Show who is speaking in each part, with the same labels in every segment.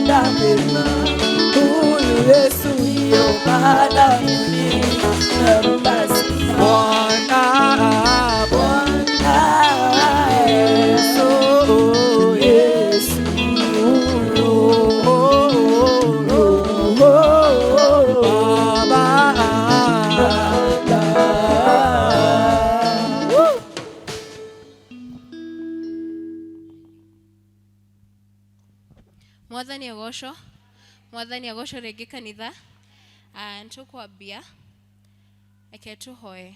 Speaker 1: Napenda mema. Huyu Yesu ndio maana mimi nampa sifa.
Speaker 2: Bwana,
Speaker 1: Bwana Yesu, Yesu, oh, oh, oh,
Speaker 2: Baba.
Speaker 1: Baba. Woo!
Speaker 3: Mwathani agocwo, Mwathani agocwo rĩngĩ kanitha. Ah, nĩtũkwambia, reke tũhoe.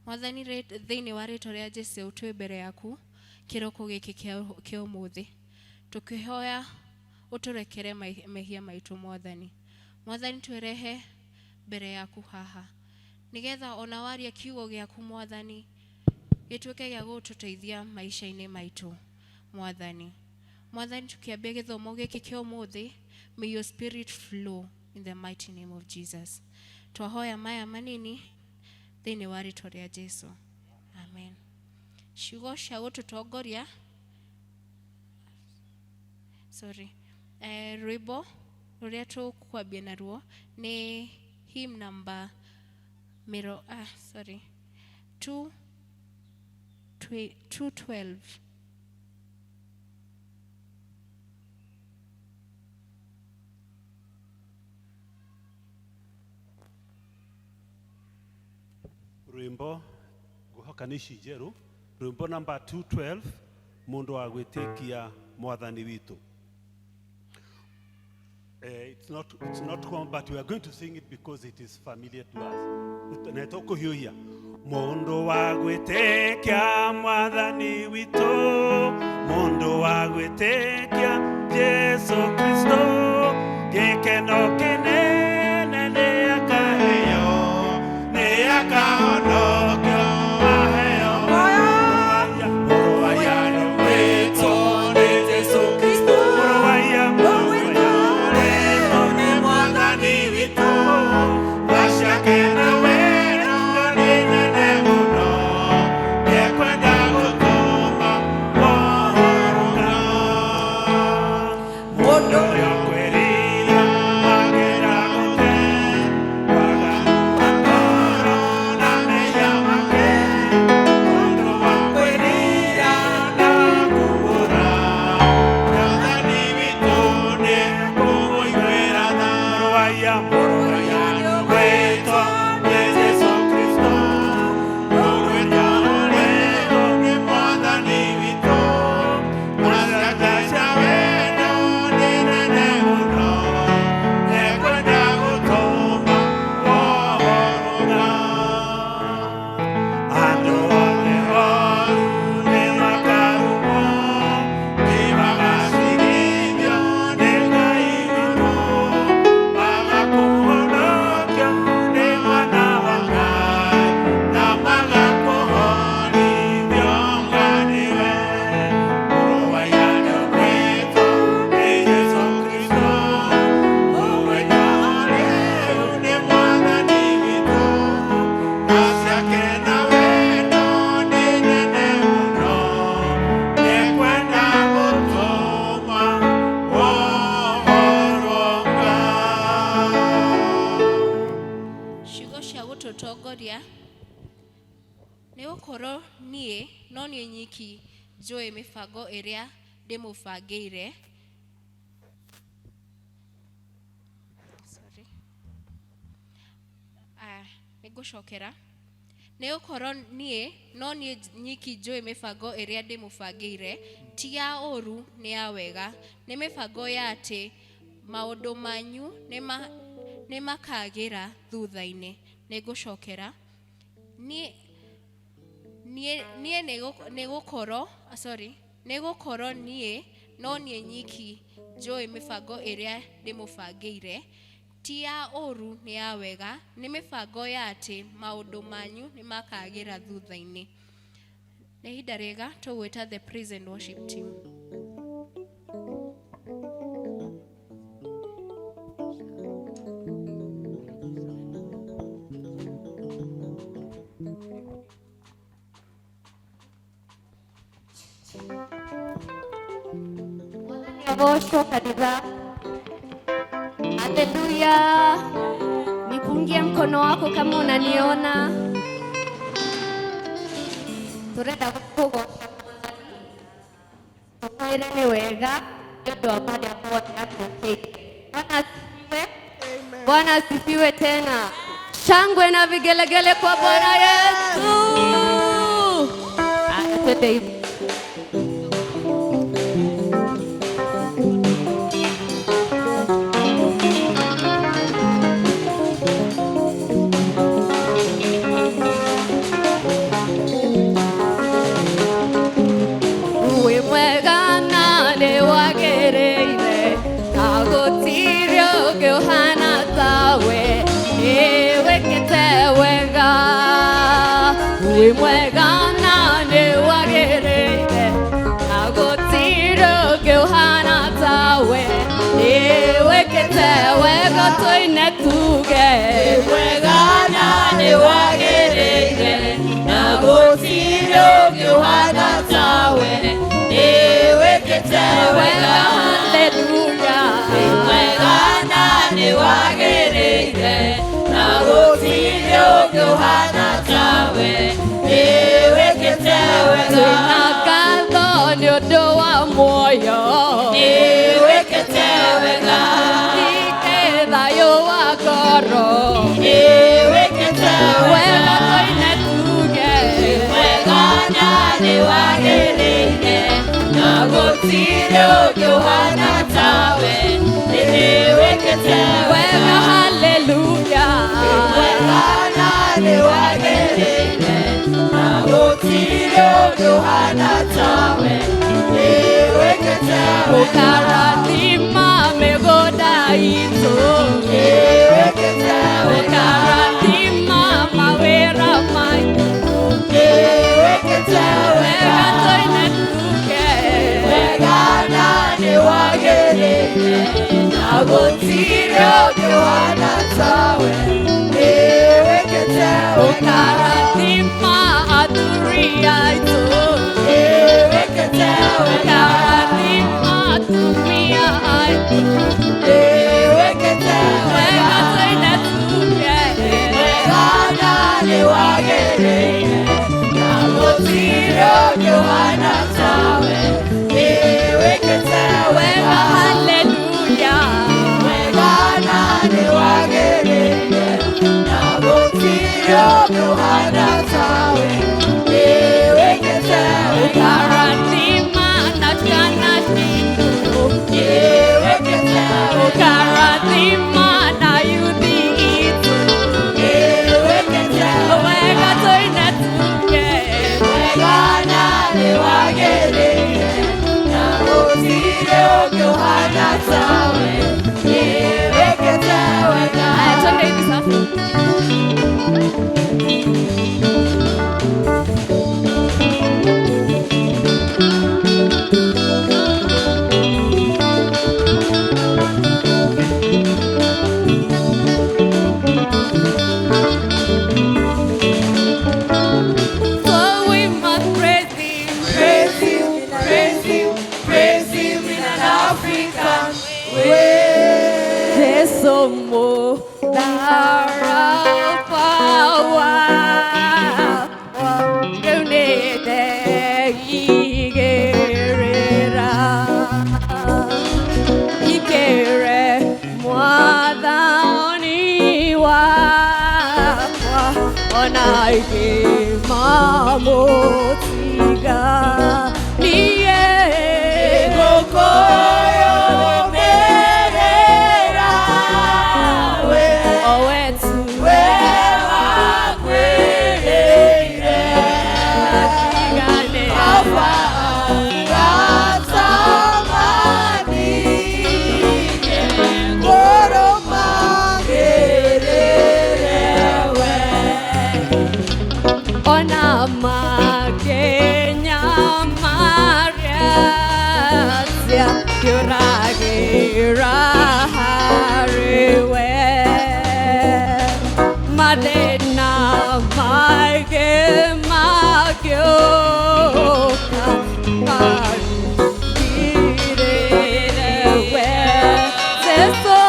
Speaker 3: Mwathani, thĩinĩ wa rĩtwa rĩa Jesu twĩ mbere yaku kĩroko gĩkĩ kĩa ũmũthĩ, tũkĩhoya ũtũrekere mehia maitũ. Mwathani, Mwathani, twĩrehe mbere yaku haha nĩgetha ona waria kiugo gĩaku, Mwathani, gĩtuĩke gĩa gũtũteithia maisha-inĩ maitũ. Mwathani, Mwathani, tukiambia gĩthomo gĩkĩ kĩa ũmũthĩ, may your spirit flow in the mighty name of Jesus. Twahoya maya manini thĩinĩ wa rĩtwa rĩa Jesu, amen. Ciugo cia gũtũtongoria, sorry, rwĩmbo rũrĩa tũkwambia naruo nĩ hymn number mĩro, ah, sorry, 212.
Speaker 4: Rwimbo nguhoka nĩ ici njerũ, rwimbo namba 212, Mũndũ wa Gwĩtĩkia Mwathani Witũ. It's not common, but we are going to sing it because it is familiar to us. Na tũkũhiũhia. Mũndũ wa gwĩtĩkia Mwathani witũ, mũndũ wa gwĩtĩkia Jesu Kristo, gĩkeno kĩnene nĩ akaheo, nĩ akahonokio aheo. Mũrũ wa Yahweh witũ nĩ Jesu Kristo. Mũrũ wa Yahweh witũ nĩ Mwathani witũ. Tha ciake na wendo nĩ nene mũno, nĩekwenda gũtũma wohoroka. Mũndũ ũrĩa ũkwĩrira agĩra gũte waganu wa ngoro na mehia make. Mũndũ wa kwĩrira na kumbũra, Mwathani witũ nĩ kũmũiguĩra tha. Mũrũ wa Yahweh witũ nĩ Jesu Kristo. Mũrũ wa nĩ Mwathani witũ. Tha ciake cia wendo nĩ nene mũno, nĩekwenda gũtũma wohoroka. Andũ othe oru nĩmakarumwo, nĩmagacirithio nĩ Ngai witũ, magakũhonokio nĩ Mwana wa Ngai, na magakũhonithio nga nĩwe. Mũrũ wa Yahweh witũ nĩ Jesu Kristo. Mũrũ wa Yahweh nĩ Mwathani witũ. Tha ciake na wendo nĩ nene mũno, nĩekwenda gũtũma wohoroka.
Speaker 3: Ciugo cia gũtũtongoria: nĩ gũkorwo niĩ no niĩ nyiki njũĩ mĩbango ĩrĩa ndĩmũbangĩire. Sorry. Ah, nĩngũcokera. Nĩ gũkorwo niĩ no niĩ nyiki njũĩ mĩbango ĩrĩa ndĩmũbangĩire, ti ya ũũru, nĩ ya wega, nĩ mĩbango ya atĩ maũndũ manyu nĩ makagĩra thutha-inĩ. Nĩ ngũcokera. Niĩ nĩ gũkorwo, sorry, nĩ gũkorwo niĩ no niĩ nyiki njũĩ mĩbango ĩrĩa ndĩmũbangĩire, ti ya ũũru, nĩ ya wega, nĩ mĩbango ya atĩ maũndũ manyu nĩ makagĩra thutha-inĩ. Nĩ ihinda rĩega tũgwĩta the praise and worship team.
Speaker 5: Mwathani agocwo kanitha.
Speaker 2: Haleluya. Nipungie mkono wako kama unaniona. Turenda gũkũgoca Mwathani. Tũmwĩre nĩ wega nĩ ũndũ wa marĩa mothe atwĩkĩire. Bwana asifiwe. Bwana asifiwe tena. Shangwe na vigelegele kwa Bwana Yesu. Aya, twende hivi. Wĩ mwega na nĩ wagĩrĩire, na gũtirĩ ũngĩ ũhana tawe, nĩ wĩkĩte wega. Wĩ mwega na nĩ wagĩrĩire, na gũtirĩ ũngĩ ũhana tawe, nĩ wĩkĩte wega, tũine tuge.
Speaker 1: Wĩ mwega na nĩ wagĩrĩire, na gũtirĩ ũngĩ ũhana tawe, nĩ wĩkĩte wega.
Speaker 2: Haleluya.
Speaker 1: Wĩ mwega na nĩ wagĩrĩire, na gũtirĩ ũngĩ ũhana tawe, nĩ wĩkĩte wega.
Speaker 2: Twĩna ngatho nĩ ũndũ wa muoyo,
Speaker 1: Nĩ wĩkĩte wega.
Speaker 2: Ningĩ thayũ wa ngoro,
Speaker 1: Nĩ wĩkĩte
Speaker 2: wega
Speaker 1: wega.
Speaker 2: tũine tuge.
Speaker 1: Wĩ mwega na nĩ wagĩrĩire, na gũtirĩ ũngĩ ũhana tawe, nĩ wĩkĩte
Speaker 2: Wega,
Speaker 1: wega.
Speaker 2: haleluya.
Speaker 1: Wĩ mwega na nĩ wagĩrĩire, na gũtirĩ ũngĩ ũhana tawe, nĩ wĩkĩte wega.
Speaker 2: Ũkarathima mĩgũnda itũ,
Speaker 1: Nĩ wĩkĩte wega.
Speaker 2: ũkarathima mawĩra maitũ,
Speaker 1: Nĩ wĩkĩte wega.
Speaker 2: wega tũine tuge.
Speaker 1: Wega na nĩ wagĩrĩire, na gũtirĩ ũngĩ ũhana tawe, nĩ wĩkĩte wega.
Speaker 2: Ũkarathima athuri aitũ,
Speaker 1: Nĩ wĩkĩte wega.
Speaker 2: ũkarathima atumia aitũ,
Speaker 1: Nĩ wĩkĩte
Speaker 2: wega
Speaker 1: wega.
Speaker 2: tũine tuge.
Speaker 1: Wega na nĩ wagĩrĩire, na gũtirĩ ũngĩ ũhana tawe, nĩ wĩkĩte
Speaker 2: Wega,
Speaker 1: wega.
Speaker 2: haleluya.
Speaker 1: Wega na nĩ wagĩrĩire, na gũtirĩ ũngĩ ũhana tawe, nĩ wĩkĩte wega.
Speaker 2: Ũkarathima na ciana citũ,
Speaker 1: Nĩ wĩkĩte wega.
Speaker 2: ũkarathima na yuthi itũ,
Speaker 1: Nĩ wĩkĩte
Speaker 2: wega
Speaker 1: wega.
Speaker 2: tũine tuge.
Speaker 1: Wega na nĩ wagĩrĩire, na gũtirĩ ũngĩ ũhana tawe, nĩ wĩkĩte wega.
Speaker 2: Aya, twende hivi sasa. So we must praise him.
Speaker 1: Praise him, praise him, praise him in an African way.
Speaker 2: Jesu mo dara power. Rĩu nĩ ndeigĩrĩra ikĩre mwathani wakwa ona ingĩmamũtiga niĩ.
Speaker 1: Ngũkũyũmĩrĩra we,
Speaker 2: O we tu
Speaker 1: we wakwĩrĩire.
Speaker 2: tigane.
Speaker 1: Alpha Gatamani, ngũrũmagĩrĩre we.
Speaker 2: Ona makenya maria kĩũragĩra harĩwe mathĩna maingĩ magĩũka marigĩrĩre we Jesũ.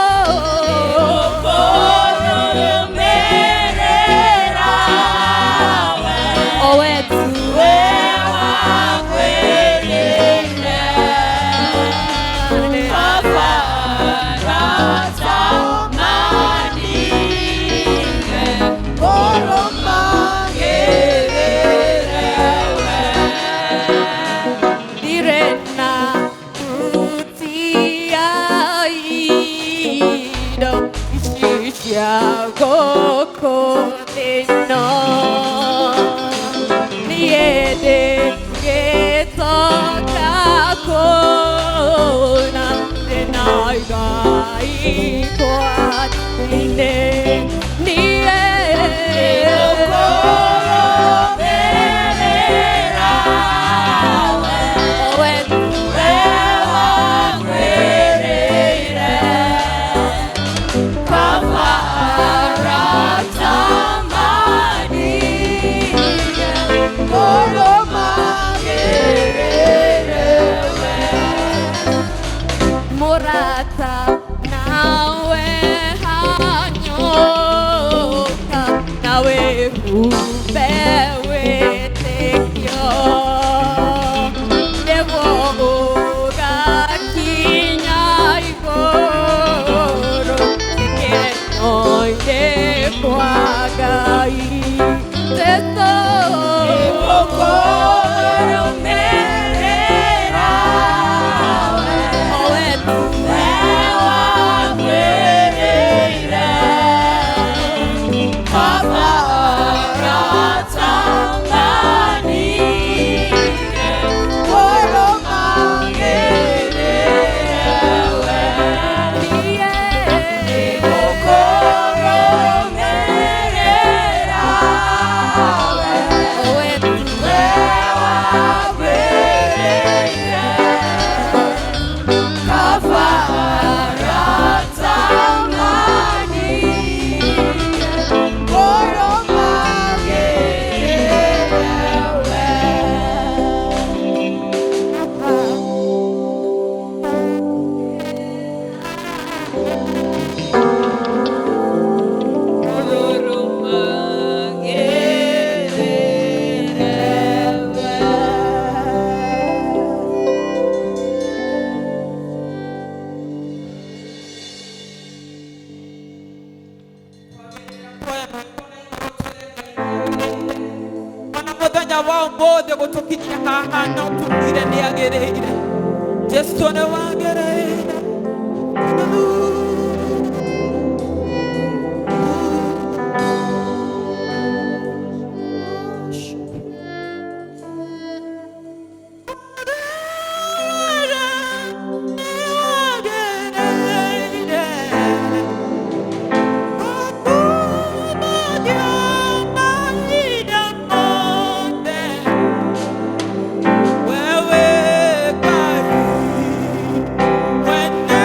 Speaker 2: Gũkũ thĩ ĩno niĩ ndĩngĩtoka kũna ndĩna igai kwa-inĩ niĩ Murata nawe hanyoka nawe humbe wĩtĩkio nĩguo ũgakinya igũrũ gĩkeno-inĩ kwa Ngai. Jesu
Speaker 1: Ona muthenya wa ũmũthĩ gũtũkinyia haha no tugire nĩ agĩrĩire. Jesu nĩ wagĩrĩire. Wewe Ngai, wene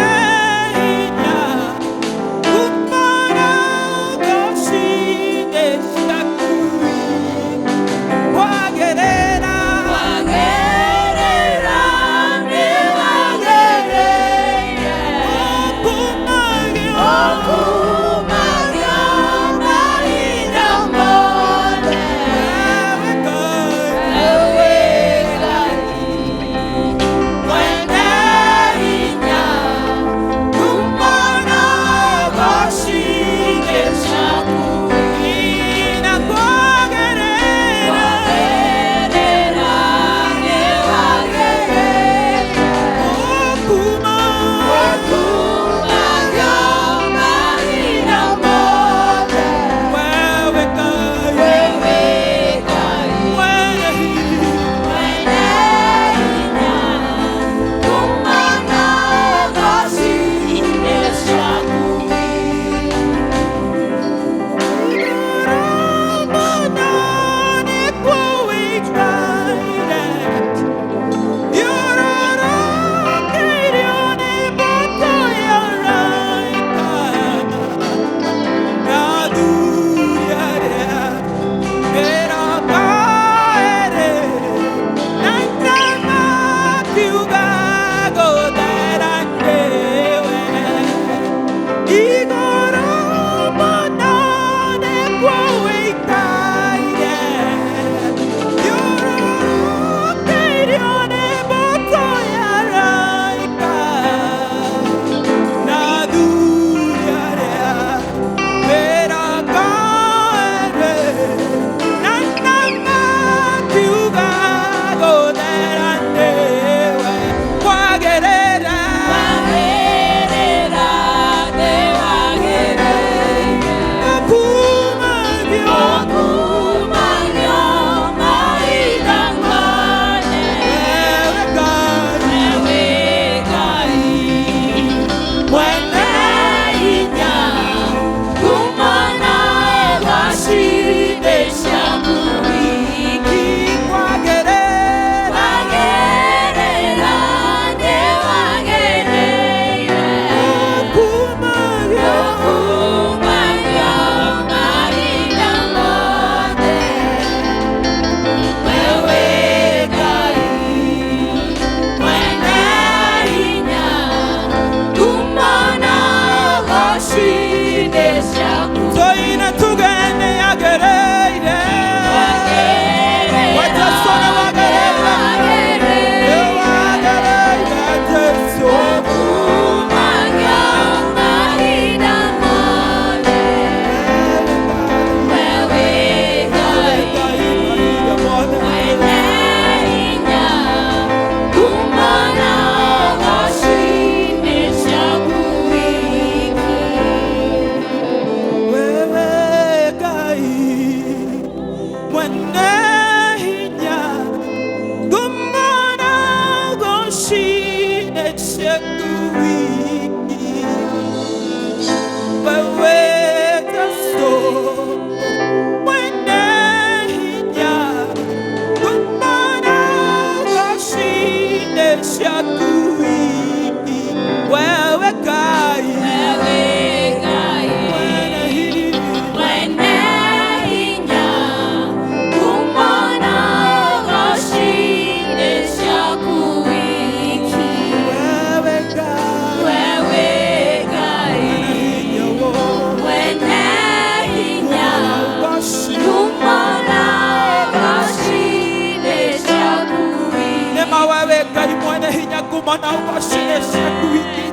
Speaker 1: Ngumo na ũgoci nĩ ciaku wiki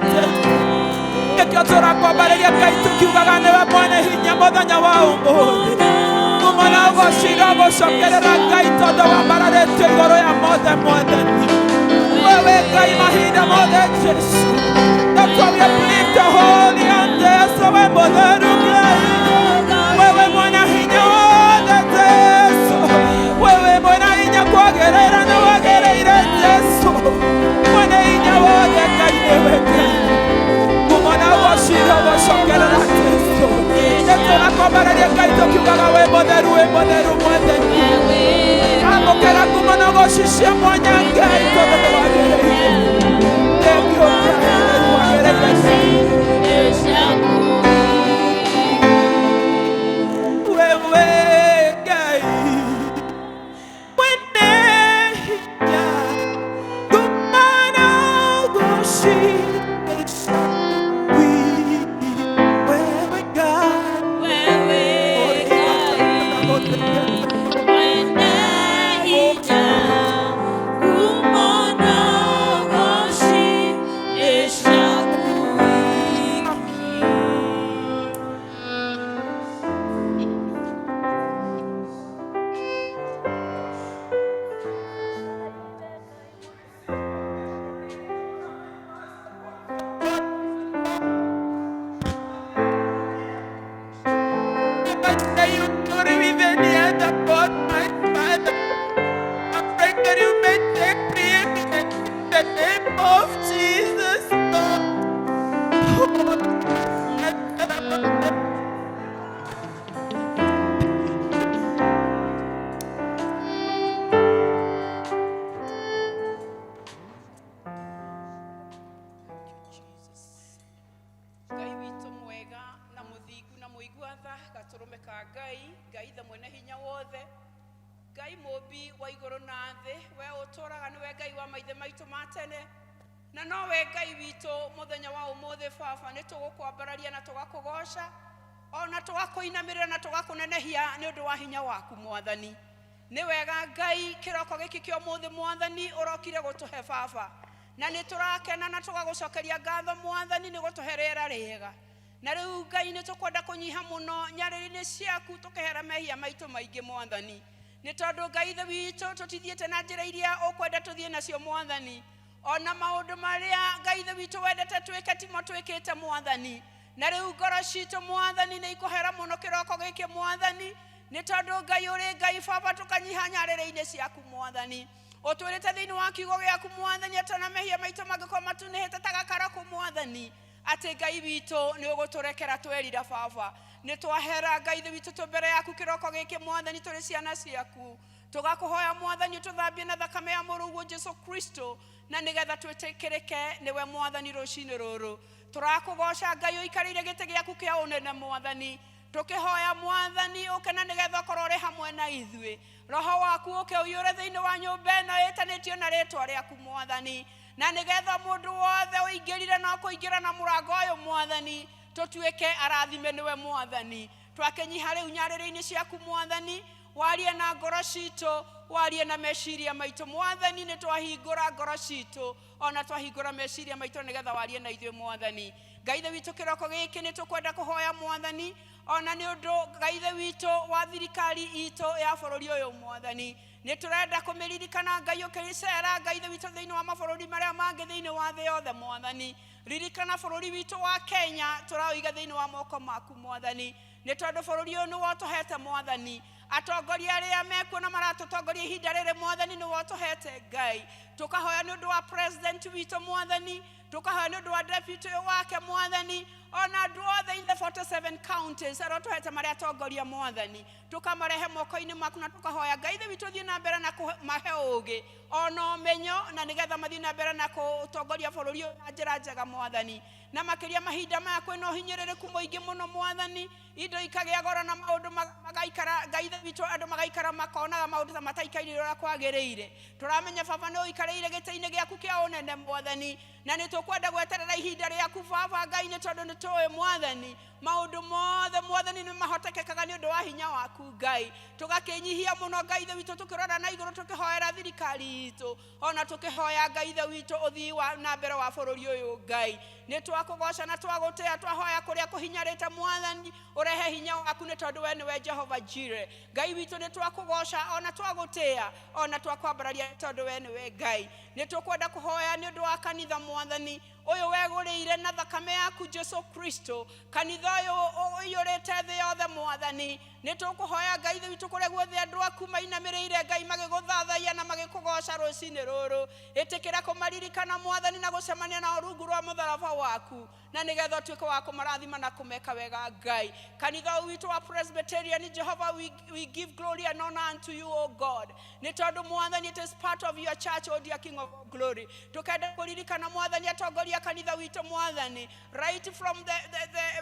Speaker 1: nĩkĩo tũrakwambarĩria Ngai tũkiugaga nĩwe mwene hinya mũthenya wa ũmũthĩ. Ngumo na ũgoci irogũcokerera Ngai tondũ wambararĩtio igũrũ ya mothe Mwathani. Wewe Ngai mahinda mothe Jesu. That's why we uplift the holy and Jesu we mũtheru Ngai. Wewe mwene hinya wothe Jesu. Wewe mwene hinya kwagĩrĩra nĩ wagĩrĩire Jesu. Mwene hinya wothe Ngai nĩwe Ngai. Ngumo na ũgoci irogũcokerera Jesu. Nĩtũrakwambarĩria Ngai tũkiugaga wĩ mũtheru wĩ mũtheru Mwathani. Amũkĩra ngumo na ũgoci cia mwanya Ngai tondũ nĩ wagĩrĩire. Thank you Ngai, nĩ wagĩrĩire Ngai. Wewe Ngai mwene hinya, ngumo na ũgoci nĩ ciaku. Wewe Ngai, I pray that you may take preeminence in the name of Jesus. Lord.
Speaker 5: Ngai witũ mwega na mũthingu na mũigua tha, gatũrũme ka Ngai, Ngai ithe mwene hinya wothe, Ngai mũmbi wa igũrũ na thĩ, we ũtũũraga nĩwe Ngai wa maithe maitũ ma tene, na nowe Ngai witũ mũthenya wa ũmũthĩ. Baba, nĩ tũgũkwambararia na tũgakũgoca ona tũgakũinamĩrĩra na tũgakũnenehia nĩ ũndũ wa hinya waku Mwathani. Nĩ wega Ngai, kĩroko gĩkĩ kĩa ũmũthĩ Mwathani ũrokire gũtũhe Baba, na nĩ tũrakena na tũgagũcokeria ngatho Mwathani nĩ gũtũhe rĩera rĩega. Na rĩu Ngai nĩ tũkwenda kũnyiha mũno nyarĩrĩ-inĩ ciaku tũkehera mehia maitũ maingĩ Mwathani, nĩ tondũ Ngai ithe witũ tũtithiĩte na njĩra iria ũkwenda tũthiĩ nacio Mwathani, ona maũndũ marĩa Ngai ithe witũ wendete twĩke timo twĩkĩte Mwathani. Na rĩu ngoro citũ Mwathani nĩ ikũhera mũno kĩroko gĩkĩ Mwathani, nĩ tondũ Ngai ũrĩ Ngai Baba, tũkanyiha nyarĩrĩ-inĩ ciaku Mwathani. Ũtwĩrĩte thĩinĩ wa kiugo gĩaku Mwathani atĩ ona mehia maitũ mangĩkorwo matunĩhĩte ta gakarakũ Mwathani, atĩ Ngai witũ nĩ ũgũtũrekera twerira. Baba, nĩ twahera Ngai ithe witũ tũ mbere yaku kĩroko gĩkĩ Mwathani, tũrĩ ciana ciaku, tũgakũhoya Mwathani ũtũthambie na thakame ya mũrũguo Jesu Kristo, na nĩgetha twĩtĩkĩrĩke nĩwe Mwathani. Rũcinĩ rũrũ tũrakũgoca Ngai ũikarĩire gĩtĩ gĩaku kĩa ũnene Mwathani, tũkĩhoya Mwathani ũke na nĩgetha ũkorwo ũrĩ hamwe na ithuĩ. Roho waku ũke ũiyũre thĩinĩ wa nyũmba ĩno ĩtanĩtio na rĩtwa rĩaku Mwathani, na nĩgetha mũndũ wothe ũingĩrire na kũingĩra na mũrango ũyũ Mwathani, tũtuĩke arathime nĩwe Mwathani. Twakĩnyiha rĩu nyarĩrĩ-inĩ ciaku Mwathani, warie na ngoro citũ, warie na meciria maitũ Mwathani. Nĩ twahingũra ngoro citũ ona twahingũra meciria maitũ nĩgetha warie na ithuĩ Mwathani. Ngai ithe witũ, kĩroko gĩkĩ nĩ tũkwenda kũhoya Mwathani ona nĩ ũndũ Ngai ithe witũ wa thirikari itũ ya bũrũri ũyũ Mwathani. Nĩ tũrenda kũmĩririkana Ngai ũkĩcera Ngai ithe witũ thĩinĩ wa mabũrũri marĩa mangĩ thĩinĩ wa thĩ yothe Mwathani. Ririkana bũrũri witũ wa Kenya, tũraũiga thĩinĩ wa moko maku Mwathani, nĩ tondũ bũrũri ũyũ nĩwe ũtũhete Mwathani. Atongoria arĩa mekuo na maratũtongoria ihinda rĩrĩ Mwathani, nĩwe ũtũhete Ngai. Tũkahoya nĩ ũndũ wa president witũ Mwathani, tũkahoya nĩ ũndũ wa deputy wake Mwathani, ona andũ othe in the 47 counties arĩa ũtũhete marĩa atongoria Mwathani, tũkamarehe moko-inĩ maku na tũkahoya Ngai ithe witũ thiĩ na mbere na kũmahe ũũgĩ ona ũmenyo, na nĩgetha mathiĩ na mbere na kũtongoria bũrũri ũyũ na njĩra njega Mwathani. Na makĩria mahinda maya kwĩna ũhinyĩrĩrĩku mũingĩ mũno Mwathani, indo ikagĩa goro na maũndũ magaikara Ngai ithe witũ, andũ magaikara makonaga maũndũ ta mataikaire ũrĩa kwagĩrĩire. Tũramenya Baba nĩ ũikarĩire Ũikarĩire gĩtĩ-inĩ gĩaku kĩa ũnene Mwathani, na nĩ tũkwenda gweterera ihinda rĩaku Baba Ngai, nĩ tondũ nĩ tũĩ Mwathani maũndũ mothe Mwathani nĩ mahotekekaga nĩ ũndũ wa hinya waku Ngai. Tũgakĩnyihia mũno Ngai Ithe witũ, tũkĩrora na igũrũ, tũkĩhoera thirikari itũ, ona tũkĩhoya Ngai Ithe witũ ũthii wa na mbere wa bũrũri ũyũ Ngai. Nĩ twakũgoca na twagũtĩa, twahoya kũrĩa kũhinyarĩte Mwathani ũrehe hinya waku, nĩ tondũ we nĩwe Jehova Jire. Ngai witũ, nĩ twakũgoca ona twagũtĩa ona twakwambararia, nĩ tondũ we nĩwe Ngai. Nĩ tũkwenda kũhoya nĩ ũndũ wa kanitha Mwathani ũyũ wegũrĩire na thakame yaku Jesu Kristo, kanitha ũyũ ũiyũrĩte thĩ yothe Mwathani. Nĩ tũkũhoya Ngai Ithe witũ kũrĩa guothe andũ aku mainamĩrĩire Ngai magĩgũthathaiya na magĩkũgoca rũcinĩ rũrũ, ĩtĩkĩra kũmaririkana Mwathani na gũcemania nao rungu rwa mũtharaba waku, na nĩgetha ũtuĩke wa kũmarathima na kũmeka wega Ngai. Kanitha ũyũ witũ wa Presbyterian, Jehovah, we give glory and honor unto you, O God, nĩ tondũ Mwathani it is part of your church, O dear King of glory. Tukenda kũririkana Mwathani atongoria kanitha witũ Mwathani, right from the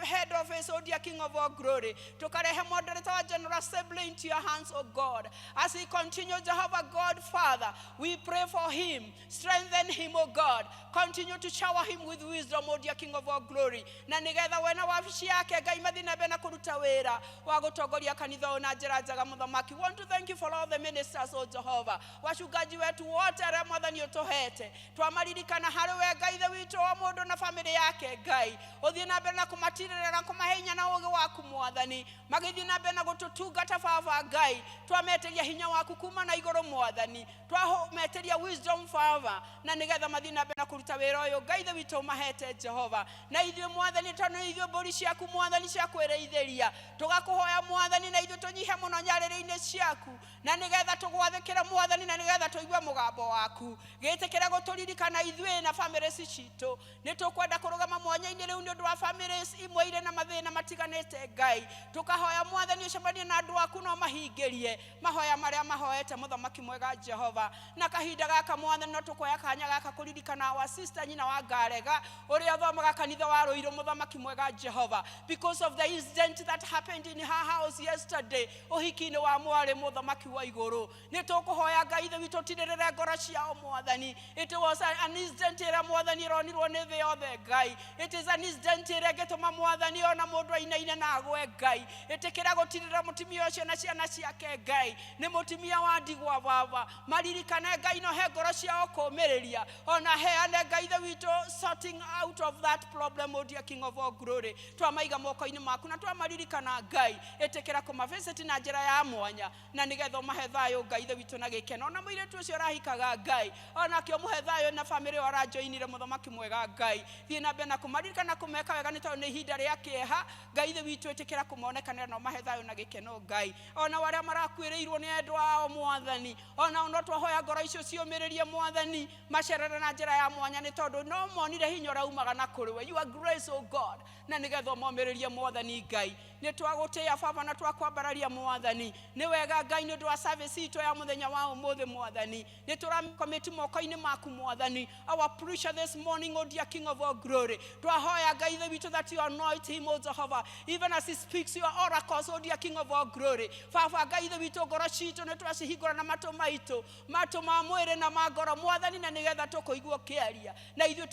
Speaker 5: head office, O dear King of all glory. Tukarehe moderator wa General Assembly into your hands, O God, as he continue, Jehovah God Father, we pray for him. Strengthen him, O God. Continue to shower him with wisdom, O dear King of all glory, na nigetha we na wabici yake Ngai mathiĩ na mbere na kũruta wĩra wa gũtongoria kanitha ũyũ na njĩra njega Mũthamaki. Want to thank you for all the ministers, O Jehovah, wachungaji wetu wote arĩa Mwathani ũtũhete. Twamaririkana harĩ we Ngai Ithe witũ, o mũndũ na famĩlĩ yake Ngai, ũthiĩ na mbere na kũmatirĩrĩra na kũmahe hinya na ũũgĩ waku Mwathani, magĩthiĩ na mbere na gũtũtungata. Baba Ngai, twametĩria hinya waku kuma na igũrũ Mwathani, twametĩria wisdom Baba, na nĩgetha mathiĩ na mbere na kũruta wĩra ũyũ Ngai Ithe witũ ũmahete Jehova. Na ithuĩ Mwathani, tondũ nĩ ithuĩ mbũri ciaku Mwathani cia kwĩrĩithĩria, tũgakũhoya Mwathani na ithuĩ tũnyihe mũno nyarĩrĩ-inĩ ciaku, na nĩgetha tũgwathĩkĩre Mwathani, na nĩgetha tũigue mũgambo waku. Gĩtĩkĩre gũtũririkana ithuĩ na bamĩrĩ ci citũ. Nĩ tũkwenda kũrũgama mwanya-inĩ rĩu nĩ ũndũ wa bamĩrĩ imwe irĩ na mathĩna matiganĩte Ngai. Tũkahoya Mwathani ũcemanie na andũ aku no mahingĩrie mahoya marĩa mahoete Mũthamaki mwega Jehova. Na kahinda gaka Mwathani no tũkoya kanya gaka kũririkana our sister nyina wa Ngarega ũrĩa ũthomaga kanitha wa Rũirũ Mũthamaki mwega Jehova, because of the incident that happened in her house yesterday ũhiki-inĩ wa mwarĩ. Mũthamaki wa igũrũ, nĩ tũkũhoya Ngai Ithe witũ tirĩrĩre ngoro ciao Mwathani. It was an incident ĩrĩa Mwathani ĩronirwo nĩ thĩ yothe Ngai. It is an incident ĩrĩa ĩngĩtũma Mwathani ona mũndũ ainaine na agwe Ngai. Ĩtĩkĩra gũtirĩra mũtumia ũcio na ciana ciake Ngai. Nĩ mũtumia wa ndigwa Baba. Maririkane Ngai, no he ngoro ciao kũmĩrĩria, ona heane Ngai Ithe witũ sorting out of that problem, O dear King of all glory. Twamaiga moko-inĩ maku na twamaririkana Ngai, ĩtĩkĩra kũmavisit na njĩra ya mwanya, na nĩgetha ũmahe thayũ Ngai Ithe witũ na gĩkeno. Ona mũirĩtu ũcio ũrahikaga Ngai, onake ũmũhe thayũ na bamĩrĩ ĩyo aranjoinire. Mũthamaki mwega Ngai, thiĩ na mbere na kũmaririkana kũmeka wega, nĩ tondũ nĩ ihinda rĩa kĩeha. Ngai Ithe witũ, ĩtĩkĩra kũmonekanĩra na ũmahe thayũ na gĩkeno Ngai. Ona arĩa marakuĩrĩirwo nĩ endwa ao Mwathani, ona no twahoya ngoro icio ciũmĩrĩrie Mwathani, macerere na njĩra ya mwanya, nĩ tondũ no monire hinya ũrĩa umaga na kũrĩ we, your grace, O God, na nĩgetha ũmomĩrĩrie Mwathani Ngai. Nĩ twagũtĩĩa Baba na twakwambararia Mwathani. Nĩ wega Ngai nĩ ũndũ wa service itũ ya mũthenya wa ũmũthĩ Mwathani. Nĩ tũracommit moko-inĩ maku Mwathani our preacher this morning, O dear King of all glory. Twahoya Ngai Ithe witũ that you anoint him, O Jehovah, even as he speaks your oracles, O dear King of all glory. Baba Ngai Ithe witũ, ngoro citũ nĩ twacihingũra na matũ maitũ, matũ ma mwĩrĩ na ma ngoro Mwathani, na nĩgetha tũkũigua ũkĩaria na ithuĩ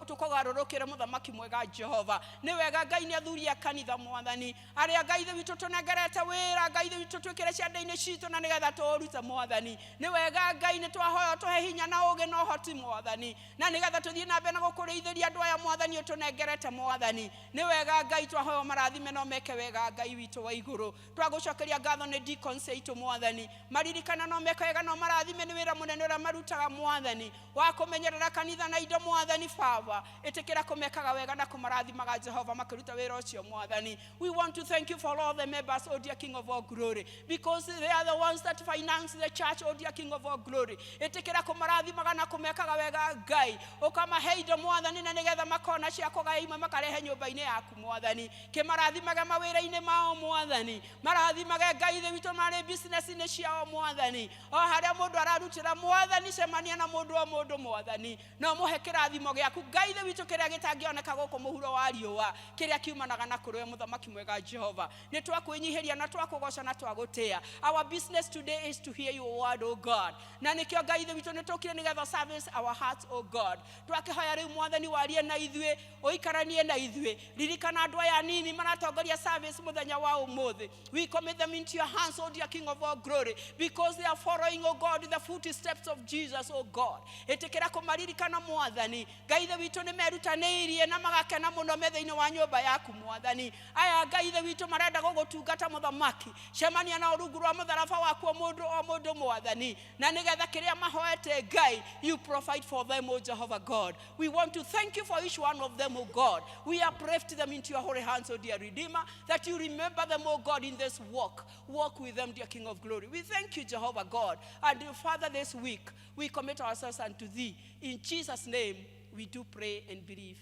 Speaker 5: tũkũgarũrũkĩre Mũthamaki mwega Jehova. Nĩ wega Ngai nĩ athuri a kanitha Mwathani, arĩa Ngai Ithe witũ tũnengerete wĩra Ngai Ithe witũ twĩkĩre ciande-inĩ citũ na nĩgetha tũũrute Mwathani. Nĩ wega Ngai, nĩ twahoya tũhe hinya na ũũgĩ na ũhoti Mwathani, na nĩgetha tũthiĩ na mbere na gũkũrĩithĩria andũ aya Mwathani ũtũnengerete Mwathani. Nĩ wega Ngai, twahoya marathime no meke wega. Ngai witũ wa igũrũ, twagũcokeria ngatho nĩ deacons aitũ Mwathani. Maririkana no meke wega no marathime nĩ wĩra mũnene ũrĩa marutaga Mwathani wa kũmenyerera kanitha na indo Mwathani. Baba, ĩtĩkĩra kũmekaga wega na kũmarathimaga Jehova makĩruta wĩra ũcio Mwathani. We want to thank you for all the members, O dear King of all glory, because they are the ones that finance the church, O dear King of all glory. Ĩtĩkĩra kũmarathimaga na kũmekaga wega Ngai, ũkamahe indo Mwathani, na nĩgetha makona cia kũgaya imwe makarehe nyũmba-inĩ yaku Mwathani. Kĩmarathimage mawĩra-inĩ mao Mwathani, marathimage Ngai Ithe witũ marĩ business-inĩ ciao Mwathani, o harĩa mũndũ ararutĩra Mwathani. Cemania na mũndũ o mũndũ Mwathani, no mũhe kĩrathimo gĩaku Ngai Ithe witũ kĩrĩa gĩtangĩoneka. Afrika gũkũ mũhuro wa riũa, kĩrĩa kiumanaga na kũrĩ we mũthamaki mwega Jehova. Nĩ twakwĩnyihĩria na twakũgoca na twagũtĩa. Our business today is to hear your word, O God. Na nĩkĩo Ngai ithe witũ nĩ tũkire nĩgetha service our hearts, O God. Twakĩhoya rĩu Mwathani warie na ithuĩ, ũikaranie na ithuĩ. Ririkana andũ aya anini maratongoria service mũthenya wa ũmũthĩ. We commit them into your hands, O dear King of all glory, because they are following, O God, the footsteps of Jesus, O God. Ĩtĩkĩra kũmaririkana Mwathani. Ngai ithe witũ nĩ merutanĩirie na magakena mũno me thĩinĩ wa nyũmba yaku Mwathani. Aya Ngai ithe witũ marenda gũgũtungata mũthamaki. Cemania nao rungu rwa mũtharaba waku o mũndũ o mũndũ Mwathani. Na nĩgetha kĩrĩa mahoete Ngai, you provide for them, O Jehovah God. We want to thank you for each one of them, O God. We uplift them into your holy hands, O dear Redeemer, that you remember them, O God, in this walk. Walk with them, dear King of glory. We thank you, Jehovah God. And Father, this week, we commit ourselves unto thee. In Jesus' name, we do pray and believe.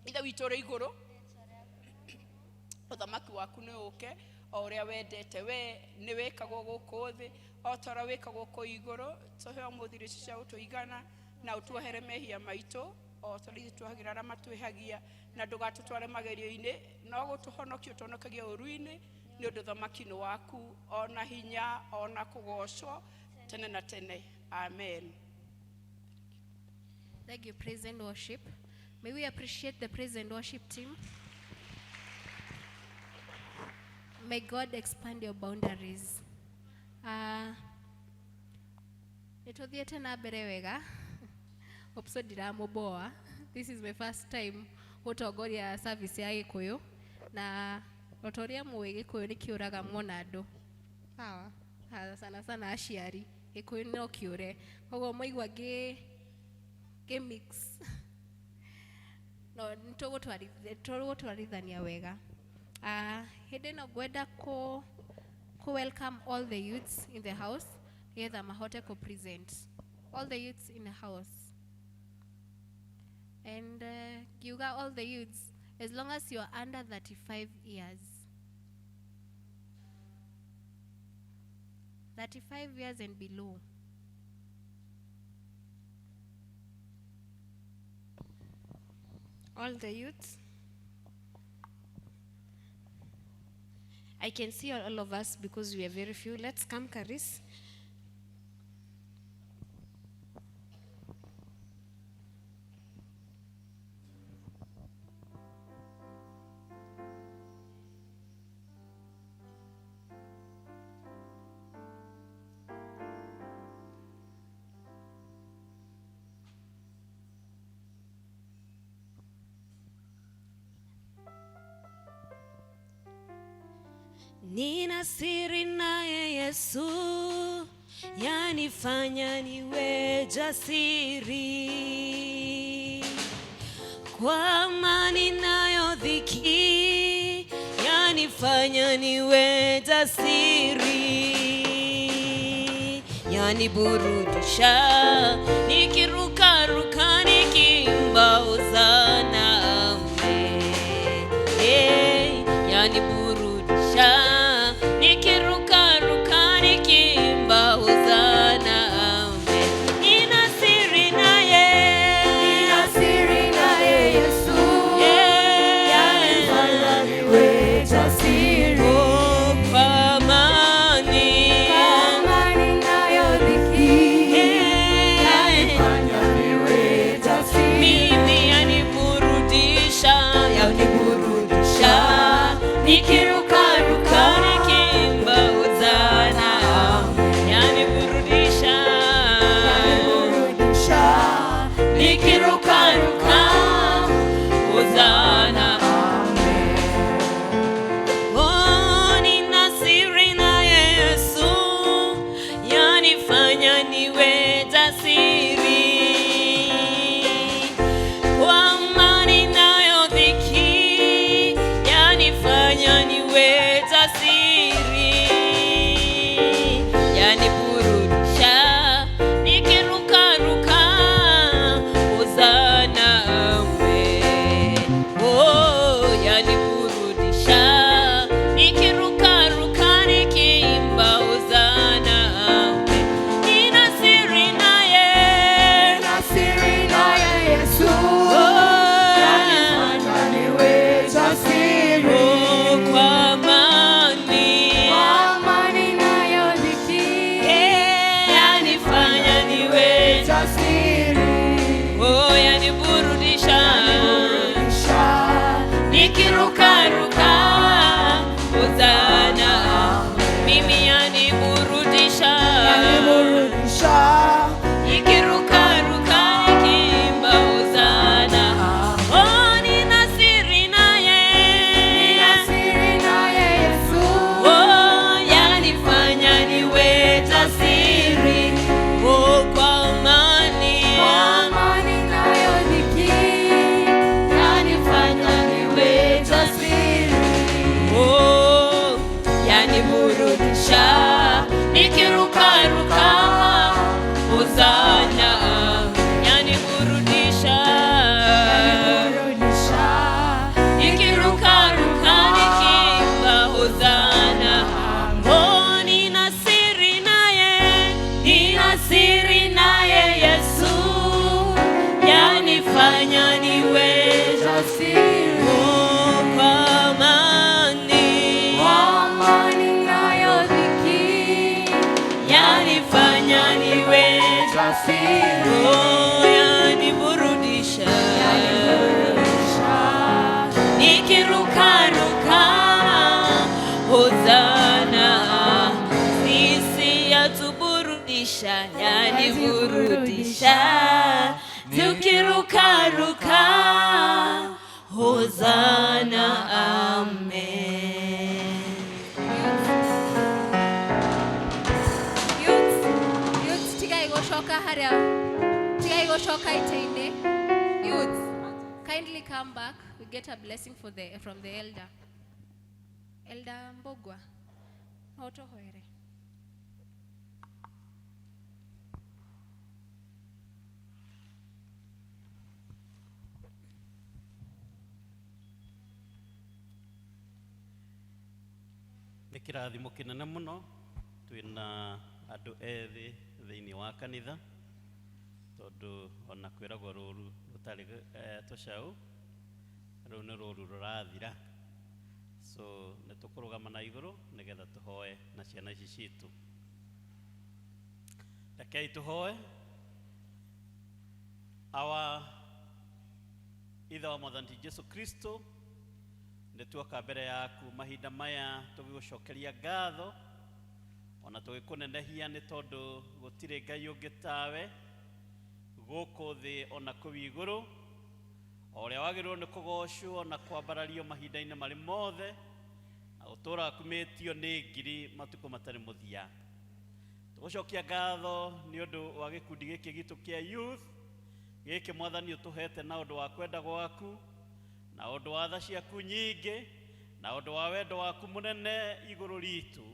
Speaker 5: Ithe witũ ũrĩ igũrũ, ũthamaki waku nĩ ũke o ũrĩa wendete we nĩ wĩkagwo gũkũ thĩ o ta ũrĩa wĩkagwo kũu igũrũ. Tũhe ũmũthĩ irio ici cia gũtũigana na ũtuohere mehia maitũ o ta ũrĩa ithuĩ tuohagĩra arĩa matwĩhagia, na ndũgatũtware magerio-inĩ no gũtũhonokia ũtũhonokagia ũũru-inĩ, nĩ ũndũ ũthamaki nĩ waku ona hinya ona kũgocwo tene na tene. Amen.
Speaker 3: Thank you, praise and worship. May we appreciate the praise and worship team. May God expand your boundaries. Nĩtũthiĩte na mbere wega. Hope so ndiramũboa. This is my first time gũtongoria service ya Gĩkũyũ, na o ta ũrĩa mũĩ Gĩkũyũ nĩ kĩũraga mũno andũ. Sawa? Sana sana aciari. Gĩkũyũ no kĩũre. Koguo mwaigua ngĩ mix. No nĩtũgũtwarithania wega. Hĩndĩ ĩno ngwenda kũ welcome all the youths in the house nĩgetha mahote kũ present all the youths in the house. And ngiuga all the youths, as long as you are under 35 years. 35 years and below.
Speaker 6: All the youths. I can see all of us because we are very few. Let's come, Karis. Nina siri naye Yesu, yanifanya niwe jasiri. Kwa amani nayo dhiki, yanifanya niwe jasiri. Yaniburudisha, nikirukaruka nikiimba hosana amen. Hey, yaniburudisha, nikirukaruka nikiimba hosana amen. Nina siri naye,
Speaker 2: Nina siri naye Yesu,
Speaker 6: yeah.
Speaker 2: yanifanya niwe jasiri.
Speaker 6: Oh, kwa amani.
Speaker 2: Kama ninayo dhiki,
Speaker 6: Yeah.
Speaker 2: yanifanya niwe jasiri.
Speaker 6: Mimi yaniburudisha, yaniburudisha, nikirukaruka nikiimba hosana, yaniburudisha,
Speaker 2: Yaniburudisha,
Speaker 6: nikirukaruka hosana. Oh, nina siri na Yesu, yanifanya niwe jasiri. Kwa amani nayo dhiki, yanifanya niwe jasiri. Yaniburudisha, nikirukaruka, hosana amen. Oh, yaniburudisha, nikirukaruka, nikiimba hosana amen. Nina siri naye,
Speaker 7: Yaniburudisha, yaniburudisha, tukirukaruka, Hosanna, amen.
Speaker 3: Youths, youths, tigai gũcoka harĩa, tigai gũcoka itĩ-inĩ. Youths, kindly come back. We get a blessing for the, from the elder. Elder Mbogwa, no ũtũhoere.
Speaker 8: Nĩ kĩrathimo kĩnene mũno twĩna andũ ethĩ thĩinĩ wa kanitha tondũ ona kwĩragwo rũru rũtarĩ tũcaũ rũu nĩ rũru rũrathira, so nĩ tũkũrũgama na igũrũ nĩgetha tũhoe na ciana ici citũ. Rekei tũhoe. Awa ithe wa mwathani Jesu Kristo, nĩ tuoka mbere yaku mahinda maya tũgĩgũcokeria ngatho ona tũgĩkũnenehia nĩ tondũ gũtirĩ Ngai ũngĩ tawe gũkũ thĩ ona kũu igũrũ, o ũrĩa wagĩrĩirwo nĩ kũgocwo na kwambarario mahinda-inĩ marĩ mothe na gũtũũra kumĩtio nĩ ngiri matukũ matarĩ mũthia. Tũgũcokia ngatho nĩ ũndũ wa gĩkundi gĩkĩ gitũ kĩa youth gĩkĩ mwathani ũtũhete na ũndũ wa kwenda gwaku na ũndũ wa tha ciaku nyingĩ na ũndũ wa wendo waku mũnene igũrũ ritũ.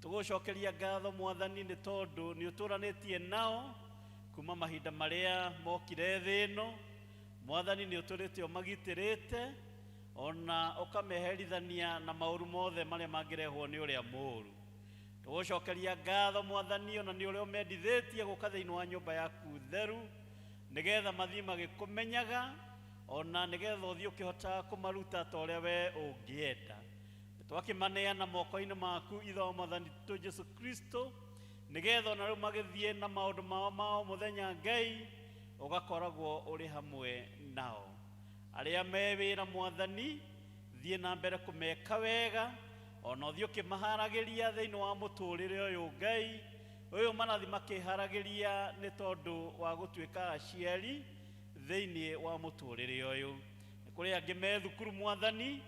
Speaker 8: Tũgũcokeria ngatho mwathani nĩ tondũ nĩ ũtũranĩtie nao kuma mahinda marĩa mokire thĩ ĩno. Mwathani nĩ ũtũrĩte ũmagitĩrĩte ona ũkameherithania na maũru mothe marĩa mangĩrehwo nĩ ũrĩa mũũru. Tũgũcokeria ngatho mwathani ona nĩ ũrĩa ũmendithĩtie gũka thĩinĩ wa nyũmba yaku theru nĩgetha mathiĩ magĩkũmenyaga ona nĩgetha ũthiĩ ũkĩhota kũmaruta ta ũrĩa we ũngĩenda. Twakĩmaneana moko-inĩ maku ithe wa mwathani witũ Jesu Kristo nĩgetha ona rĩu magĩthiĩ na maũndũ mao ma o mũthenya Ngai ũgakoragwo ũrĩ hamwe nao. Arĩa me wĩra mwathani thiĩ na mbere kũmeka wega ona ũthiĩ ũkĩmaharagĩria thĩinĩ wa mũtũrĩre ũyũ Ngai ũyũ marathiĩ makĩharagĩria nĩ tondũ wa gũtuĩka aciari thĩinĩ wa mũtũrĩre ũyũ. Nĩ kũrĩ angĩ me thukuru mwathani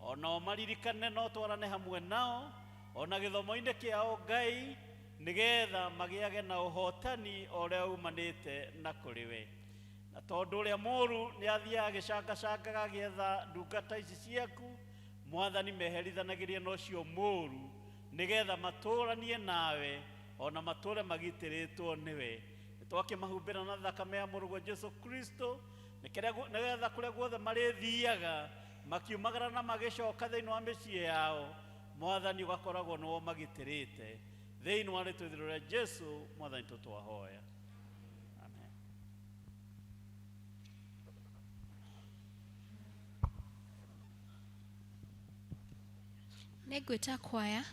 Speaker 8: ona maririkane no twarane hamwe nao ona gĩthomo-inĩ kĩao Ngai nĩgetha magĩage na ũhotani ũrĩa umanĩte na kũrĩ we. Na tondũ ũrĩa mũũru nĩ athiaga agĩcangacangaga agĩetha ndungata ici ciaku mwathani meherithanagĩrie na ũcio mũũru nĩgetha matũranie nawe ona matũre magitĩrĩtwo nĩwe. Twakĩmahumbĩra na thakame ya mũrũguo Jesu Kristo nĩgetha kũrĩa guothe marĩthiaga makiumagara na magĩcoka thĩinĩ wa mĩciĩ yao mwathani ũgakoragwo nĩwo magitĩrĩte thĩinĩ wa rĩtwa itheru rĩa Jesu mwathani tũtwahoya. Amen.
Speaker 3: Nĩ ngwĩta kwaya.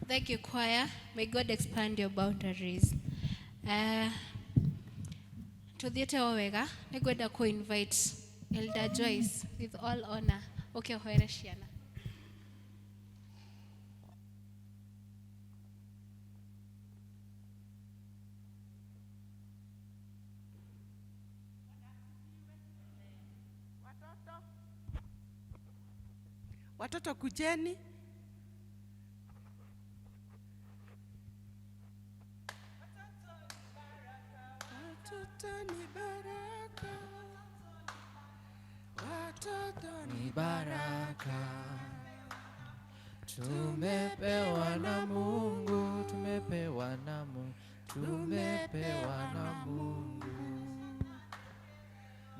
Speaker 3: Thank you, choir. May God expand your boundaries. Tuthiĩte o wega nĩ ngwenda kũ invite Elder Joyce with all honor ũke ũhoere ciana.
Speaker 9: Watoto kujeni. Watoto ni baraka. Watoto
Speaker 10: ni baraka tumepewa na Mungu, tumepewa na Mungu, tumepewa na Mungu.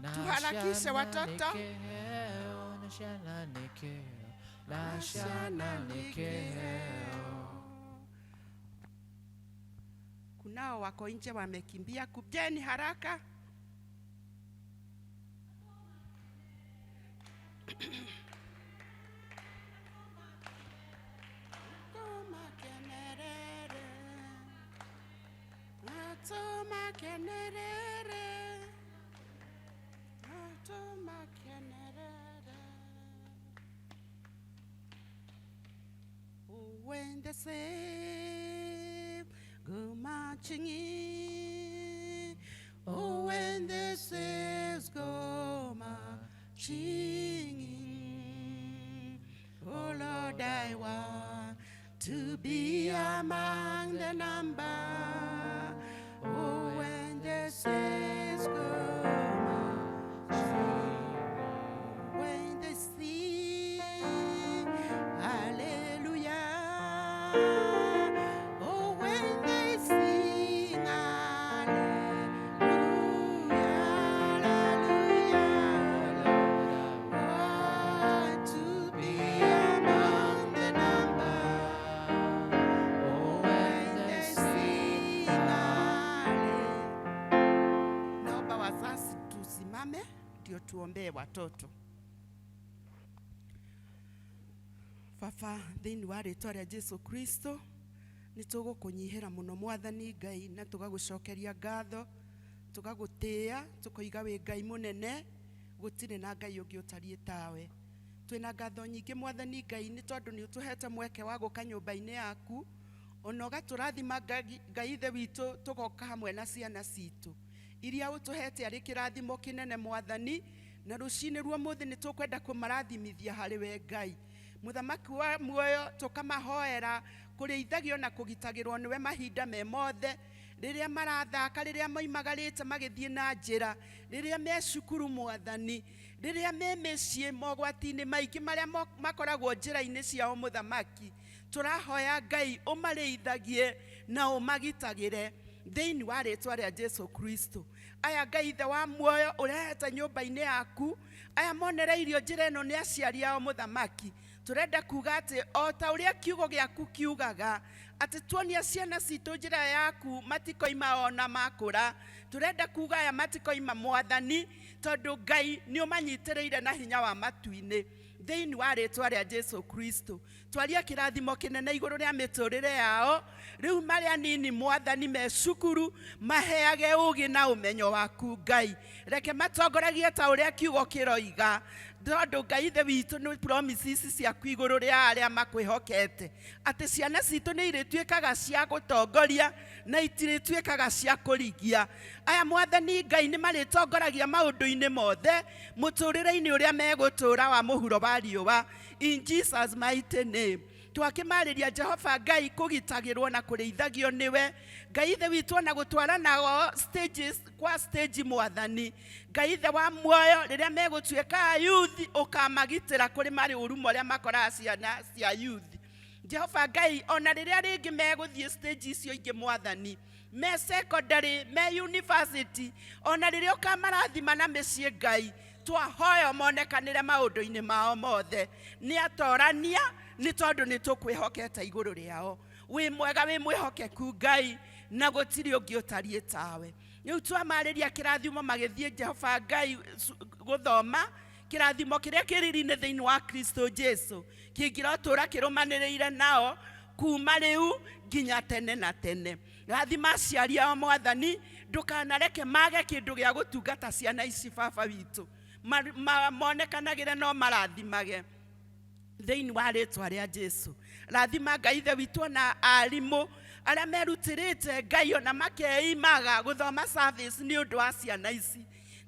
Speaker 10: Na
Speaker 9: Tuharakishe
Speaker 10: ciana
Speaker 9: watoto.
Speaker 10: nĩ kĩheo, na ciana nĩ kĩheo, na ciana nĩ kĩheo.
Speaker 9: Kunao wako nje wamekimbia, kujeni haraka. When the saints go marching in, oh, when the saints go marching in, oh Lord, I want to be among the number. Oh, when the saints go marching, when they sing, hallelujah. Oh, when they sing, hallelujah, hallelujah. Want to be among the number. Oh, when they sing, hallelujah. Naomba wazazi tusimame ndio tuombee watoto. Baba, thĩinĩ wa rĩtwa rĩa Jesu Kristo nĩ tũgũkũnyihĩra mũno mwathani Ngai na tũgagũcokeria ngatho, tũgagũtĩĩa, tũkoiga wĩ Ngai mũnene, gũtirĩ na Ngai ũngĩ ũtariĩ tawe. Twĩna ngatho nyingĩ mwathani Ngai nĩ tondũ nĩ ũtũhete mweke wa gũka nyũmba-inĩ yaku, ona ũgatũrathima Ngai Ngai ithe witũ tũgoka hamwe na ciana citũ iria ũtũhete arĩ kĩrathimo kĩnene mwathani, na rũcinĩ rwa ũmũthĩ nĩ tũkwenda kũmarathimithia harĩ we Ngai mũthamaki wa muoyo, tũkamahoera kũrĩithagio na kũgitagĩrwo nĩwe mahinda me mothe, rĩrĩa marathaka, rĩrĩa moimagarĩte magĩthiĩ na njĩra, rĩrĩa me cukuru mwathani, rĩrĩa me mĩciĩ mogwati-inĩ maingĩ marĩa makoragwo njĩra-inĩ ciao mũthamaki, tũrahoya Ngai ũmarĩithagie na ũmagitagĩre thĩinĩ wa rĩtwa rĩa Jesu Kristo. Aya Ngai ithe wa muoyo ũrehete nyũmba-inĩ yaku, aya monereirio njĩra ĩno nĩ aciari ao mũthamaki, tũrenda kuga atĩ o ta ũrĩa kiugo gĩaku kiugaga atĩ tuonia ciana citũ njĩra yaku matikoima ona makũra, tũrenda kuga aya matikoima mwathani, tondũ Ngai nĩ ũmanyitĩrĩire na hinya wa matu-inĩ thĩinĩ wa rĩtwa rĩa Jesu Kristo. Twaria kĩrathimo kĩnene igũrũ rĩa mĩtũrĩre yao rĩu marĩa nini mwathani me cukuru, maheage ũgĩ na ũmenyo waku Ngai, reke matongoragie ta ũrĩa kiugo kĩroiga, tondũ Ngai ithe witũ nĩ promises ciaku igũrũ rĩa arĩa makwĩhokete atĩ ciana citũ nĩ irĩtuĩkaga cia gũtongoria na itirĩtuĩkaga cia kũrigia. Aya mwathani Ngai nĩ marĩtongoragia maũndũ-inĩ mothe mũtũrĩre-inĩ ũrĩa megũtũra wa mũhuro wa riũa, in Jesus mighty name. Twakĩmarĩria Jehova Ngai kũgitagĩrwo na kũrĩithagio nĩwe Ngai ithe witũ, ona gũtwara nao stages kwa stage mwathani Ngai ithe wa muoyo, rĩrĩa megũtuĩka youth ũkamagitĩra kũrĩ marĩ marĩa makoraga ciana cia youth. Jehova Ngai, ona rĩrĩa rĩngĩ megũthiĩ stage icio ingĩ mwathani, me secondary, me university, ona rĩrĩa ũkamarathima na mĩciĩ Ngai, twahoya monekanĩre maũndũ-inĩ mao mothe nĩ atorania, nĩ tondũ nĩ tũkwĩhokete igũrũ rĩao. Wĩ mwega, wĩ mwĩhokeku Ngai, na gũtirĩ ũngĩ ũtariĩ tawe. Rĩu twamarĩria kĩrathimo magĩthiĩ Jehova Ngai gũthoma kĩrathimo kĩrĩa kĩriri-inĩ thĩinĩ wa Kristo Jesu kĩngĩrotũra kĩrũmanĩrĩire nao Kuma rĩu nginya tene na tene. Rathima aciari ao Mwathani, ndũkanareke mage kĩndũ gĩa gũtungata ciana ici baba witũ. Monekanagĩre no marathimage thĩinĩ wa rĩtwa rĩa Jesu. Rathima Ngai ithe witũ ona arimũ arĩa merutĩrĩte Ngai ona makeimaga gũthoma service nĩ ũndũ wa ciana ici.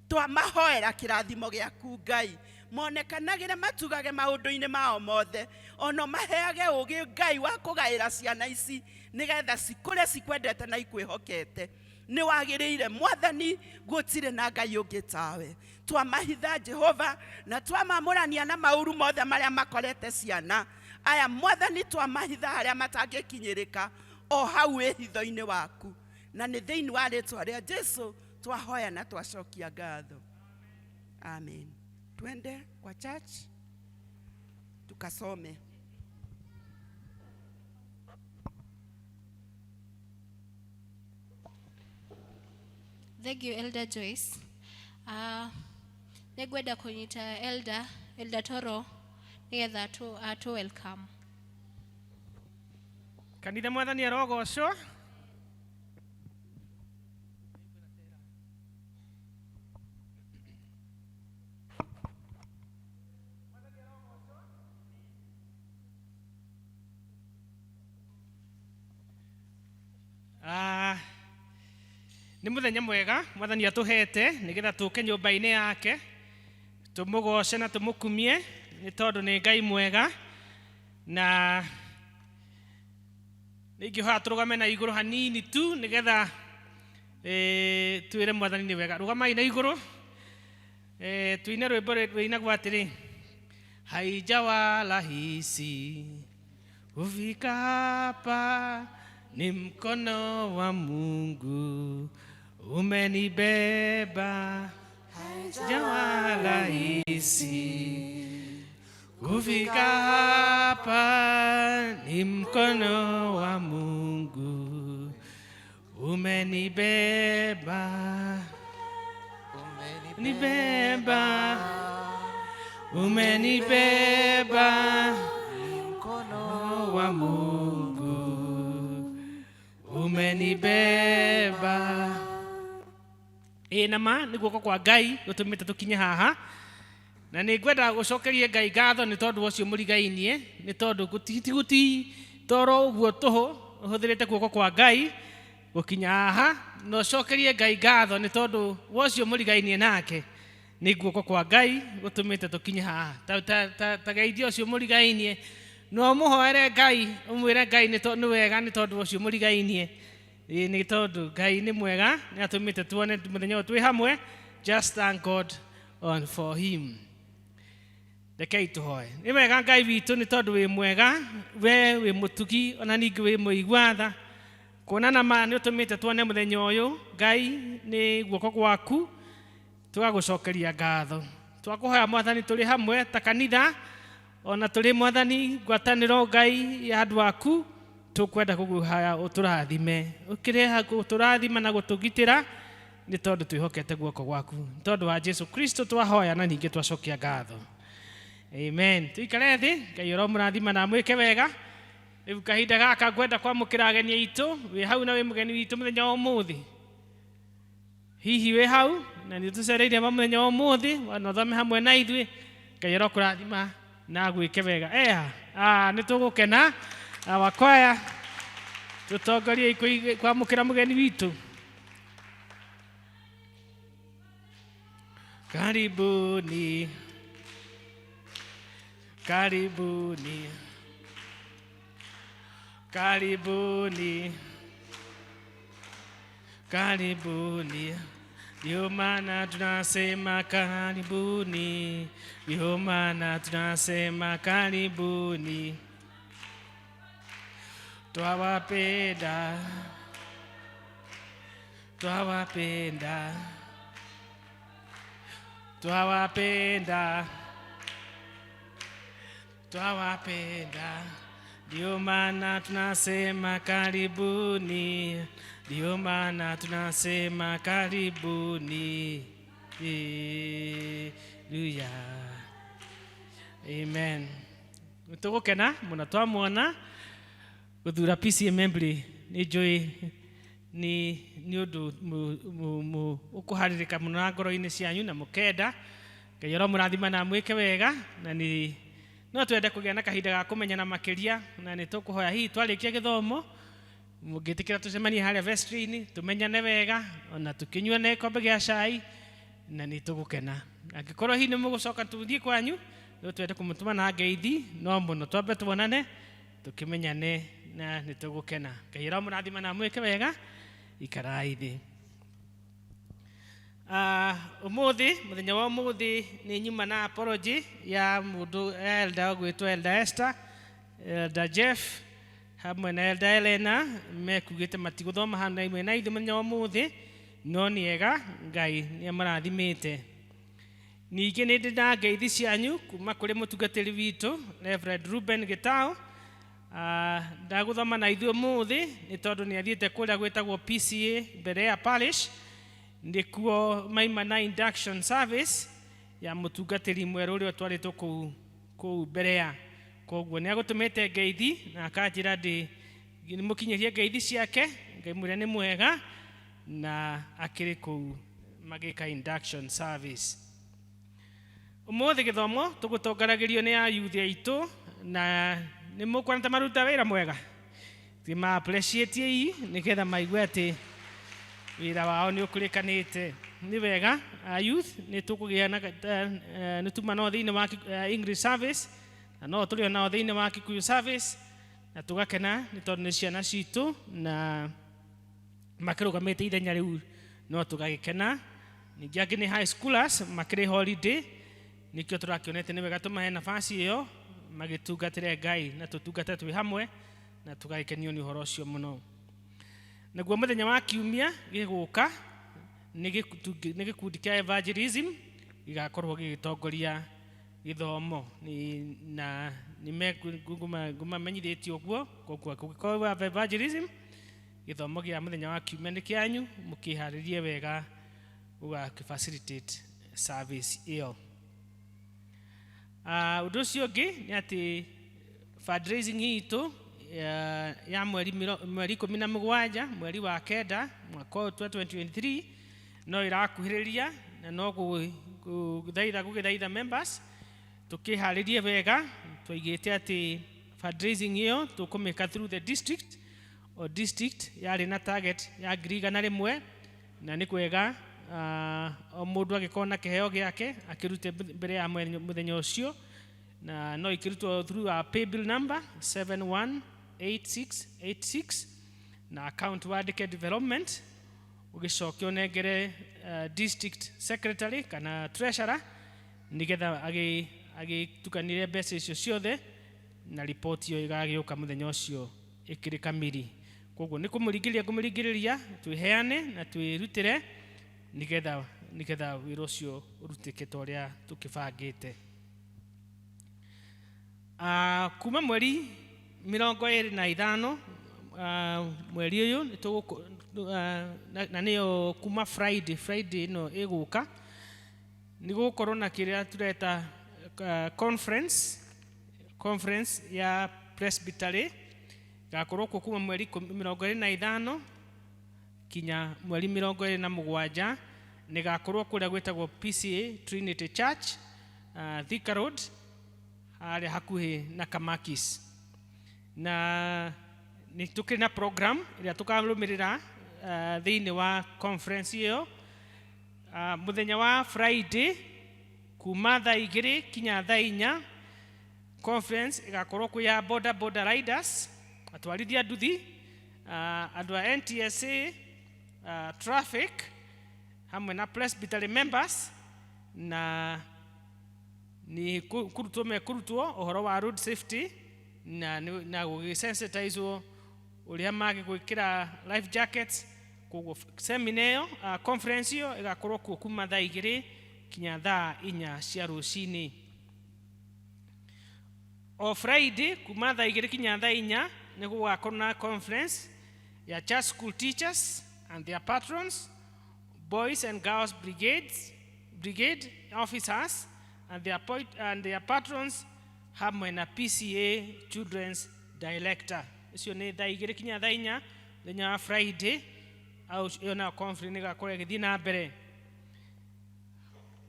Speaker 9: Twamahoera kĩrathimo gĩaku Ngai, monekanagĩre matugage maũndũ-inĩ mao mothe, ona maheage ũgĩ Ngai wa kũgaĩra ciana ici nĩgetha cikũre cikwendete na ikwĩhokete. Nĩ wagĩrĩire Mwathani, gũtirĩ na Ngai ũngĩ tawe. Twamahitha Jehova na twamamũrania na maũru mothe marĩa makorete ciana aya Mwathani, twamahitha harĩa matangĩkinyĩrĩka o hau wĩhitho-inĩ waku, na nĩ thĩinĩ wa rĩtwa rĩa Jesu twahoya na twacokia ngatho. Amen. Twende kwa church tukasome.
Speaker 3: Thank you, Elder Joyce. Nĩngwenda kũnyita Elder Toro nĩgetha atu welcome.
Speaker 11: Kanitha Mwathani arogocwo. Nĩ mũthenya mwega Mwathani atũhete nĩgetha tũke nyũmba-inĩ yake tũmũgoce na tũmũkumie nĩ tondũ nĩ Ngai mwega. Na nĩingĩhoya tũrũgame na igũrũ hanini tu nĩgetha twĩre Mwathani nĩ wega. Rũgamai na igũrũ, tuine rwĩmbo rwĩinagwo atĩrĩ, haijawa rahisi kufika hapa, ni mkono wa Mungu umenibeba. Haijawa rahisi kufika hapa, ni mkono wa Mungu umenibeba. Nibeba, umenibeba, ni mkono wa Mungu umenibeba. Ĩ nama nĩ guoko kwa Ngai gũtũmĩte tũkinye haha, na nĩ ngwenda gũcokerie Ngai ngatho nĩ tondũ ũcio mũrigainie, nĩ tondũ gũti toro ũguo tũhũ ũhũthĩrĩte guoko kwa Ngai gũkinya haha, na ũcokerie Ngai ngatho nĩ tondũ wa ũcio mũrigainie nake nĩ guoko kwa Ngai gũtũmĩte tũkinye haha. Ta geithia ũcio mũrigainie, no ũmũhoere Ngai, ũmwĩre Ngai nĩ wega nĩ tondũ ũcio mũrigainie. Ĩ, nĩ tondũ Ngai nĩ mwega, nĩ atũmĩte tuone mũthenya ũyũ twĩ hamwe. Just thank God on for him. Rekei tũhoe. Nĩ wega Ngai witũ nĩ tondũ wĩ mwega, we wĩ mũtugi ona ningĩ wĩ mũigua tha. Kuona na ma nĩ ũtũmĩte tuone mũthenya ũyũ, Ngai nĩ guoko gwaku tũgagũcokeria ngatho. Twakũhoya Mwathani tũrĩ hamwe ta kanitha, ona tũrĩ Mwathani ngwatanĩro Ngai ya andũ aku, tũkwenda gũkũhoya ũtũrathime, ũkĩreha gũtũrathima na gũtũgitĩra nĩ tondũ twĩhokete guoko gwaku. Nĩ tondũ wa Jesu Kristo twahoya na ningĩ twacokia ngatho. Amen. Tuikare thĩ, Ngai ũromũrathima na amwĩke wega. Rĩu kahinda gaka ngwenda kwamũkĩra ageni aitũ, wĩ hau na wĩ mũgeni witũ mũthenya wa ũmũthĩ. Hihi wĩ hau na nĩ tũcereire mũthenya wa ũmũthĩ, na ũthome hamwe na ithuĩ. Ngai ũrokũrathima na agwĩke wega. Eha, nĩ tũgũkena awakwaya tũtongorie kwamũkĩra mũgeni witũ. Karibuni, karibuni, karibuni, karibuni. Ndio maana tunasema karibuni, ndio maana tunasema karibuni. Twawapenda, twawapenda, twawapenda, twawapenda. Ndio maana tunasema karibuni, ndio maana tunasema karibuni. Haleluya. Amen. Tũgũkena mũno twamwona. Gũthura PCEA Membley nĩ njũĩ nĩ nĩ ũndũ ũkũharĩrĩka mũno na ngoro-inĩ cianyu na mũkenda. Ngai aromũrathima na amwĩke wega, na nĩ no twende kũgĩa na kahinda ga kũmenyana makĩria, na nĩ tũkũhoya hihi twarĩkia gĩthomo mũngĩtĩkĩra tũcemanie harĩa vestry-inĩ, tũmenyane wega ona tũkĩnyuane gĩkombe gĩa cai, na nĩ tũgũkena. Angĩkorwo hihi nĩ mũgũcoka tũthiĩ kwanyu, no twende kũmũtũma na ngeithi, no mũno twambe tuonane tũkĩmenyane na nĩ tũgũkena. Ngai aromũrathima na amwĩke wega. Ikarai thĩ. Ũmũthĩ, mũthenya wa ũmũthĩ nĩ nyuma na apology ya mũndũ elder ũgwĩtwo Elder Esther, Elder Jeff hamwe na Elder Elena mekugĩte matigũthoma hana imwe na ithuĩ mũthenya wa ũmũthĩ, no nĩ ega, Ngai nĩ amarathimĩte. Ningĩ nĩ ndĩ na ngeithi cianyu kuma kũrĩ mũtungatĩri witũ Reverend Ruben Gitao. Ndagũthoma na ithuĩ ũmũthĩ nĩ tondũ nĩ athiĩte kũrĩa gwĩtagwo PCEA mbere ya parish, nĩkuo maima na induction service ya mũtungatĩri mwerũ ũrĩa ũtwarĩtwo kũu kũu mbere ya. Koguo nĩ agũtũmĩte ngeithi na akanjĩra ndĩ mũkinyĩrie ngeithi ciake, ngaimwĩra nĩ mwega na akĩrĩ kũu magĩka induction service. Ũmũthĩ gĩthomo tũgũtongaragĩrio nĩ ayuthi aitũ, na nĩ mũkuona ta maruta wĩra mwega. Ti ma appreciate ii nĩgetha maigue atĩ wĩra wao nĩ ũkũrĩkanĩte. Nĩ wega a youth nĩ tũkũgĩa na nĩ tuma nao thĩinĩ wa English service, na no tũrĩ nao thĩinĩ wa Kikuyu service, na tũgakena nĩ tondũ nĩ ciana citũ na makĩrũgamĩte ithenya rĩu, no tũgagĩkena. Ningĩ angĩ nĩ high schoolers makĩrĩ holiday, nĩkĩo tũrakĩonete nĩ wega tũmahe nafasi ĩyo magĩtungatĩre Ngai na tũtungate twĩ hamwe, na tũgagĩkenio nĩ ũhoro ũcio mũno. Naguo mũthenya wa kiumia gĩgũka nĩ gĩkundi kĩa evangelism gĩgakorwo gĩgĩtongoria gĩthomo, na nĩ ngũmamenyithĩtie ũguo. Koguo kũngĩkorwo wa evangelism, gĩthomo gĩa mũthenya wa kiumia nĩ kĩanyu, mũkĩharĩrie wega gũgakĩ facilitate service ĩyo. Ũndũ ũcio ũngĩ nĩ atĩ fundraising itũ ya mweri 17 mweri wa 9 mwaka ũyũ 2023 no ĩrakuhĩrĩria, na no gũgĩthaitha members tũkĩharĩrie wega. Twaigĩte atĩ fundraising ĩyo tũkũmĩka through the district, o district yarĩ na target ya 100,000, na nĩ kwega o mũndũ agĩkorwo na kĩheo gĩake akĩrute mbere ya mũthenya ũcio, na no ikĩrutwo through our pay bill number 718686 na account wandĩke development, ũgĩcoke ũnengere district secretary kana treasurer nĩgetha agĩtukanire mbeca icio ciothe, na ripoti ĩyo ĩgagĩũka mũthenya ũcio ĩkĩrĩ kamiri. Koguo nĩ kũmũringĩrĩria ngũmũringĩrĩria twĩheane na twĩrutĩre nĩgetha wĩra ũcio ũrutĩke ta ũrĩa tũkĩbangĩte. Kuma mweri 25 mweri ũyũ na nĩyo kuma Friday ĩno ĩgũka, nĩ gũgũkorwo na kĩrĩa tũreta conference ya presbytery gakorwo kuo kuma mweri 25 kinya mweri 27, nĩ gakorwo kũrĩa gwĩtagwo PCEA Trinity Church, Thika Road, harĩa hakuhĩ na Kamakis. Na nĩ tũkĩrĩ na program ĩrĩa tũkarũmĩrĩra thĩinĩ wa conference ĩyo. Mũthenya wa Friday kuma thaa 2 kinya thaa 4, conference ĩgakorwo kwĩ ya boda boda riders, atwarithia nduthi, andũ a NTSA, traffic hamwe na presbytery members, na nĩ kũrutwo mekũrutwo ũhoro wa road safety na gũgĩsensitizwo ũrĩa mangĩgwĩkĩra life jackets. Koguo seminar ĩyo, conference ĩyo ĩgakorwo kuo kuma thaa 2 kinya thaa 4 cia rũcinĩ. O Friday kuma thaa 2 kinya thaa 4 nĩ gũgakorwo na conference ya church school teachers and their patrons, boys and girls brigade officers and their patrons hamwe na PCEA children's director. Icio nĩ thaa 2 kinya thaa 4 mũthenya wa Friday. Au ĩyo nayo conference nĩ ĩgakorwo ĩgĩthiĩ na mbere.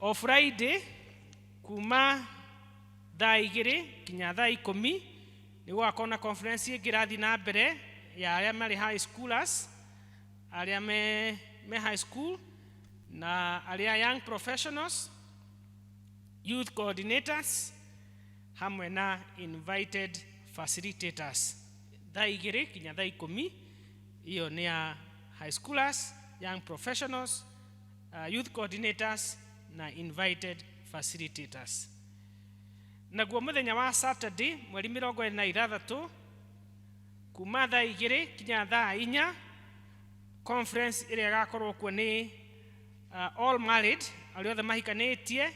Speaker 11: O Friday kuma thaa 2 kinya thaa 10 nĩ gũgakorwo na conference ĩngĩ ĩrathiĩ na mbere ya arĩa marĩ high schoolers, arĩa me high school na arĩa young professionals, youth coordinators hamwe na invited facilitators. Thaa 2 kinya thaa 10, iyo nĩ ya high schoolers, young professionals, youth coordinators na invited facilitators. Naguo mũthenya wa Saturday mweri 26 kuma thaa 2 kinya thaa 4, conference ĩrĩa ĩgakorwo kuo nĩ all married, arĩa othe mahikanĩtie,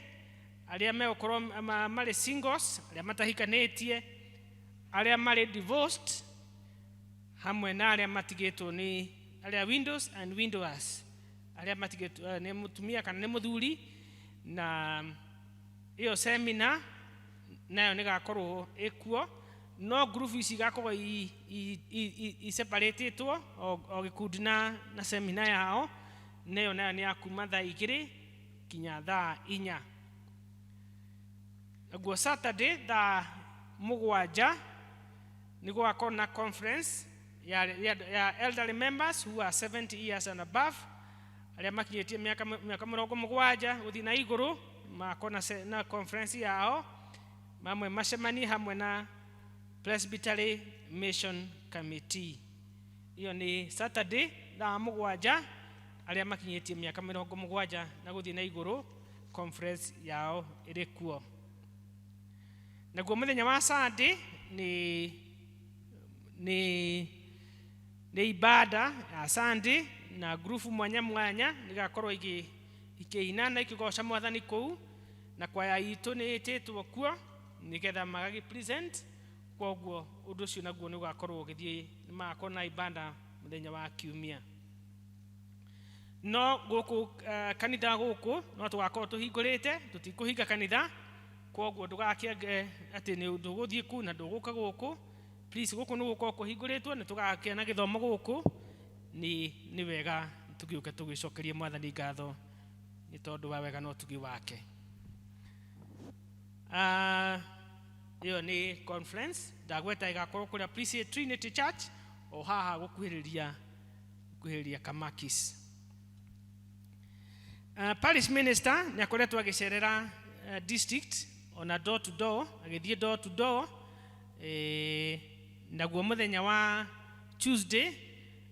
Speaker 11: arĩa megũkorwo marĩ singles, arĩa matahikanĩtie, arĩa marĩ divorced hamwe na arĩa matigĩtwo nĩ arĩa widows and widowers, arĩa matigĩtwo nĩ mũtumia kana nĩ mũthuri. Na ĩyo seminar nayo nĩ gakorwo ĩkuo, no group ici igakorwo iseparatĩtwo o gĩkundi na seminar yao. Nayo nayo nĩ ya kuma thaa 2 kinya thaa 4. Naguo Saturday thaa 7 nĩ gũgakorwo na conference ya elderly members who are 70 years and above, arĩa makinyĩtie mĩaka 70 gũthiĩ na igũrũ, magakorwo na conference yao, mamwe macemanie hamwe na Presbytery Mission Committee. Iyo nĩ Saturday thaa 7, arĩa makinyĩtie mĩaka 70 na gũthiĩ na igũrũ, conference yao ĩrĩ kuo. Naguo mũthenya wa Sunday nĩ ibada ya Sunday na grupu mwanya mwanya nĩgakorwo ikĩina na ikĩgoca Mwathani kũu, na kwaya itũ nĩ ĩtĩtwo kuo nĩgetha magagĩ present. Koguo ũndũ ũcio naguo nĩ ũgakorwo ũgĩthiĩ, nĩ magakorwo na ibada mũthenya wa Kiumia. No gũkũ kanitha gũkũ no tũgakorwo tũhingũrĩte, tũtikũhinga kanitha, koguo ndũgakĩange atĩ nĩ ndũgũthiĩ kũu na ndũgũka gũkũ. Please, gũkũ nĩ gũkorwo kũhingũrĩtwo, nĩ tũgakĩa na gĩthomo gũkũ. Nĩ wega tũgĩũke tũgĩcokerie Mwathani ngatho nĩ tondũ wa wega na ũtugi wake. Ĩyo nĩ conference ndagweta ĩgakorwo kũrĩa PCEA Trinity Church o haha gũkuhĩrĩria Kamakis. Parish minister nĩ akoretwo agĩcerera district ona door to door, agĩthiĩ door to door, naguo mũthenya wa Tuesday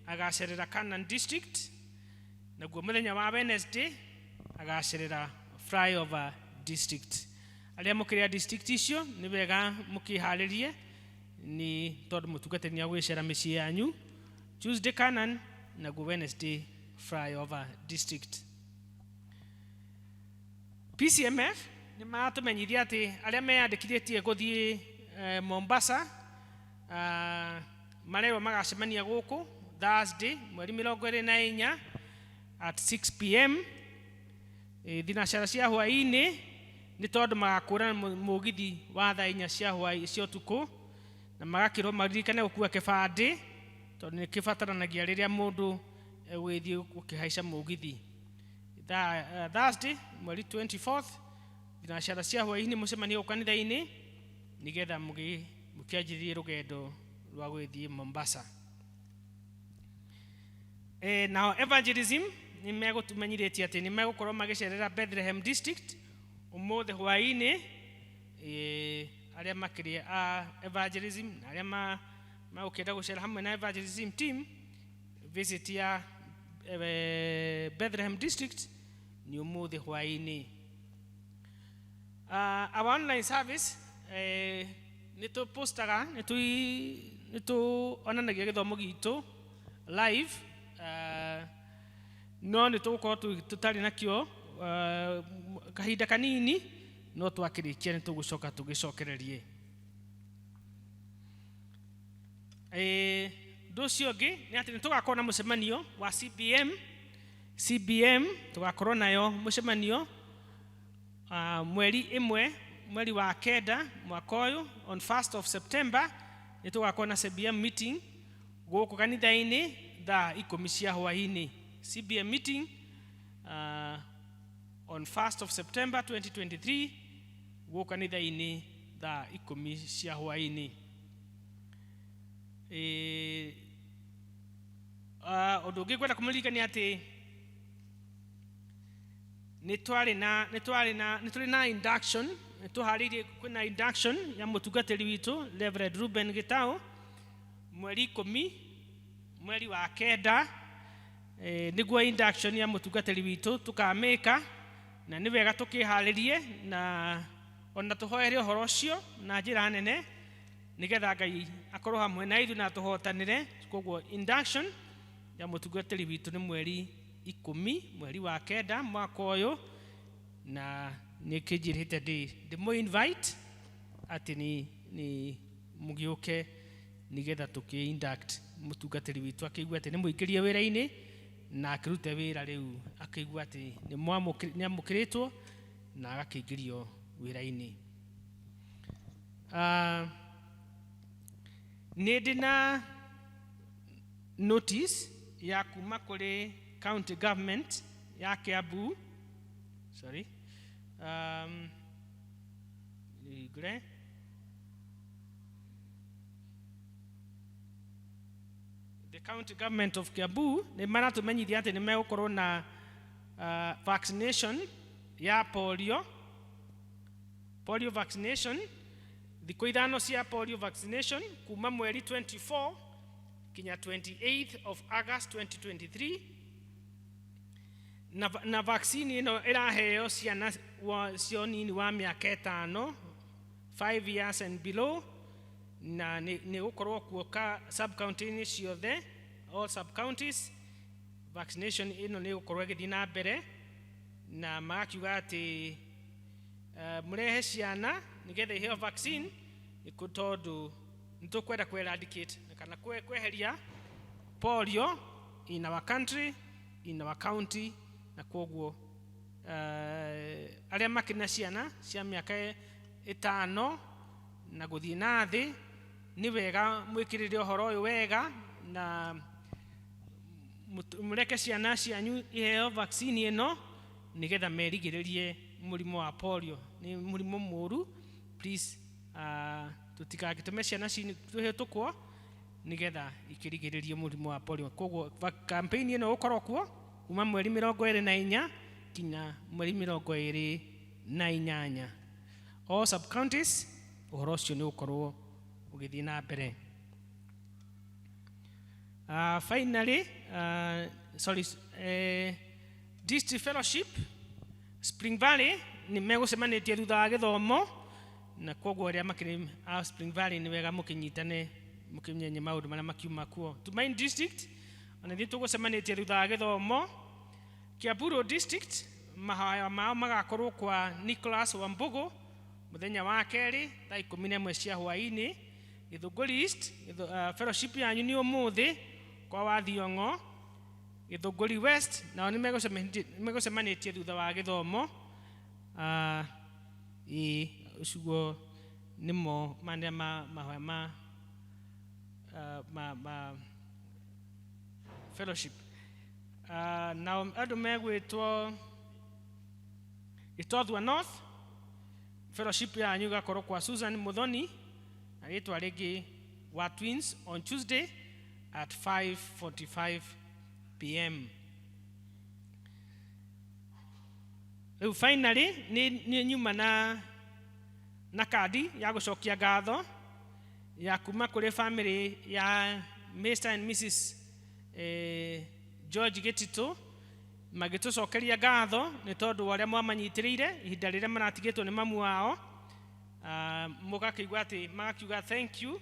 Speaker 11: agacerera Canaan District, naguo mũthenya wa Wednesday agacerera Flyover District. Arĩa mũkĩrĩa district icio nĩ wega mũkĩharĩrie, nĩ tondũ mũtungatĩri nĩ agũgĩcera mĩciĩ yanyu. Tuesday Canaan, naguo Wednesday Flyover District. PCMF nĩ maratũmenyithia atĩ arĩa meyandĩkithĩtie gũthiĩ Mombasa, marerwo magacemania gũkũ Thursday mweri 24 at 6 p.m., thinacara cia hwaĩ-inĩ, nĩ tondũ magakũra mũgithi wa thaa 4 cia hwaĩ cia ũtukũ, na magakĩrwo maririkane gũkua kĩbandĩ tondũ nĩ kĩbataranagia rĩrĩa mũndũ egũgĩthiĩ gũkĩhaica mũgithi. Thursday mweri 24th thinacara cia hwaĩ-inĩ, mũcemanie gũkũ kanitha-inĩ nĩgetha mũkĩanjĩrĩrie rũgendo rwa gũgĩthiĩ Mombasa. Nao evangelism nĩ megũtũmenyithĩtie atĩ nĩ megũkorwo magĩcerera Bethlehem District ũmũthĩ hwaĩ-inĩ. Arĩa makĩrĩ a evangelism na arĩa magũkĩenda gũcera hamwe na evangelism team, visit ya Bethlehem District nĩ ũmũthĩ hwaĩ-inĩ. Our online service, nĩ tũpostaga, nĩ tũonanagia gĩthomo gitũ live, no nĩ tũgũkorwo tũtarĩ nakĩo kahinda kanini, no twakĩrĩkia nĩ tũgũcoka tũgĩcokererie. Ũndũ ũcio ũngĩ nĩ atĩ nĩ tũgakorwo na mũcemanio wa CBM. CBM tũgakorwo nayo mũcemanio mweri 1 mweri wa 9 mwaka ũyũ, on 1st of September. Nĩ tũgakorwo na CBM meeting gũkũ kanitha-inĩ thaa 10 cia hwaĩ-inĩ. CBM meeting on 1st of September 2023 gũkũ kanitha-inĩ thaa 10 cia hwaĩ-inĩ. Ũndũ ũngĩ ngwenda kũmũririkania atĩ nĩ twarĩ na nĩ twarĩ na nĩ tũrĩ na induction, nĩ tũharĩirie kwĩna induction ya mũtungatĩri witũ Reverend Ruben Gitau mweri 10 mweri wa 9, nĩguo induction ya mũtungatĩri witũ tũkamĩka, na nĩ wega tũkĩharĩrie na ona tũhoere ũhoro ũcio na njĩra nene nĩgetha Ngai akorwo hamwe na ithuĩ na tũhotanĩre. Koguo induction ya mũtungatĩri witũ nĩ mweri 10 mweri wa 9 mwaka ũyũ, na nĩ kĩnjĩrĩte ndĩmũ invite atĩ nĩ mũgĩũke nĩgetha tũkĩ induct mũtungatĩri witũ akĩigua atĩ nĩ mũingĩrie wĩra-inĩ na akĩrute wĩra rĩu akĩigua atĩ nĩ amũkĩrĩtwo na agakĩingĩrio wĩra-inĩ. Nĩ ndĩ na notice ya kuma kũrĩ county government ya Kiambu, sorry, ngure the county government of Kiambu nĩ maratũmenyithia atĩ nĩ megũkorwo na vaccination ya polio vaccination, thikũ 5 cia polio vaccination kuma mweri 24 kinya 28th of August 2023, na vaccine ĩno ĩraheo ciana cia ũnini wa mĩaka 5, 5 years and below, na nĩ gũkorwo kuo ka sub-county-inĩ ciothe, all sub-counties. Vaccination ĩno nĩ gũkorwo ĩgĩthiĩ na mbere, na magakiuga atĩ mũrehe ciana nĩgetha iheo vaccine nĩ tondũ nĩ tũkwenda kũ eradicate kana kweheria polio in our country, in our county, na kwoguo arĩa makĩrĩ na ciana cia mĩaka 5 na gũthiĩ na thĩ nĩ wega mwĩkĩrĩre ũhoro ũyũ wega na mũreke ciana cianyu iheo vaccine ĩno nĩgetha merigĩrĩrie mũrimũ wa polio. Nĩ mũrimũ mũũru, please, tũtikagĩtũme ciana tũhĩtũkwo nĩgetha ikĩrigĩrĩrie mũrimũ wa polio. Koguo campaign ĩno gũkorwo kuo kuma mweri 24 kinya mweri 28. All sub counties ũhoro ũcio nĩ ũkorwo ũgĩthiĩ na mbere. Finally, sorry, District Fellowship Spring Valley nĩ megũcemanĩtie thutha wa gĩthomo, na koguo arĩa makĩrĩ a Spring Valley nĩ wega mũkĩnyitane mũkĩmenye maũndũ marĩa makiuma kuo. Tumaini District ona ithuĩ tũgũcemanĩtie thutha wa gĩthomo. Kiambu District mahoya mao magakorwo kwa Nicholas Wambugu mũthenya wa kerĩ thaa 11 cia hwaĩ-inĩ. Gĩthũngũri East fellowship yanyu nĩ ũmũthĩ kwa Wathiong'o. Gĩthũngũri West nao nĩ megũcemanĩtie thutha wa gĩthomo. Ũcio nĩmo marĩa mahoya ma fellowship. Nao andũ megwĩtwo Gĩtothua North fellowship yanyu ĩgakorwo kwa Susan Muthoni na rĩtwa rĩngĩ wa Twins on Tuesday at 5:45 p.m. Rĩu finally nĩ nyuma na kandi ya gũcokia ngatho ya kuma kũrĩ family ya Mr and Mrs George Gĩtitũ magĩtũcokeria ngatho nĩ tondũ wa ũrĩa mwamanyitĩrĩire ihinda rĩrĩa maratigĩtwo nĩ mamu wao. Mũgakĩigua atĩ magakiuga thank you,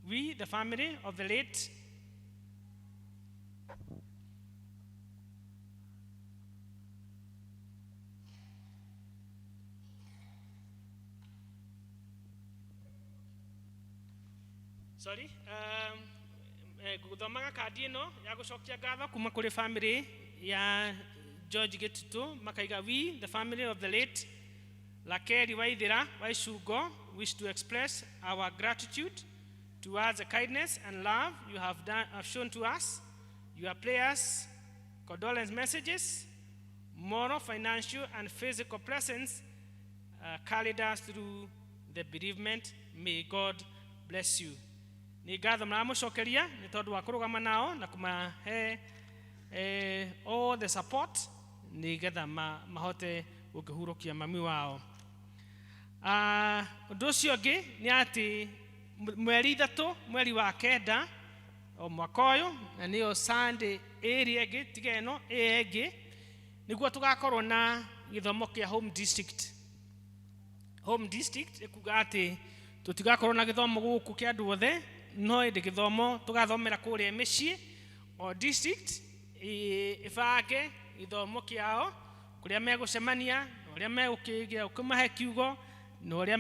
Speaker 11: we the family of the late sorry, gũthomaga kandi ĩno ya gũcokia ngatho kuma kũrĩ family ya George Gĩtitũ, makaiga we the family of the late Lakeri Waithera Waicungo wish to express our gratitude to towards the kindness and love you have shown to us, your prayers, condolence messages, moral, financial, and physical presence carried us through the bereavement. May God bless you. Nĩ ngatho mũramũcokeria nĩ tondũ wa kũrũgama nao na kũmahe all the support nĩgetha mahote gũkĩhurũkia mami wao. Ũndũ ũcio ũngĩ nĩ atĩ mweri 3 mweri wa 9 o mwaka ũyũ, na nĩyo Sunday ĩrĩa ĩngĩ tiga ĩno ĩyo ĩngĩ, nĩguo tũgakorwo na gĩthomo kĩa home district. Home district ĩkuga atĩ tũtigakorwo na gĩthomo gũkũ kĩa andũ othe, no ĩndĩ gĩthomo tũgathomera kũrĩa mĩciĩ o district ĩbange gĩthomo kĩao kũrĩa megũcemania na ũrĩa megũkĩgĩa ũkĩmahe kiugo na ũrĩa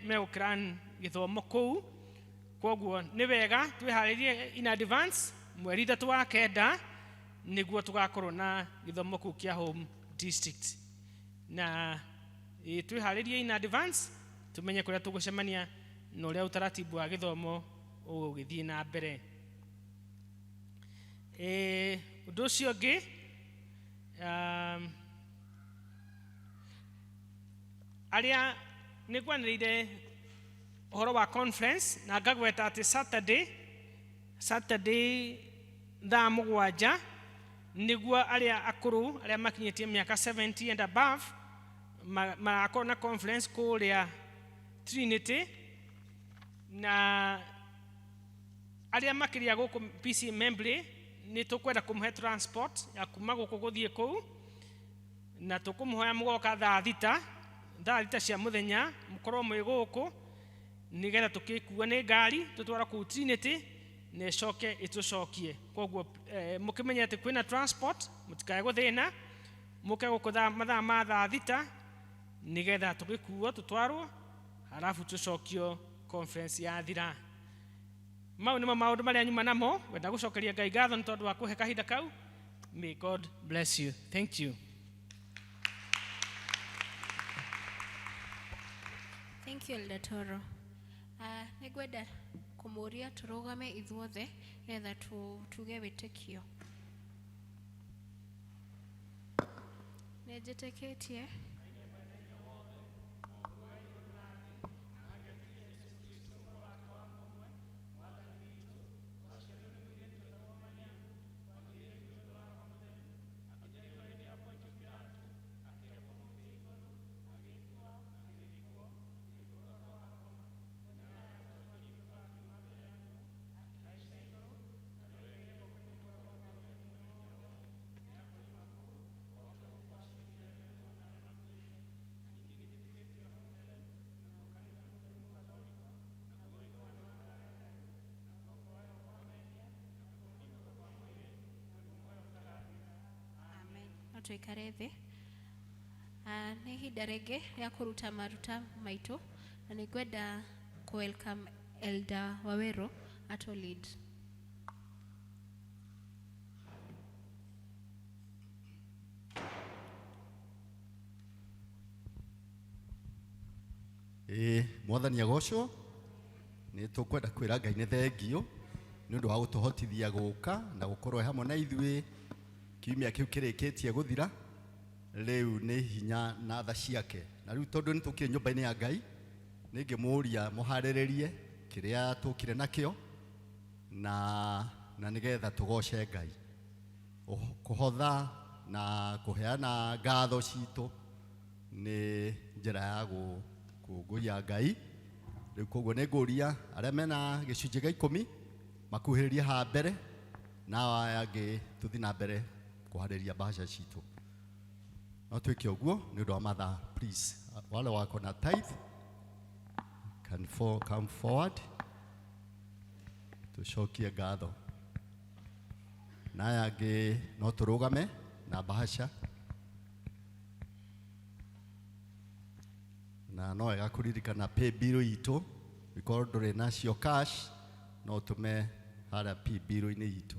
Speaker 11: megũkĩran gĩthomo kũu. Kwoguo nĩ wega twĩharĩrie in advance mweri 3 wa 9 nĩguo tũgakorwo na gĩthomo kũu kĩa home district, na twĩharĩrie in advance tumenye kũrĩa tũgũcemania na ũrĩa utaratibu wa gĩthomo ũgũgĩthiĩ na mbere. Ũndũ ũcio ũngĩ, arĩa nĩ ngwanĩrĩire ũhoro wa conference na ngagweta atĩ Saturday thaa 7 nĩguo arĩa akũrũ arĩa makinyĩtie mĩaka 70 and above marakorwo na conference kũrĩa Trinity, na arĩa makĩria gũkũ PC Membley nĩ tũkwenda kũmũhe transport ya kuma gũkũ gũthiĩ kũu, na tũkũmũhoya mũgoka thaa 6 cia mũthenya mũkorwo mwĩ gũkũ nĩgetha tũkĩkua nĩ ngari tũtwara kũu Trinity na ĩcoke ĩtũcokie. Kwoguo mũkĩmenye atĩ kwĩna transport, mũtikae gũthĩna, mũke gũkũ mathaa ma thaa 6 nĩgetha tũgĩkuo tũtwarwo halafu tũcokio conference yathira. Mau nĩmo maũndũ marĩa nyuma namo. Wenda gũcokeria Ngai ngatho nĩ tondũ wa kũhe kahinda kau. May God bless you. Thank you.
Speaker 3: Thank you, Elder Toro. Nĩngwenda kũmũria tũrũgame ithuothe nĩgetha tuge wĩtĩkio. Nĩnjĩtĩkĩtie tuikare thĩ. Nĩ ihinda rĩngĩ rĩa kũruta maruta maitũ, na nĩngwenda kũ welcome Elder Waweru ato lead.
Speaker 12: Mwathani agocwo, nĩ tũkwenda kwĩra Ngai nĩ thengio nĩ ũndũ wa gũtũhotithia gũka na gũkorwo hamwe na ithuĩ kiumia kĩu kĩrĩkĩtie gũthira. Rĩu nĩ hinya na tha ciake, na rĩu tondũ nĩ tũkire nyũmba-inĩ ya Ngai, nĩ ngĩmũria mũharĩrĩrie kĩrĩa tũkire nakĩo na nĩgetha tũgoce Ngai. Kũhotha na kũheana ngatho citũ nĩ njĩra ya gũkũngũiya Ngai. Rĩu koguo nĩ ngũria arĩa mena gĩcunjĩ gĩa 10 makuhĩrĩrie haha mbere, na aya angĩ tũthiĩ na mbere kũharĩria mbeca citũ. No twĩke ũguo nĩ ũndũ wa mathaa. Please, wale wako na tithe can come forward tũcokie ngatho, na aya angĩ no tũrũgame na bahasha, na no wega kũririkana pay bill itũ, ikorwo ndũrĩ nacio cash no ũtũme harĩa pay bill-inĩ itũ.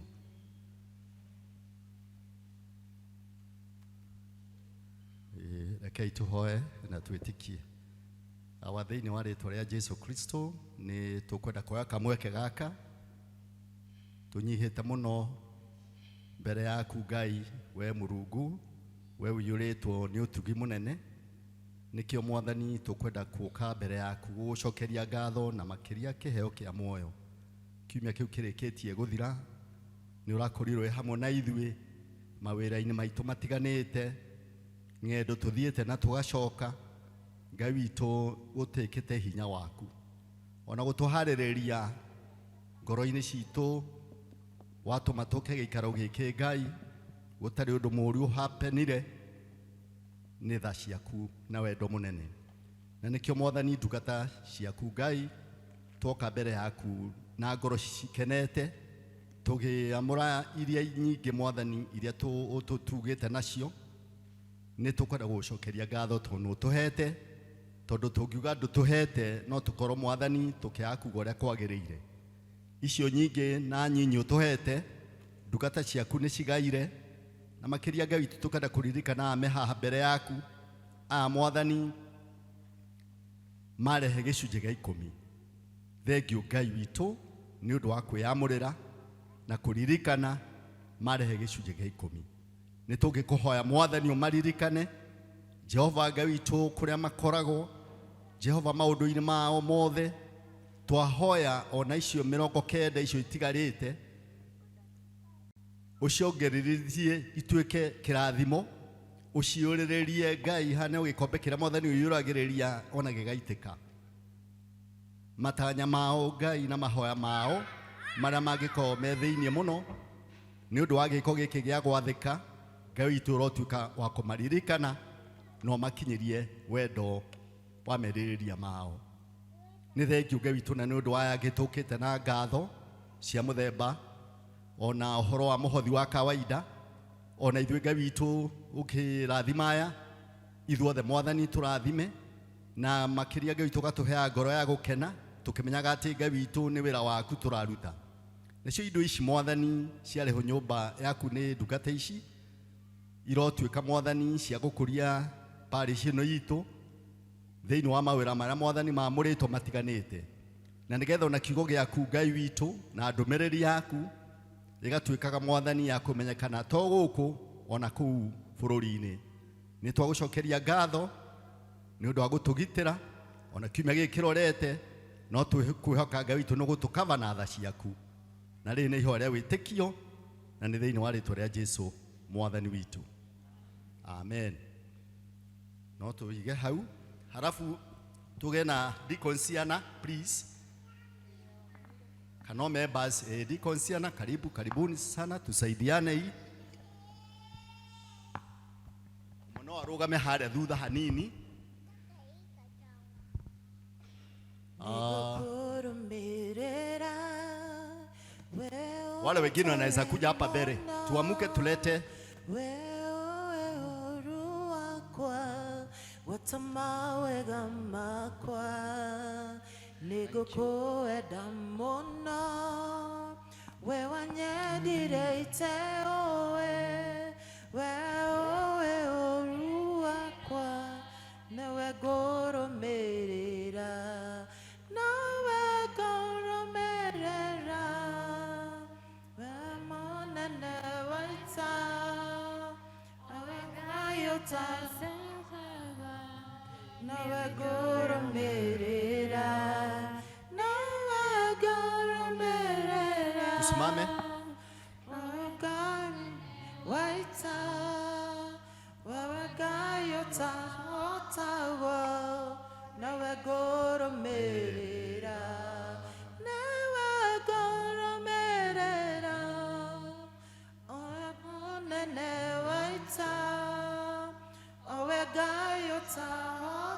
Speaker 12: Rekei tũhoe na twĩtĩkie. Awa thĩinĩ wa rĩtwa rĩa Jesu Kristo nĩ tũkwenda kuoya kamweke gaka tũnyihĩte mũno mbere yaku Ngai, we Mũrungu, we ũiyũrĩtwo nĩ ũtugi mũnene. Nĩkĩo Mwathani tũkwenda kũka mbere yaku gũgũcokeria ngatho na makĩria kĩheo kĩa muoyo. Kiumia kĩu kĩrĩkĩtie gũthira nĩ ũrakorirwo wĩ hamwe na ithuĩ mawĩra-inĩ maitũ matiganĩte, ng'endo tũthiĩte na tũgacoka. Ngai witũ gũtĩkĩte hinya waku ona gũtũharĩrĩria ngoro-inĩ citũ, watũma tũke gĩikaro gĩkĩ Ngai gũtarĩ ũndũ mũũru ũhapenire, nĩ tha ciaku na wendo mũnene. Na nĩkĩo Mwathani ndungata ciaku Ngai twoka mbere yaku na ngoro cikenete, tũgĩamũra iria nyingĩ Mwathani iria tũtugĩte nacio, nĩ tũkwenda gũgũcokeria ngatho tondũ nĩ ũtũhete, tondũ tũngiuga ndũtũhete no tũkorwo Mwathani tũkĩaga kuga ũrĩa kwagĩrĩire. Icio nyingĩ na nyinyi ũtũhete, ndungata ciaku nĩ cigaire, na makĩria Ngai witũ tũkenda kũririkana ame haha mbere yaku aya Mwathani marehe gĩcunjĩ gĩa 10. Thengiũ Ngai witũ nĩ ũndũ wa kwĩyamũrĩra na kũririkana marehe gĩcunjĩ gĩa 10. Nĩ tũngĩkũhoya Mwathani ũmaririkane Jehova Ngai witũ kũrĩa makoragwo, Jehova maũndũ-inĩ mao mothe. Twahoya ona icio 90 icio itigarĩte ũciongereririe ituĩke kĩrathimo, ũciũrĩrĩrie Ngai hane gĩkombe kĩrĩa Mwathani ũiyũragĩrĩria ona gĩgaitĩka. Matanya mao Ngai na mahoya mao marĩa mangĩkorwo me thĩinĩ mũno nĩ ũndũ wa gĩko gĩkĩ gĩa gwathĩka, Ngai witũ ũrotuĩka wa kũmaririkana na ũmakinyĩrie wendo wa merirĩria mao. Nĩ thengiũ Ngai witũ na nĩ ũndũ wa aya angĩ tũkĩte na ngatho cia mũthemba ona ũhoro wa mũhothi wa kawaida, ona ithuĩ Ngai witũ ũkĩrathima aya ithuothe Mwathani tũrathime, na makĩria Ngai witũ ũgatũheaga ngoro ya gũkena tũkĩmenyaga atĩ Ngai witũ nĩ wĩra waku tũraruta. Nacio indo ici Mwathani ciarĩhwo nyũmba yaku nĩ ndungata ici irotuĩka Mwathani cia gũkũria parish ĩno itũ thĩinĩ wa mawĩra marĩa Mwathani maamũrĩtwo matiganĩte, na nĩgetha ona kiugo gĩaku Ngai witũ na ndũmĩrĩri yaku ĩgatuĩkaga Mwathani ya kũmenyekana to gũkũ ona kũu bũrũri-inĩ. Nĩ twagũcokeria ngatho nĩ ũndũ wa gũtũgitĩra ona kiumia gĩkĩ kĩrorete, no twĩhoka Ngai witũ nĩ gũtũkava na tha ciaku. Na rĩrĩ nĩ ihoya rĩa wĩtĩkio na nĩ thĩinĩ wa rĩtwa rĩa Jesu Mwathani witũ, amen. No tũige hau halafu tuge na deacon Siana please, kano members deacon Siana, karibu, karibuni sana, tusaidiane hii. Muno arugame haria thutha hanini. Wale wengine wanaweza kuja hapa mbele, tuamuke tulete tusimame.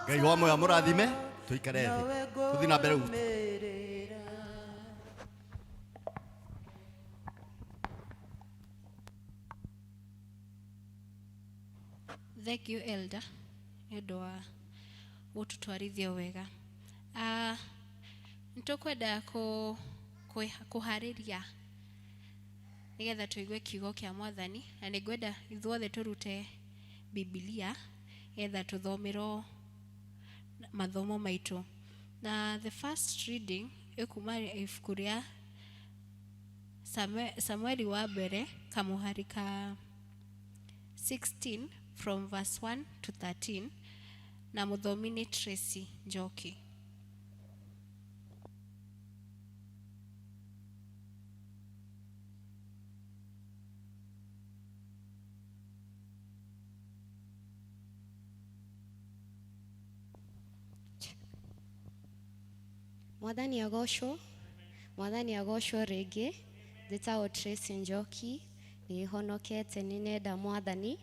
Speaker 12: Ngai wa moyo amũrathime, tũikare thĩ tũthiĩ na mbere gũtu.
Speaker 3: Thank you elder nĩ ũndũ wa gũtũtwarithia wega. Nĩtũkwenda kũharĩria nĩgetha tũigue kiugo kĩa Mwathani, na nĩngwenda ithuothe tũrute Bibilia nĩgetha tũthomerwo Mathomo maitũ. Na the first reading ĩkuma ibuku rĩa Samueli wa mbere kamũhari ka 16 from verse 1 to 13 na mũthomi nĩ Tracy Njoki.
Speaker 13: Mwathani agocwo, Mwathani agocwo rĩngĩ. Njĩtagwo Tracy Njoki, nĩ honokete, nĩ nenda Mwathani,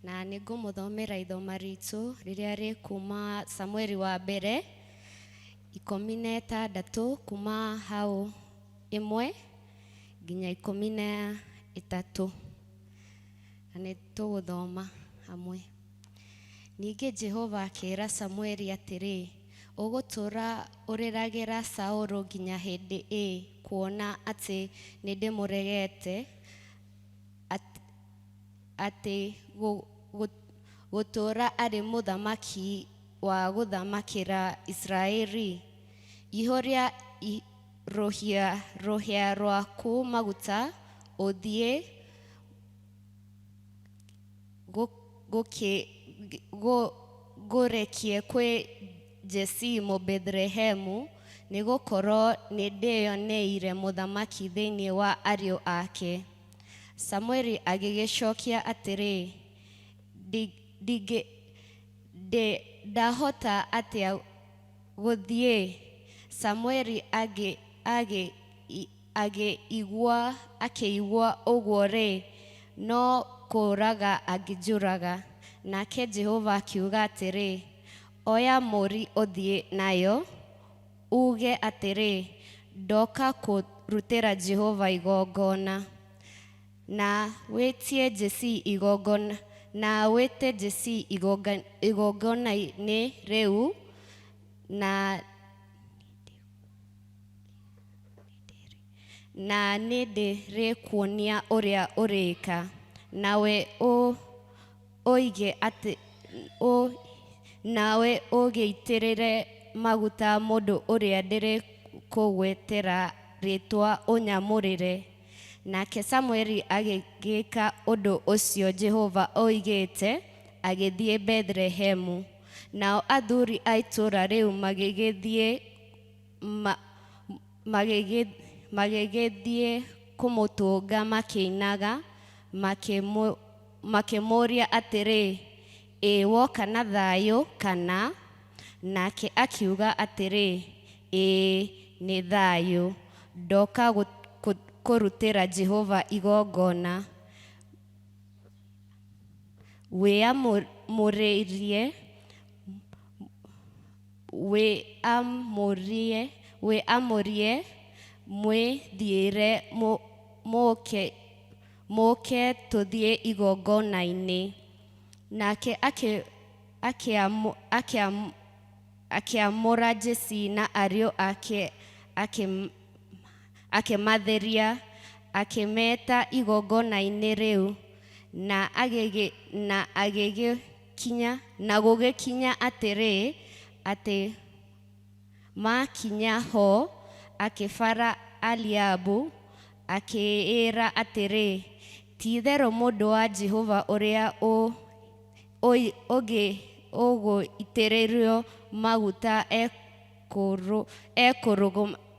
Speaker 13: na nĩ ngũmũthomera ithoma ritũ rĩrĩa rĩ kuma Samueli wa mbere 16 kuma hau 1 nginya 13, na nĩ tũgũthoma hamwe. Ningĩ Jehova akĩra Samueli atĩrĩ, ũgũtũũra ũrĩragĩra Saũlũ nginya hĩndĩ ĩ, kuona atĩ nĩndĩmũregete atĩ gũtũũra arĩ mũthamaki wa gũthamakĩra Isiraeli? Ihũria rũhĩa rwaku maguta, ũthiĩ ngũrekie kwĩ Jesii Mũbethlehemu, nĩgũkorwo nĩndĩyoneire mũthamaki thĩinĩ wa ariũ ake. Samueli agĩgĩcokia atĩrĩ, ndahota atĩa gũthiĩ? Samueli akĩigua ũguo-rĩ, no kũũraga angĩnjũraga. Nake Jehova akiuga atĩrĩ, oya mũri ũthiĩ nayo, uuge atĩrĩ, ndoka kũrutĩra Jehova igongona. Na wĩtie Jesii igongona, na wĩte Jesii igongona-inĩ rĩu, na nĩndĩrĩkuonia ũrĩa ũrĩĩka. Nawe ũige atĩ nawe ũgĩitĩrĩre maguta mũndũ ũrĩa ndĩrĩkũgwetera rĩĩtwa ũnyamũrĩre. Nake Samueli agĩgĩka ũndũ ũcio Jehova oigĩte, agĩthiĩ Bethlehemu. Nao athuri a itũũra rĩu magĩgĩthiĩ kũmũtũnga makĩinaga, makĩmũũria atĩrĩ, ĩ woka na thayũ kana? Nake akiuga atĩrĩ, ĩĩ nĩ thayũ, ndoka kũrutĩra Jehova igongona. Wĩamũrie mwĩthiĩre mũke tũthiĩ igongona-inĩ. Nake akĩamũra Jesii na ariũ ake, akĩmatheria, akĩmeeta igongona-inĩ rĩu, na gũgĩkinya atĩrĩ, atĩ maakinya ho, akĩbara Eliabu, akĩĩra atĩrĩ, ti-itherũ mũndũ wa Jehova ũrĩa ũgũitĩrĩrio maguta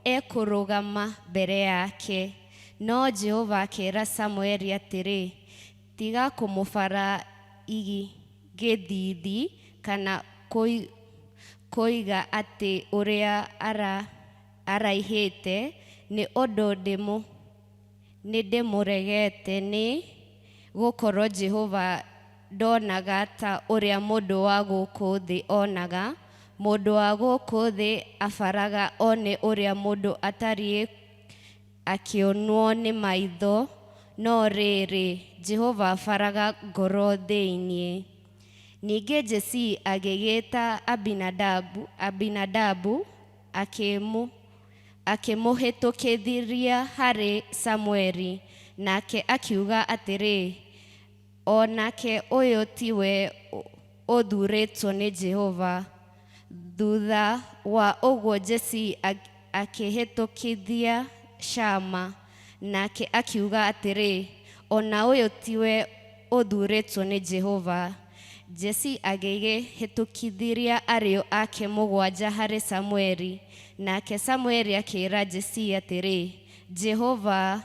Speaker 13: ekũrũgama mbere yake. No Jehova akĩĩra Samueli atĩrĩ, tiga kũmũbara gĩthiithi kana koiga atĩ ũrĩa araihĩte, nĩ ũndũ nĩndĩmũregete, nĩ gũkorwo Jehova ndonaga ta ũrĩa mũndũ wa gũkũ thĩ onaga. Mũndũ wa gũkũ thĩ abaraga one ũrĩa mũndũ atariĩ akĩonwo nĩ maitho, no rĩrĩ, Jehova abaraga ngoro thĩinĩ. Ningĩ Jesii agĩgĩta Abinadabu akĩmũhĩtũkĩria harĩ Samueli, nake akiuga atĩrĩ, o nake ũyũ tiwe ũthuurĩtwo nĩ Jehova. Thutha wa ũguo Jesii akĩhĩtũkithia Shama, nake akiuga atĩrĩ, o na ũyũ tiwe ũthuurĩtwo nĩ Jehova. Jesii agĩgĩhĩtũkithĩria ariũ ake mũgwanja harĩ Samueli, nake Samueli akĩĩra Jesii atĩrĩ, Jehova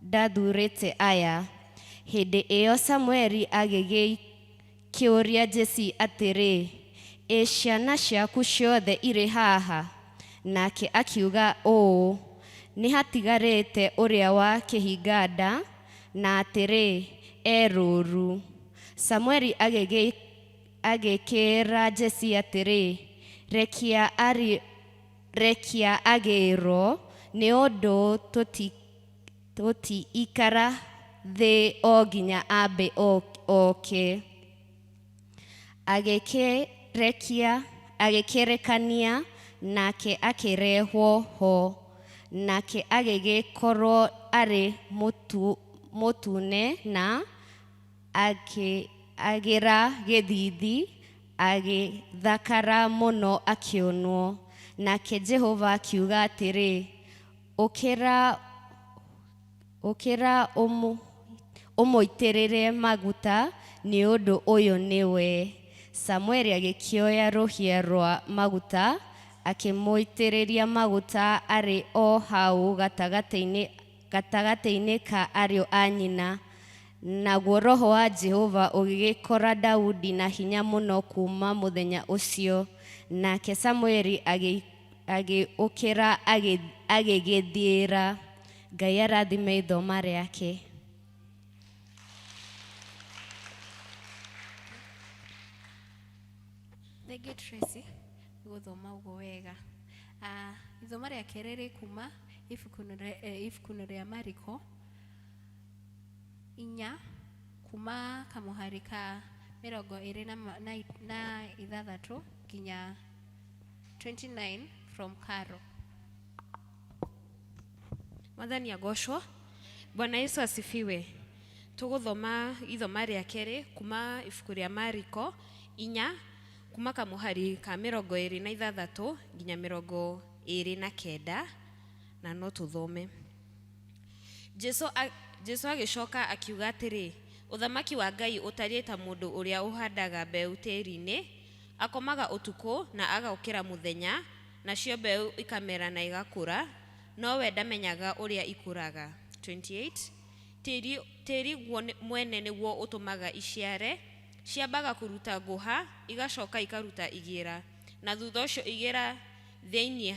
Speaker 13: ndathurĩte aya. Hĩndĩ ĩyo Samueli agĩgĩkĩũria Jesii atĩrĩ, ĩ ciana ciaku ciothe irĩ haha? Nake akiuga ũũ, nĩ hatigarĩte ũrĩa wa kĩhinga-nda, na atĩrĩ, e rũũru. Samueli agĩkĩĩra Jesii atĩrĩ, rekia agĩĩrwo, nĩ ũndũ tũtiikara thĩ o nginya ambe oke. Agĩkĩrekania, nake akĩrehwo ho, nake agĩgĩkorwo arĩ mũtune na agĩra gĩthiithi, agĩthakara mũno akĩonwo. Nake Jehova akiuga atĩrĩ, ũkĩra ũmũitĩrĩre maguta, nĩ ũndũ ũyũ nĩwe. Samueli agĩkĩoya rũhĩa rwa maguta, akĩmũitĩrĩria maguta arĩ o hau gatagatĩ-inĩ ka ariũ a nyina. Naguo roho wa Jehova ũgĩgĩkora Daudi na hinya mũno kuuma mũthenya ũcio. Nake Samueli agĩũkĩra agĩgĩthiĩra. Ngai arathime ithoma rĩake.
Speaker 3: Thank you Tracy nĩ gũthoma ũguo wega. Ithoma rĩa kerĩ rĩ kuma ibuku-inĩ rĩa Mariko 4 kuma kamũhari ka 26 nginya 29 from Caro.
Speaker 6: Mwathani agocwo. Bwana Yesu asifiwe. Tũgũthoma ithoma rĩa kerĩ kuma ibuku rĩa Mariko 4 kuma kamũhari ka 26 nginya 29, na no tũthome. Jesu agĩcoka akiuga atĩrĩ, ũthamaki wa Ngai ũtariĩ ta mũndũ ũrĩa ũhandaga mbeũ tĩĩri-inĩ, akomaga ũtukũ na agokĩra mũthenya, nacio mbeũ ikamera na igakũra, no we ndamenyaga ũrĩa ikũraga. 28 Tĩĩri guo mwene nĩguo ũtũmaga iciare, ciambaga kũruta ngũha, igacoka ikaruta igĩra, na thutha ũcio igĩra thĩinĩ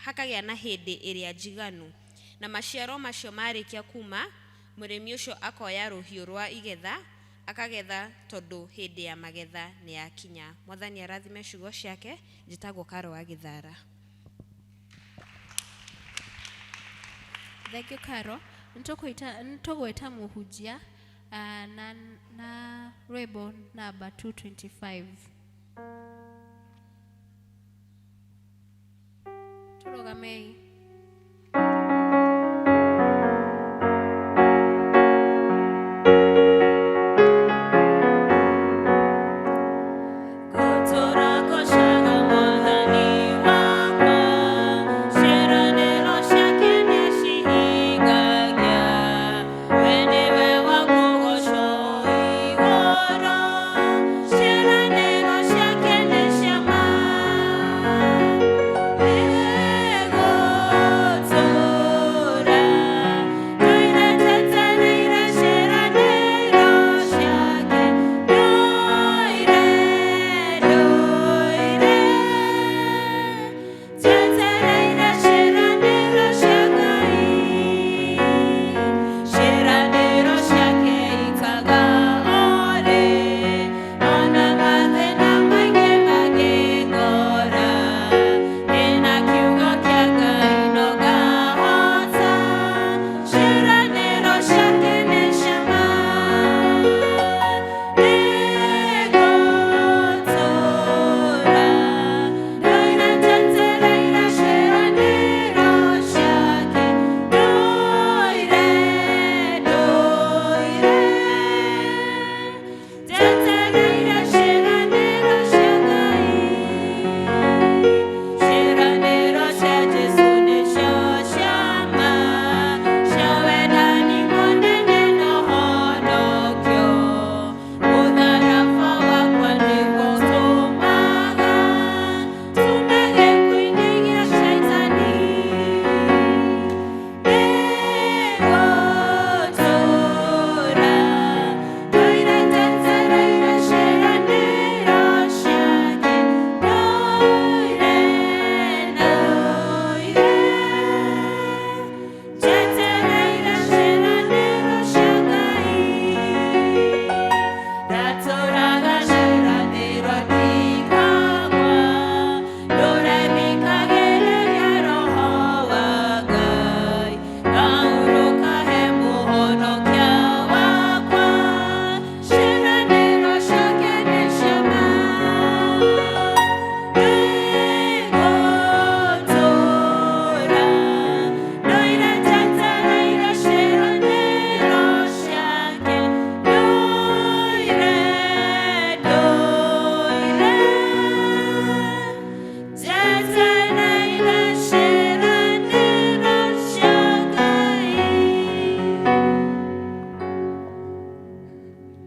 Speaker 6: hakagĩa na hĩndĩ ĩrĩa njiganu. Na maciaro macio marĩkia kuma, mũrĩmi ũcio akoya rũhiũ rwa igetha, akagetha tondũ hĩndĩ ya magetha nĩ yakinya. Mwathani arathime ciugo ciake. Njĩtagwo Karo wa Gĩthara.
Speaker 3: Thank you Caro. Nitũgwĩta mũhunjia na rwĩmbo namba 225. Tũrũgamei.
Speaker 7: Ciaranĩro ciake nĩ cia ma. Ego.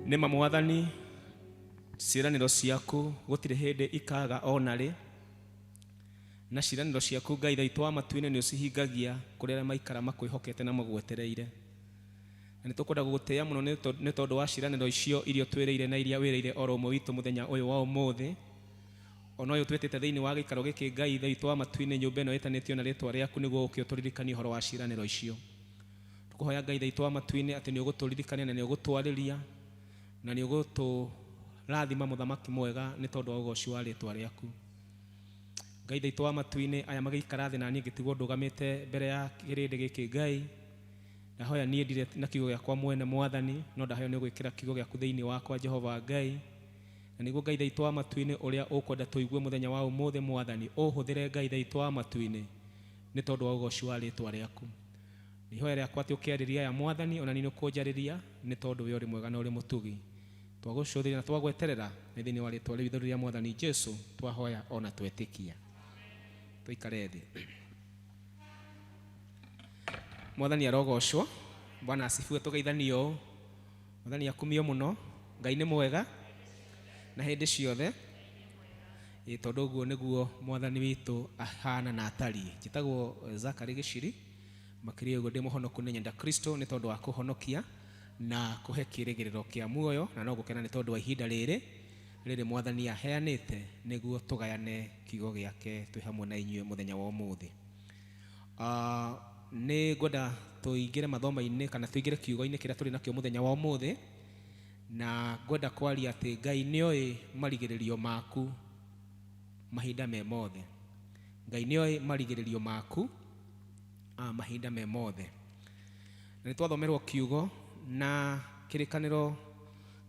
Speaker 14: Nĩ ma Mwathani, ciĩranĩro ciaku gũtirĩ hĩndĩ ikaga ona rĩ, na ciĩranĩro ciaku Ngai Ithe witũ wa matu-inĩ nĩ ũcihingagia kũrĩ arĩa maikara makwĩhokete na magwetereire. Na nĩ tũkwenda gũgũtĩĩa mũno nĩ tondũ wa ciĩranĩro icio iria ũtwĩrĩire na iria wĩrĩire oro ũmwe witũ mũthenya ũyũ wa ũmũthĩ, ona ũyũ twĩtĩte thĩinĩ wa gĩikaro gĩkĩ Ngai Ithe witũ wa matu-inĩ, nyũmba ĩno ĩtanĩtio na rĩtwa rĩaku nĩguo ũke ũtũririkanie ũhoro wa ciĩranĩro icio. Tũkũhoya Ngai Ithe witũ wa matu-inĩ atĩ nĩ ũgũtũririkania na nĩ ũgũtwarĩria na nĩ ũgũtũrathima mũthamaki mwega nĩ tondũ wa ũgoci wa rĩtwa rĩaku. Ngai Ithe witũ wa matu-inĩ, aya magĩikara thĩ na niĩ ngĩtigwo ndũgamĩte mbere ya kĩrĩndĩ gĩkĩ Ngai, ndahoya niĩ ndirĩ na kiugo gĩakwa mwene Mwathani, no ndahoya nĩ ũgwĩkĩra kiugo gĩaku thĩinĩ wakwa Jehova Ngai, na nĩguo Ngai Ithe witũ wa matu-inĩ ũrĩa ũkwenda tũigue mũthenya wa ũmũthĩ Mwathani, ũhũthĩre Ngai Ithe witũ wa matu-inĩ nĩ tondũ wa ũgoci wa rĩtwa rĩaku. Nĩ ihoya rĩakwa atĩ ũkĩarĩria aya Mwathani, ona niĩ nĩ ũkũnjarĩria, nĩ tondũ we ũrĩ mwega na ũrĩ mũtugi. Twagũcũthĩrĩria na twagweterera nĩ thĩinĩ wa rĩtwa rĩu itheru rĩa Mwathani Jesu twahoya ona twetĩkia. Tũikare thĩ. Mwathani arogocwo. Bwana asifiwe. Tũgeithanio ũũ. Mwathani akumio mũno. Ngai nĩ mwega na hĩndĩ ciothe. Ĩ tondũ ũguo nĩguo Mwathani witũ ahana na atariĩ. Njĩtagwo Zachary Gĩciri, makĩria ũguo ndĩ mũhonoku nĩ nyenda Kristo nĩ tondũ wa kũhonokia na kũhe kĩĩrĩgĩrĩro kĩa muoyo, na no gũkena nĩ tondũ wa ihinda rĩrĩ rĩrĩ Mwathani aheanĩte nĩguo tũgayane kiugo gĩake twĩ hamwe na inyuĩ mũthenya wa ũmũthĩ. Nĩ ngwenda tũingĩre mathomo-inĩ kana tũingĩre kiugo-inĩ kĩrĩa tũrĩ nakĩo mũthenya wa ũmũthĩ, na ngwenda kwaria atĩ Ngai nĩoĩ marigĩrĩrio maku mahinda me mothe. Ngai nĩoĩ marigĩrĩrio maku mahinda me mothe. Na nĩ twathomerwo kiugo na kĩrĩkanĩro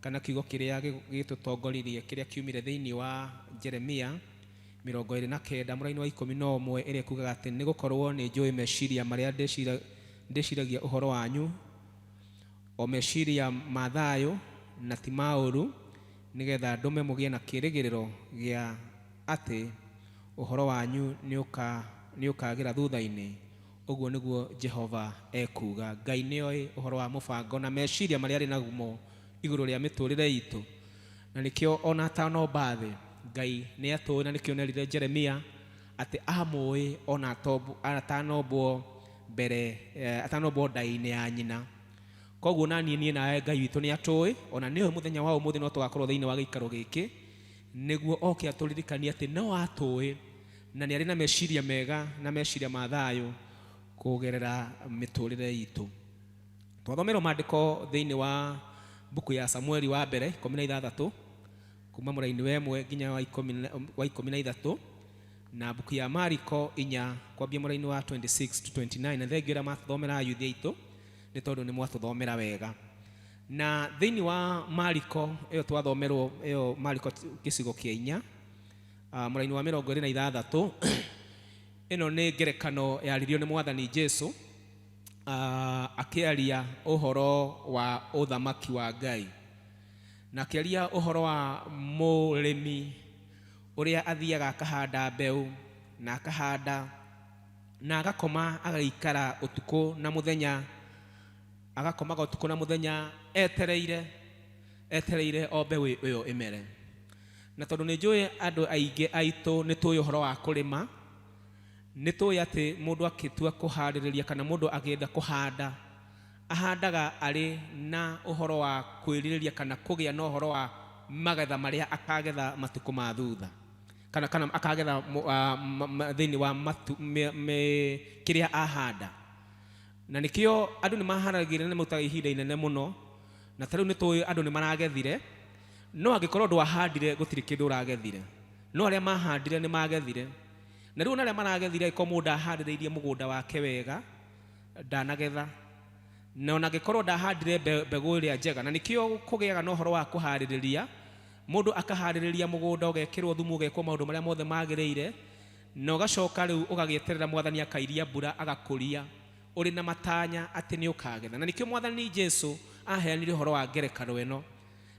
Speaker 14: kana kiugo kĩrĩa gĩtũtongoririe kĩrĩa kiumire thĩinĩ wa Jeremia 29 mũraini wa 11 ĩrĩa ĩkugaga atĩ nĩ gũkorwo nĩ njũĩ meciria marĩa ndĩciragia ũhoro wanyu, o meciria ma thayũ na ti ma ũũru, nĩgetha ndũme mũgĩe na kĩĩrĩgĩrĩro gĩa atĩ ũhoro wanyu nĩ ũkagĩra thutha-inĩ. Ũguo nĩguo Jehova ekuuga. Ngai nĩoĩ ũhoro wa mũbango na meciria marĩa arĩ namo igũrũ rĩa mĩtũrĩre itũ, na nĩkĩo ona atanomba thĩ Ngai nĩ atũĩ, na nĩkĩo nerire Jeremia atĩ amũĩ ona atanombwo mbere, atanombwo nda-inĩ ya nyina. Koguo na niĩ nawe Ngai witũ nĩ atũĩ, ona nĩoĩ mũthenya wa ũmũthĩ no tũgakorwo thĩinĩ wa gĩikaro gĩkĩ nĩguo oke atũririkanie atĩ no atũĩ na nĩ arĩ na meciria mega na meciria ma thayũ kũgerera mĩtũrĩre itũ. Twathomerwo maandĩko thĩinĩ wa mbuku ya Samueli wa mbere 16 kuma mũraini wa 1 nginya wa 13, na mbuku ya Mariko 4 kwambia mũraini wa 26 to 29. Na thengio arĩa matũthomera ayuthi aitũ nĩ tondũ nĩ mwatũthomera wega. Na thĩinĩ wa Mariko ĩyo twathomerwo ĩyo Mariko gĩcigo kĩa 4 mũraini wa 26, ĩno nĩ ngerekano yaririo nĩ Mwathani Jesu akĩaria ũhoro wa ũthamaki wa Ngai, na akĩaria ũhoro wa mũrĩmi ũrĩa athiaga akahanda mbeũ na akahanda na agakoma agaikara ũtukũ na mũthenya, agakomaga ũtukũ na mũthenya etereire o mbeũ ĩyo ĩmere. Na tondũ nĩ njũĩ andũ aingĩ aitũ nĩ tũĩ ũhoro wa kũrĩma, nĩ tũĩ atĩ mũndũ akĩtua kũharĩrĩria kana mũndũ agĩenda kũhanda ahandaga arĩ na ũhoro wa kwĩrirĩria kana kũgĩa na ũhoro wa magetha marĩa akagetha matukũ ma thutha, kana akagetha thĩinĩ wa kĩrĩa ahanda. Na nĩkĩo andũ nĩ maharagĩrĩria na marutaga ihinda inene mũno, na ta rĩu nĩ tũĩ andũ nĩ maragethire, no angĩkorwo ndwahandire gũtirĩ kĩndũ ũragethire, no arĩa mahandire nĩ magethire. Na rĩu ona arĩa maragethire, angĩkorwo mũndũ ahandĩrĩirie mũgũnda wake wega ndanagetha, na ona angĩkorwo ndahandire mbegũ ĩrĩa njega. Na nĩkĩo kũgĩaga na ũhoro wa kũharĩrĩria, mũndũ akaharĩrĩria mũgũnda ũgekĩrwo thumu, ũgekwo maũndũ marĩa mothe magĩrĩire, na ũgacoka rĩu ũgagĩeterera Mwathani akairia mbura agakũria ũrĩ na matanya atĩ nĩ ũkagetha. Na nĩkĩo Mwathani Jesu aheanire ũhoro wa ngerekano ĩno.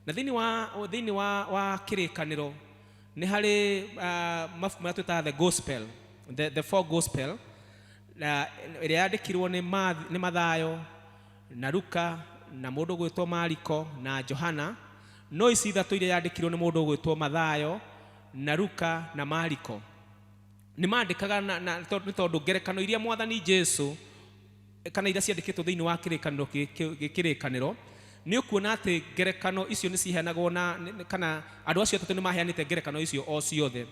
Speaker 14: Na thĩinĩ wa kĩrĩkanĩro nĩ harĩ mabuku marĩa twĩtaga the gospel, the four gospel, na ĩrĩa yandĩkirwo nĩ Mathayo na Luka na mũndũ gwĩtwo Mariko na Johana. No ici ithatũ iria yandĩkirwo nĩ mũndũ ũgwĩtwo Mathayo na Luka na Mariko nĩ mandĩkaga na, na, nĩ tondũ ngerekano iria mwathani Jesu kana iria ciandĩkĩtwo thĩinĩ wa kĩrĩkanĩro kĩrĩkanĩro nĩ ũkuona atĩ ngerekano icio nĩ ciheanagwo na kana andũ acio atatũ nĩ maheanĩte ngerekano icio o ciothe.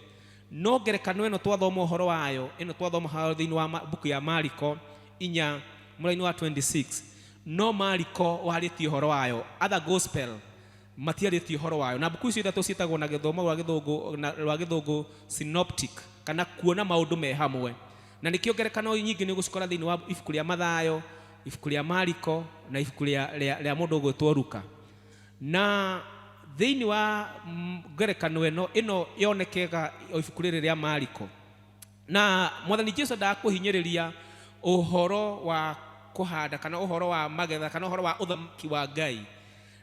Speaker 14: No ngerekano ĩno twathoma ũhoro wayo ĩno twathoma haha thĩinĩ wa mbuku ya Mariko 4 mũraini wa 26, no Mariko warĩtie ũhoro wayo, other gospel matiarĩtie ũhoro wayo. Na mbuku icio ithatũ ciĩtagwo na gĩthomo rwa gĩthũngũ na rwa gĩthũngũ synoptic, kana kuona maũndũ me hamwe. Na nĩkĩo ngerekano nyingĩ nĩ ũgũcikora thĩinĩ wa ibuku rĩa Mathayo, ibuku rĩa Mariko na ibuku rĩa, rĩa, rĩa mũndũ ũgwĩtwo Luka. Na thĩinĩ wa ngerekano ĩno ĩno yonekega o ibuku rĩrĩ rĩa Mariko. Na mwathani Jesu endaga kũhinyĩrĩria ũhoro wa kũhanda kana ũhoro wa magetha kana ũhoro wa ũthamaki wa Ngai.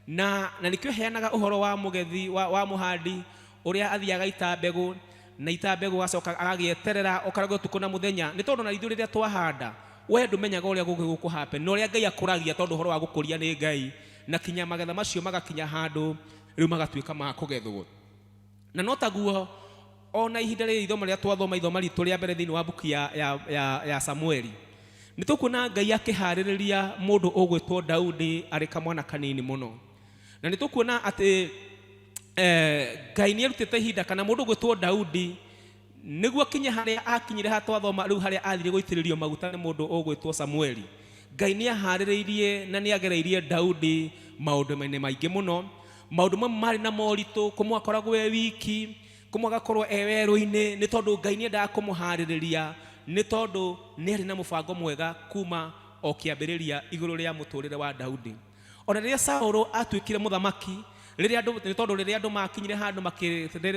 Speaker 14: Na, na nĩkĩo heanaga ũhoro wa mũgethi wa, wa mũhandi ũrĩa athiaga ita mbegũ na ita mbegũ agacoka agagĩeterera ũkarage ũtukũ na mũthenya, nĩ tondũ na ithuĩ rĩrĩa twahanda we ndũmenyaga ũrĩa gũgĩ gũkũ happen, na ũrĩa Ngai akũragia, tondũ ũhoro wa gũkũria nĩ Ngai, na kinya magetha macio magakinya handũ rĩu magatuĩka ma kũgethwo. Na no taguo ona ihinda rĩrĩ ithomo rĩrĩa twathoma ithoma ritũ rĩa mbere thĩinĩ wa mbuku ya, ya, ya, ya Samueli, nĩ tũkuona Ngai akĩharĩrĩria mũndũ ũgwĩtwo Daudi arĩ kamwana kanini mũno. Na nĩ tũkuona atĩ Ngai nĩ arutĩte ihinda kana mũndũ ũgwĩtwo Daudi nĩguo akinye harĩa akinyire, haha twathoma rĩu harĩa athire gũitĩrĩrio maguta nĩ mũndũ ũgwĩtwo Samueli. Ngai nĩ aharĩrĩirie na nĩ agereirie Daudi maũndũ-inĩ maingĩ mũno. Maũndũ mamwe marĩ na moritũ, kũmwe akoragwo e wiki, kũmwe agakorwo e werũ-inĩ, nĩ tondũ Ngai nĩ endaga kũmũharĩrĩria, nĩ tondũ nĩ arĩ na mũbango mwega kuma o kĩambĩrĩria igũrũ rĩa mũtũrĩre wa Daudi. Ona rĩrĩa Saũlũ atuĩkire mũthamaki, rĩrĩa andũ, nĩ tondũ rĩrĩa andũ makinyire handũ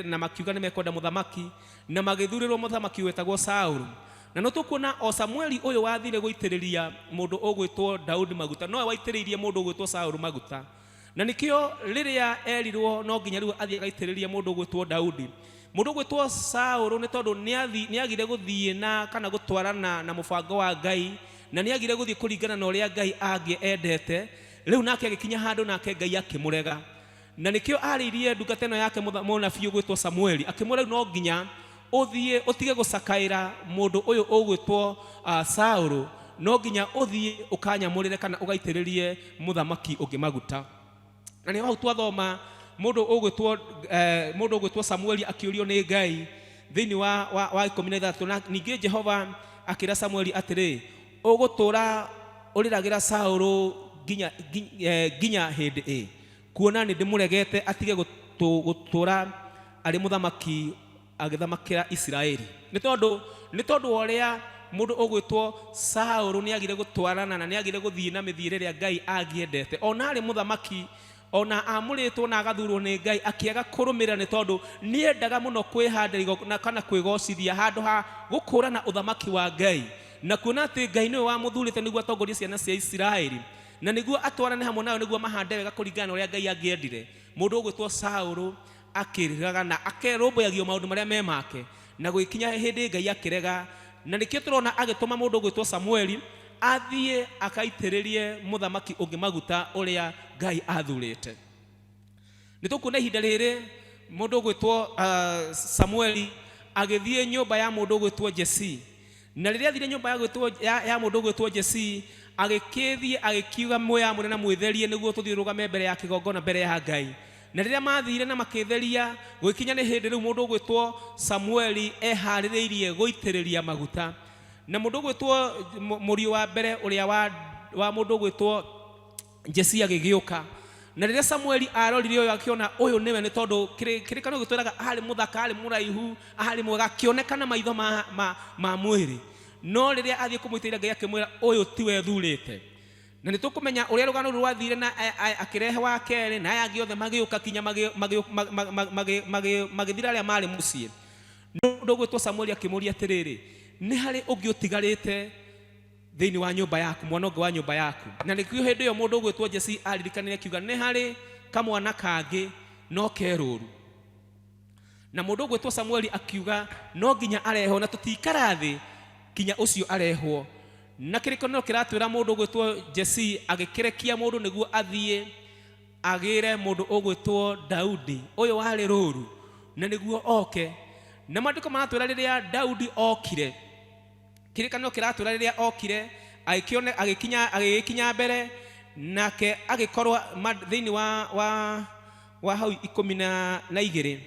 Speaker 14: na makiuga nĩ mekwenda mũthamaki, na magĩthurĩrwo mũthamaki wetagwo Saũlũ. Na no tũkuona o Samueli ũyũ wathire gũitĩrĩria mũndũ ũgwĩtwo Daudi maguta, nowe waitĩrĩirie mũndũ ũgwĩtwo Saũlũ maguta. Na nĩkĩo rĩrĩa erirwo no nginya rĩu athiĩ agaitĩrĩrie mũndũ ũgwĩtwo Daudi. Mũndũ ũgwĩtwo Saũlũ nĩ tondũ nĩagire gũthiĩ na kana gũtwarana na mũbango wa Ngai, na nĩagire gũthiĩ kũringana na ũrĩa Ngai angĩendete, rĩu nake agĩkinya handũ nake Ngai akĩmũrega. Na nĩkĩo arĩirie ndungata ĩno yake mũnabii ũgwĩtwo Samueli, akĩmwĩra rĩu no nginya ũthiĩ ũtige gũcakaĩra mũndũ ũyũ ũgwĩtwo Saũlũ, no nginya ũthiĩ ũkanyamũrĩre kana ũgaitĩrĩrie mũthamaki ũngĩ maguta. Na nĩ hau twathoma mũndũ ũgwĩtwo mũndũ ũgwĩtwo Samueli akĩũrio nĩ Ngai thĩinĩ wa, wa, wa 13, na ningĩ Jehova akĩra Samueli atĩrĩ, ũgũtũra ũrĩragĩra Saũlũ nginya, nginya hĩndĩ ĩ, kuona nĩ ndĩmũregete atige gũtũra arĩ mũthamaki agĩthamakĩra Isiraeli. Nĩ tondũ, nĩ tondũ wa ũrĩa mũndũ ũgwĩtwo Saũlũ nĩagire gũtwarana na nĩagire gũthiĩ na mĩthiĩre ĩrĩa Ngai angĩendete. Ona arĩ mũthamaki, ona amũrĩtwo na agathurwo nĩ Ngai, akĩaga kũrũmĩrĩra nĩ tondũ nĩendaga mũno kwĩhandĩra igongona kana kwĩgocithia handũ ha gũkũrana ũthamaki wa Ngai, na kuona atĩ Ngai nĩwe wamũthurĩte nĩguo atongorie ciana cia Isiraeli, na nĩguo atwarane hamwe nayo nĩguo mahande wega kũringana na ũrĩa Ngai angĩendire. Mũndũ ũgwĩtwo Saũlũ akĩrĩraga na akerũmbũyagio maũndũ marĩa me make, na gũgĩkinya hĩndĩ Ngai akĩrega, na nĩkĩo tũrona agĩtũma mũndũ ũgwĩtwo Samueli athiĩ akaitĩrĩrie mũthamaki ũngĩ maguta ũrĩa Ngai athurĩte. Nĩ tũkuona ihinda rĩrĩ mũndũ ũgwĩtwo Samueli agĩthiĩ nyũmba ya mũndũ ũgwĩtwo Jesi, na rĩrĩa athire nyũmba ya gwĩtwo ya, ya mũndũ ũgwĩtwo Jesi, agĩkĩthiĩ agĩkiuga mwĩyamũre na mwĩtherie nĩguo tũthiĩ rũgame mbere ya kĩgongona mbere ya Ngai. Na rĩrĩa mathire na makĩtheria, gũgĩkinya nĩ hĩndĩ rĩu mũndũ ũgwĩtwo Samueli eharĩrĩirie gũitĩrĩria maguta. Na mũndũ ũgwĩtwo mũriũ wa mbere ũrĩa wa, wa mũndũ ũgwĩtwo Jesi agĩgĩũka. Na rĩrĩa Samueli arorire ũyũ akĩona ũyũ nĩwe, nĩ tondũ kĩrĩkanĩro gĩtwĩraga arĩ mũthaka, arĩ mũraihu, arĩ mwega, akĩoneka na maitho ma, ma, ma mwĩrĩ. No rĩrĩa athiĩ kũmũitĩrĩria Ngai akĩmwĩra ũyũ tiwe thurĩte. Na nĩ tũkũmenya ũrĩa rũgano rũu rwathire na akĩrehe wa kerĩ na aya angĩ othe magĩũka kinya magĩthira arĩa marĩ mũciĩ. No mũndũ ũgwĩtwo Samueli akĩmũria atĩrĩrĩ, nĩ harĩ ũngĩ ũtigarĩte thĩinĩ wa nyũmba yaku, mwana ũngĩ wa nyũmba yaku? Na nĩkĩo hĩndĩ ĩyo mũndũ ũgwĩtwo Jesi aririkanire akiuga, nĩ harĩ kamwana kangĩ no ke rũru. Na mũndũ ũgwĩtwo Samueli akiuga no nginya arehwo, na tũtikara thĩ kinya ũcio arehwo. Na kĩrĩkanĩro kĩratwĩra mũndũ ũgwĩtwo Jesi agĩkĩrekia mũndũ nĩguo athiĩ Agĩre mũndũ ũgwĩtwo Daudi ũyũ warĩ rũru na nĩguo oke. Na maandĩko maratwĩra rĩrĩa Daudi okire, kĩrĩkanĩro kĩratwĩra rĩrĩa okire agĩkĩone agĩkinya agĩgĩkinya mbere nake agĩkorwo thĩinĩ wa hau 12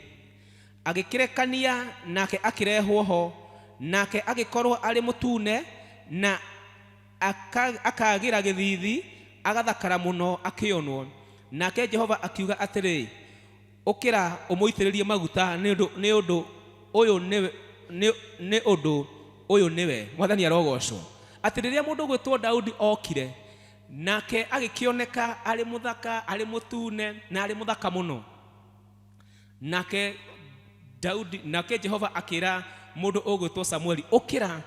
Speaker 14: agĩkĩrekania nake akĩrehwo ho, nake agĩkorwo arĩ mũtune na akagĩra gĩthithi, agathakara mũno akĩonwo. Nake Jehova akiuga atĩrĩ, ũkĩra ũmũitĩrĩrie maguta, nĩ ũndũ ũyũ nĩwe, nĩ ũndũ ũyũ nĩwe. Mwathani arogocwo. Atĩ rĩrĩa mũndũ ũgwĩtwo Daudi okire, nake agĩkĩoneka arĩ mũthaka, arĩ mũtune na arĩ mũthaka mũno. Nake Daudi, nake Jehova akĩra mũndũ ũgwĩtwo Samueli, ũkĩra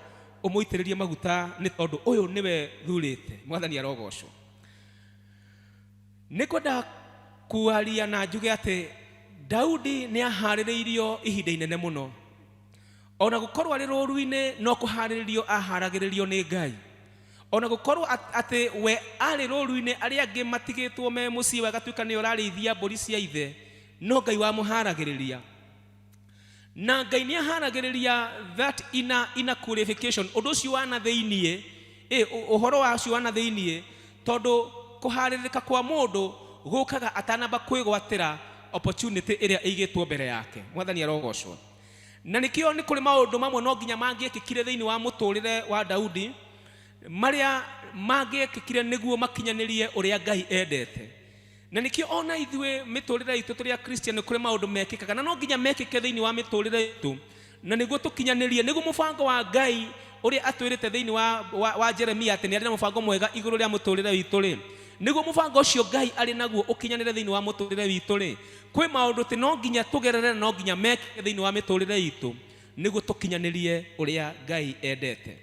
Speaker 14: ũmũitĩrĩrie maguta, nĩ tondũ ũyũ nĩwe thurĩte. Mwathani arogocwo. Nĩ kwenda kwaria na njuge atĩ Daudi nĩ aharĩrĩirio ihinda inene mũno. Ona gũkorwo arĩ rũru-inĩ no kũharĩrĩrio aharagĩrĩrio nĩ Ngai. Ona gũkorwo atĩ we arĩ rũru-inĩ, arĩa angĩ matigĩtwo me mũciĩ, we agatuĩka nĩ ũrarĩithia mbũri cia ithe, no Ngai wamũharagĩrĩria. Na Ngai nĩ aharagĩrĩria that inner qualification, ũndũ ũcio wa na thĩiniĩ, ũhoro wa ũcio wa na thĩiniĩ, tondũ kũharĩrĩka kwa mũndũ gũkaga atanamba kwĩgwatĩra opportunity ĩrĩa ĩigĩtwo mbere yake. Mwathani arogocwo. Na nĩkĩo nĩ kũrĩ maũndũ mamwe no nginya mangĩekĩkire thĩinĩ wa mũtũrĩre wa Daudi, marĩa mangĩekĩkire nĩguo makinyanĩrie ũrĩa Ngai endete. Na nĩkĩo ona ithuĩ mĩtũrĩre itũ tũrĩ Akristiano kũrĩ maũndũ mekĩkaga na no nginya mekĩke thĩinĩ wa mĩtũrĩre itũ, na nĩguo tũkinyanĩrie, nĩguo mũbango wa Ngai ũrĩa atwĩrĩte thĩinĩ wa Jeremia atĩ nĩ arĩ na mũbango mwega igũrũ rĩa mũtũrĩre witũ rĩ, nĩguo mũbango ũcio Ngai arĩ naguo ũkinyanĩre thĩinĩ wa mũtũrĩre witũ rĩ, kwĩ maũndũ tĩ no nginya tũgerere na no nginya mekĩke thĩinĩ wa mĩtũrĩre itũ nĩguo tũkinyanĩrie ũrĩa Ngai endete.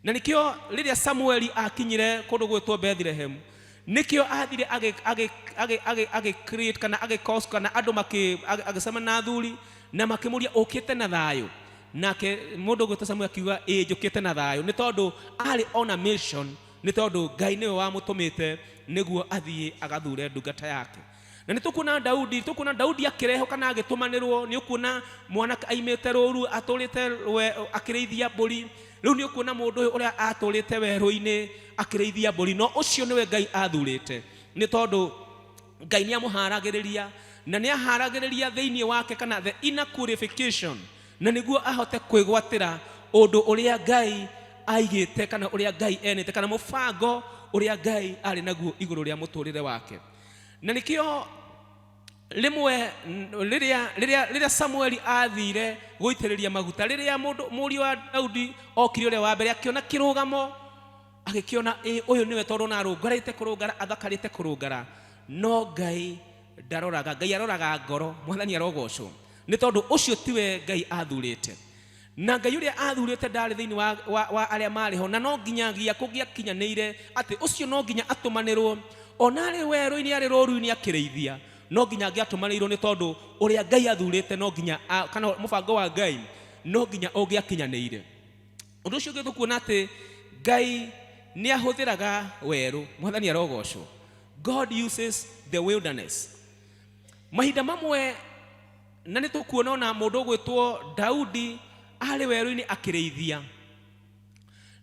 Speaker 14: Na nĩkĩo rĩrĩa Samueli akinyire kũndũ gwĩtwo Bethlehem, nĩkĩo athire agĩ create kana agĩ cause kana andũ agĩcemania na athuri na makĩmũria ũkĩte na thayũ. Nake mũndũ ũgwĩtwo Samuel akiuga ĩĩ njũkĩte na thayũ, nĩ tondũ arĩ on a mission, nĩ tondũ Ngai nĩwe wamũtũmĩte nĩguo athiĩ agathure ndungata yake. Na nĩ tũkuona Daudi, tũkuona Daudi akĩrehwo kana agĩtũmanĩrwo, nĩ ũkuona mwanake aimĩte rũru atũrĩte akĩrĩithia mbũri. Rĩu nĩ ũkuona mũndũ ũyũ ũrĩa atũrĩte werũ-inĩ akĩrĩithia mbũri, no ũcio nĩwe Ngai athurĩte, nĩ tondũ Ngai nĩ amũharagĩrĩria na nĩ aharagĩrĩria thĩinĩ wake kana the inner qualification, na nĩguo ahote kwĩgwatĩra ũndũ ũrĩa Ngai aigĩte kana ũrĩa Ngai enete kana mũbango ũrĩa Ngai arĩ naguo igũrũ rĩa mũtũrĩre wake. Na nĩkĩo rĩmwe rĩrĩa Samueli athire gũitĩrĩria maguta, rĩrĩa mũndũ mũriũ wa Daudi okire ũrĩa wa mbere akĩona kĩrũgamo, agĩkĩona ĩ ũyũ nĩwe, tondũ ona arũngarĩte kũrũngara, athakarĩte kũrũngara, no Ngai ndaroraga, Ngai aroraga ngoro. Mwathani arogocwo, nĩ tondũ ũcio tiwe Ngai athurĩte. Na Ngai ũrĩa athurĩte ndarĩ thĩinĩ wa arĩa marĩ ho, na no nginyagia kũngĩakinyanĩire atĩ ũcio no nginya atũmanĩrwo, ona arĩ werũ-inĩ arĩ rũru-inĩ akĩrĩithia, no nginya angĩatũmanĩirwo, nĩ tondũ ũrĩa Ngai athurĩte no nginya kana mũbango wa Ngai no nginya ũngĩakinyanĩire. Ũndũ ũcio ũngĩ tũkuona atĩ Ngai nĩ ahũthĩraga werũ. Mwathani arogocwo. God uses the wilderness. Mahinda mamwe na nĩ tũkuona ona mũndũ ũgwĩtwo Daudi arĩ werũ-inĩ akĩrĩithia.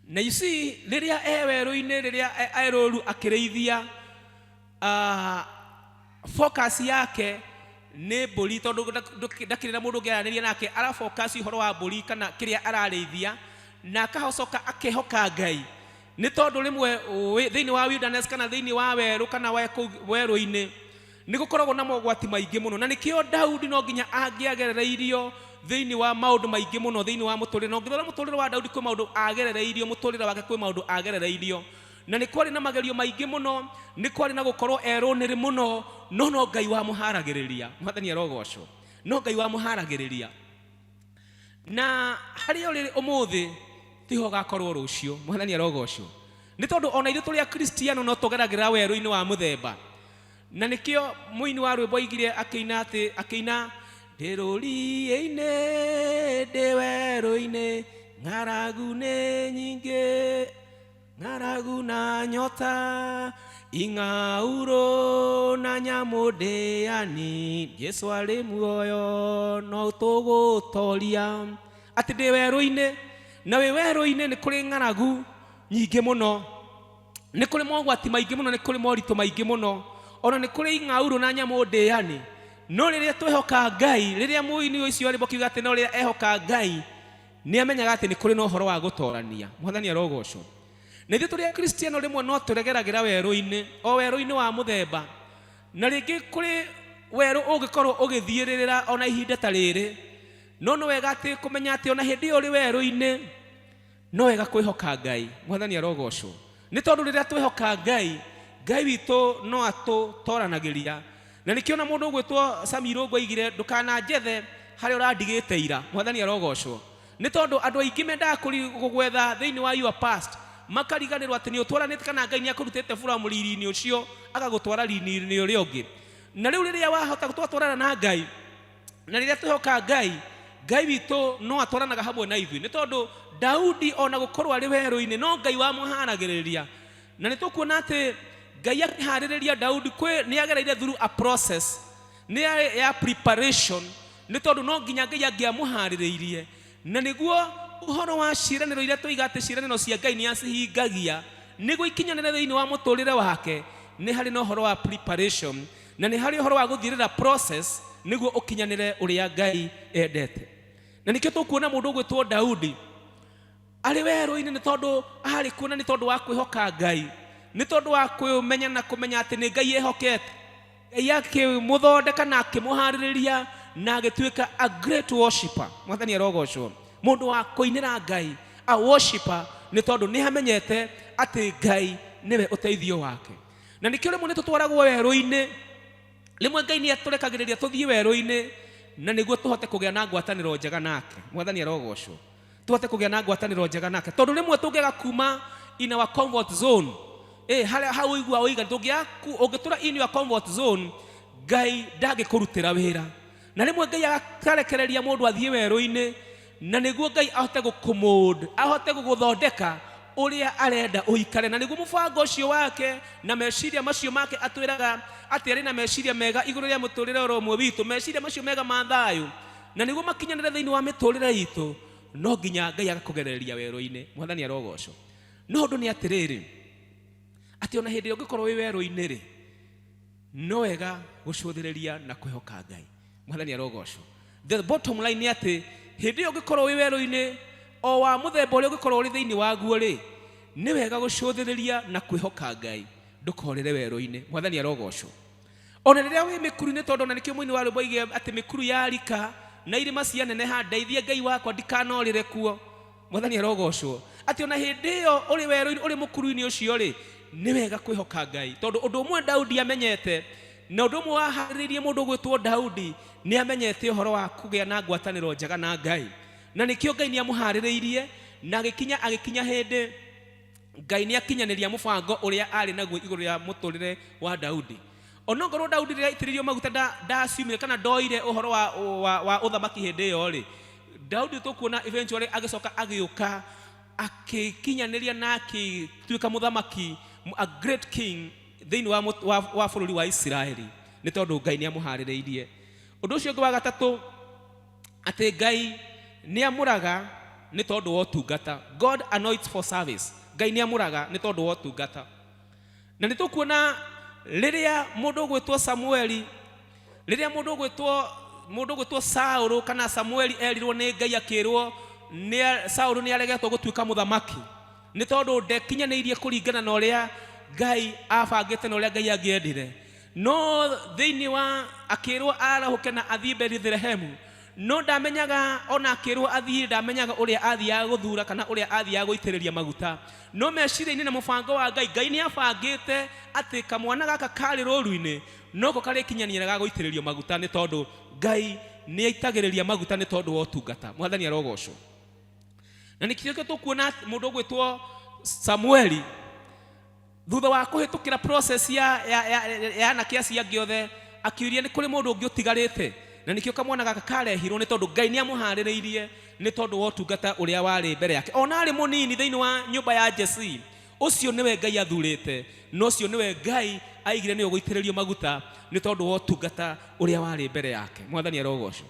Speaker 14: Na you see, rĩrĩa e werũ-inĩ, rĩrĩa e rũru akĩrĩithia, focus yake nĩ mbũri, tondũ ndakĩrĩ na mũndũ ũngĩaranĩria nake, ara focus ũhoro wa mbũri kana kĩrĩa ararĩithia, na akahocoka akehoka Ngai. Nĩ tondũ rĩmwe thĩinĩ wa wilderness kana thĩinĩ wa werũ kana kũu werũ-inĩ nĩ gũkoragwo na mogwati maingĩ mũno, na nĩkĩo Daudi no nginya angĩagerereirio thĩinĩ wa maũndũ maingĩ mũno thĩinĩ wa mũtũrĩre. Na ũngĩrora mũtũrĩre wa Daudi kwĩ maũndũ agerereirio, mũtũrĩre wake kwĩ maũndũ agerereirio, na nĩ kwarĩ na magerio maingĩ mũno, nĩ kwarĩ na gũkorwo erũnĩrĩ mũno, no Ngai wamũharagĩrĩria. Mwathani arogocwo. No Ngai wamũharagĩrĩria. Na harĩa ũrĩ ũmũthĩ tiho ũgakorwo rũciũ. Mwathani arogocwo. Nĩ tondũ ona ithuĩ tũrĩ Akristiano no tũgeragĩra werũ-inĩ wa mũthemba. Na nĩkĩo mũini wa rwĩmbo aigire akĩina atĩ, akĩina ndĩ rũriĩ-inĩ, ndĩ werũ-inĩ, ng'aragu nĩ nyingĩ, ng'aragu na nyota, Ing'aurũ na nyamũ ndĩani, Jesu arĩ muoyo no tũgũtoria. Atĩ ndĩ werũ-inĩ, na wĩ werũ-inĩ nĩ kũrĩ ng'aragu nyingĩ mũno, nĩ kũrĩ mogwati maingĩ mũno, nĩ kũrĩ moritũ maingĩ mũno, ona nĩ kũrĩ ing'aurũ na nyamũ ndĩani. No rĩrĩa twehoka Ngai, rĩrĩa mũini ũcio arĩ kiuga atĩ no rĩrĩa ehoka Ngai, nĩ amenyaga atĩ nĩ kũrĩ na ũhoro wa gũtorania. Mwathani arogocwo. Na ithuĩ tũrĩ akristiano rĩmwe no tũregeragĩra werũ-inĩ, o werũ-inĩ wa mũthemba, na rĩngĩ kũrĩ werũ ũngĩkorwo ũgĩthiĩrĩrĩra ona ihinda ta rĩrĩ, no nĩ wega atĩ kũmenya atĩ ona hĩndĩ ĩyo ũrĩ werũ-inĩ no wega kwĩhoka Ngai. Mwathani arogocwo. Nĩ tondũ rĩrĩa twehoka Ngai, Ngai witũ no atũtoranagĩria. Na nĩkĩo na mũndũ ũgwĩtwo Sami Irũngũ oigire, ndũkananjethe harĩa ũrandigĩte ira. Mwathani arogocwo. Nĩ tondũ andũ aingĩ mendaga gũgwetha thĩinĩ wa your past, makariganĩrwo atĩ nĩ ũtwaranĩte kana Ngai nĩ akũrutĩte from riri-inĩ ũcio agagũtwara riri-inĩ ũrĩa ũngĩ. Na rĩu rĩrĩa wahota twatwarana na Ngai, na rĩrĩa twehoka Ngai, Ngai witũ no atwaranaga hamwe na ithuĩ. Nĩ tondũ Daudi ona gũkorwo arĩ werũ-inĩ, no Ngai wamũharagĩrĩria. Na nĩ tũkuona atĩ Ngai akĩharĩrĩria Daudi kwĩ nĩ agereire through a process, nĩ ya preparation, nĩ tondũ no nginya Ngai angĩamũharĩrĩirie. Na nĩguo ũhoro wa ciĩranĩro iria tũiga atĩ ciĩranĩro cia Ngai nĩ acihingagia, nĩguo ikinyanĩre thĩinĩ wa mũtũrĩre wake, nĩ harĩ na ũhoro wa preparation, na nĩ harĩ ũhoro wa gũthirĩra process nĩguo ũkinyanĩre ũrĩa Ngai endete. Na nĩkĩo tũkuona mũndũ ũgwĩtwo Daudi arĩ werũ-inĩ, nĩ tondũ arĩ kuona nĩ tondũ wa kwĩhoka Ngai, nĩ tondũ wa kwĩmenya na kũmenya atĩ nĩ Ngai ehokete. Ngai akĩmũthondeka na akĩmũharĩrĩria na agĩtuĩka a great worshipper. Mwathani arogocwo. Mũndũ wa kũinĩra Ngai, a worshipper, nĩ tondũ nĩ amenyete atĩ Ngai nĩwe ũteithio wake. Na nĩkĩo rĩmwe nĩ tũtwaragwo werũ-inĩ, rĩmwe Ngai nĩ atũrekagĩrĩria tũthiĩ werũ-inĩ na nĩguo tũhote kũgĩa na ngwatanĩro njega nake. Mwathani arogocwo. Tũhote kũgĩa na ngwatanĩro njega nake, tondũ rĩmwe tũngĩaga kuma in our comfort zone, harĩa hau ũigua ũiga, ũngĩtũra in your comfort zone, Ngai ndangĩkũrutĩra wĩra. Na rĩmwe Ngai akarekereria mũndũ athiĩ werũ-inĩ na nĩguo Ngai ahote gũkũmold, ahote gũgũthondeka ũrĩa arenda ũikare, na nĩguo mũbango ũcio wake na meciria macio make atwĩraga atĩ arĩ na meciria mega igũrũ rĩa mũtũrĩre oro ũmwe witũ, meciria macio mega ma thayũ, na nĩguo makinyanĩre thĩinĩ wa mĩtũrĩre itũ, no nginya Ngai agakũgereria werũ-inĩ. Mwathani arogocwo. No ũndũ nĩ atĩrĩrĩ, atĩ ona hĩndĩ ĩrĩa ũngĩkorwo wĩ werũ-inĩ rĩ, no wega gũcũthĩrĩria na kwĩhoka Ngai. Mwathani arogocwo. The bottom line nĩ atĩ hĩndĩ ĩyo ũngĩkorwo wĩ werũ-inĩ o wa mũthemba ũrĩa ũngĩkorwo ũrĩ thĩinĩ waguo rĩ, nĩ wega gũcũthĩrĩria na kwĩhoka Ngai, ndũkorĩre werũ-inĩ. Mwathani arogocwo. Ona rĩrĩa wĩ mĩkuru-inĩ, tondũ ona nĩkĩo mũini wa rwĩmbo oigire atĩ mĩkuru yarika na irĩma cianeneha, ndeithie Ngai wakwa ndikanorĩre kuo. Mwathani arogocwo. Atĩ ona hĩndĩ ĩyo ũrĩ werũ-inĩ, ũrĩ mũkuru-inĩ ũcio rĩ, nĩ wega kwĩhoka Ngai. Tondũ ũndũ ũmwe Daudi amenyete, na ũndũ ũmwe waharĩrĩirie mũndũ ũgwĩtwo Daudi, nĩ amenyete ũhoro wa kũgĩa na ngwatanĩro njega na Ngai. Na nĩkĩo Ngai nĩ amũharĩrĩirie, na agĩkinya hĩndĩ Ngai nĩ akinyanĩria mũbango ũrĩa arĩ naguo igũrũ rĩa mũtũrĩre wa Daudi. Onokorwo Daudi rĩrĩa aitĩrĩirio maguta ndaciumire kana ndoire ũhoro wa ũthamaki hĩndĩ ĩyo rĩ, Daudi tũkuona eventually agĩcoka agĩũka akĩkinyanĩria na akĩtuĩka mũthamaki, a great king thĩinĩ wa bũrũri wa Isiraeli, nĩ tondũ Ngai nĩ amũharĩrĩirie. Ũndũ ũcio ũngĩ wa gatatũ, atĩ Ngai nĩ amũraga nĩ tondũ wa ũtungata. God anoints for service. Ngai nĩ amũraga nĩ tondũ wa ũtungata. Na nĩ tũkuona rĩrĩa mũndũ ũgwĩtwo Samueli, rĩrĩa mũndũ ũgwĩtwo Saũlũ kana Samueli erirwo nĩ Ngai akĩrwo Saũlũ nĩ aregetwo gũtuĩka mũthamaki nĩ tondũ ndekinyanĩirie kũringana na ũrĩa Ngai abangĩte na ũrĩa Ngai angĩendire. No thĩinĩ wa akĩrwo arahũke na athiĩ Bethilehemu, no ndamenyaga, ona akĩrwo athiĩ ndamenyaga ũrĩa athiaga gũthura kana ũrĩa athiaga gũitĩrĩria maguta. No meciria-inĩ na mũbango wa Ngai, Ngai nĩ abangĩte atĩ kamwana gaka karĩ rũru-inĩ noko karĩkinyania na gagũitĩrĩrio maguta, nĩ tondũ Ngai nĩ aitagĩrĩria maguta nĩ tondũ wa ũtungata. Mwathani arogocwo. Na nĩkĩo tũkuona mũndũ ũgwĩtwo Samueli thutha wa kũhĩtũkĩra process ya anake acio angĩ othe, akiuria nĩ kũrĩ mũndũ ũngĩ ũtigarĩte. Na nĩkĩo kamwana gaka karehirwo, nĩ tondũ Ngai nĩ amũharĩrĩirie nĩ tondũ wa ũtungata ũrĩa warĩ mbere yake. Ona arĩ mũnini thĩinĩ wa nyũmba ya Jesse, Ũcio nĩwe Ngai athurĩte, na ũcio nĩwe Ngai aigire nĩwe ũgũitĩrĩrio maguta nĩ tondũ wa ũtungata ũrĩa warĩ mbere yake. Mwathani arogocwo.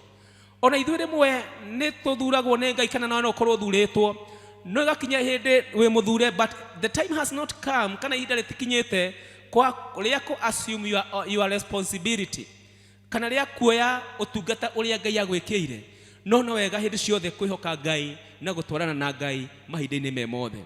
Speaker 14: Ona ithuĩ rĩmwe nĩ tũthuragwo nĩ Ngai, kana nawe no ũkorwo ũthurĩtwo, no ĩgakinya hĩndĩ wĩ mũthure, but the time has not come, kana ihinda rĩtikinyĩte kwa rĩa kũ assume your responsibility, kana rĩa kuoya ũtungata ũrĩa Ngai agwĩkĩire. No no wega hĩndĩ ciothe kwĩhoka Ngai na gũtwarana na Ngai mahinda-inĩ me mothe,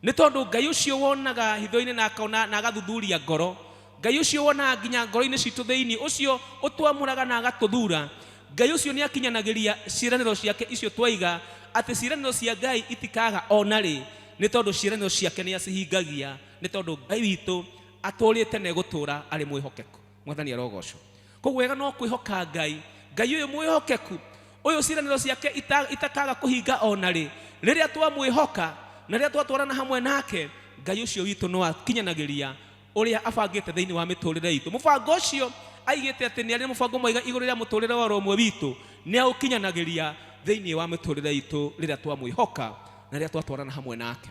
Speaker 14: nĩ tondũ Ngai ũcio wonaga hitho-inĩ na akona na agathuthuria ngoro, Ngai ũcio wonaga nginya ngoro-inĩ citũ thĩinĩ, ũcio ũtwamũraga na agatũthura, Ngai ũcio nĩ akinyanagĩria ciĩranĩro ciake icio twaiga atĩ ciĩranĩro cia Ngai itikaga ona rĩ, nĩ tondũ ciĩranĩro ciake nĩ acihingagia, nĩ tondũ Ngai witũ atũrĩte na egũtũra arĩ mwĩhokeku. Mwathani arogocwo. Koguo wega no kwĩhoka Ngai, Ngai ũyũ mwĩhokeku, ũyũ ciĩranĩro ciake itakaga kũhinga ona rĩ. Rĩrĩa twamwĩhoka na rĩrĩa twatwarana hamwe nake, Ngai ũcio witũ no akinyanagĩria ũrĩa abangĩte thĩinĩ wa mĩtũrĩre itũ. Mũbango ũcio aigĩte atĩ nĩ arĩ na mũbango mwega igũrũ rĩa mũtũrĩre wa ũrũmwe witũ, nĩ aũkinyanagĩria thĩinĩ wa mĩtũrĩre itũ rĩrĩa twamwĩhoka na rĩrĩa twatwarana hamwe nake.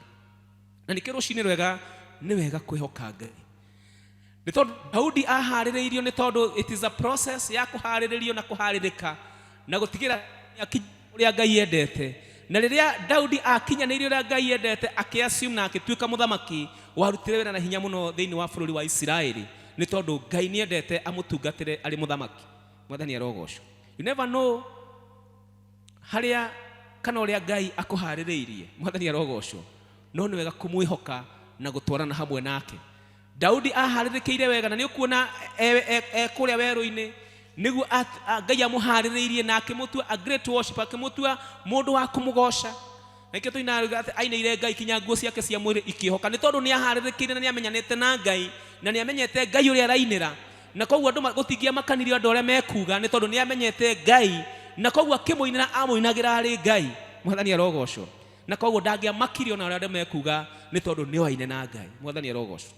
Speaker 14: Na nĩkĩo rũcinĩ rwega nĩ wega kwĩhoka Ngai, nĩ tondũ Daudi aharĩrĩirio, nĩ tondũ it is a process ya kũharĩrĩrio na kũharĩrĩka na gũtigĩra ũrĩa Ngai endete. Na rĩrĩa Daudi akinyanĩirie ũrĩa Ngai endete, akĩassume na agĩtuĩka mũthamaki warutire wĩra na hinya mũno thĩinĩ wa bũrũri wa Isiraeli, nĩ tondũ Ngai nĩ endete amũtungatĩre arĩ mũthamaki. Mwathani arogocwo. You never know harĩa kana ũrĩa Ngai akũharĩrĩirie. Mwathani arogocwo. No nĩ wega kũmwĩhoka na gũtwarana hamwe nake. Daudi aharĩrĩkĩire wega, na nĩ ũkuona e kũrĩa werũ-inĩ nĩguo Ngai amũharĩrĩirie na akĩmũtua a great worshiper, akĩmũtua mũndũ wa kũmũgoca. Na nĩkĩo tũinaga atĩ ainĩire Ngai kinya nguo ciake cia mwĩrĩ ikĩhoka, nĩ tondũ nĩ aharĩrĩkĩire na nĩ amenyanĩte na Ngai na nĩ amenyete Ngai ũrĩa arainĩra. Na koguo andũ gũtingĩamakanirie andũ arĩa mekuga, nĩ tondũ nĩ amenyete Ngai, na koguo akĩmũinĩra amũinagĩra arĩ Ngai. Mwathani arogocwo. Na koguo ndangĩamakirie ona ũrĩa andũ mekuga, nĩ tondũ nĩ oaine na Ngai. Mwathani arogocwo.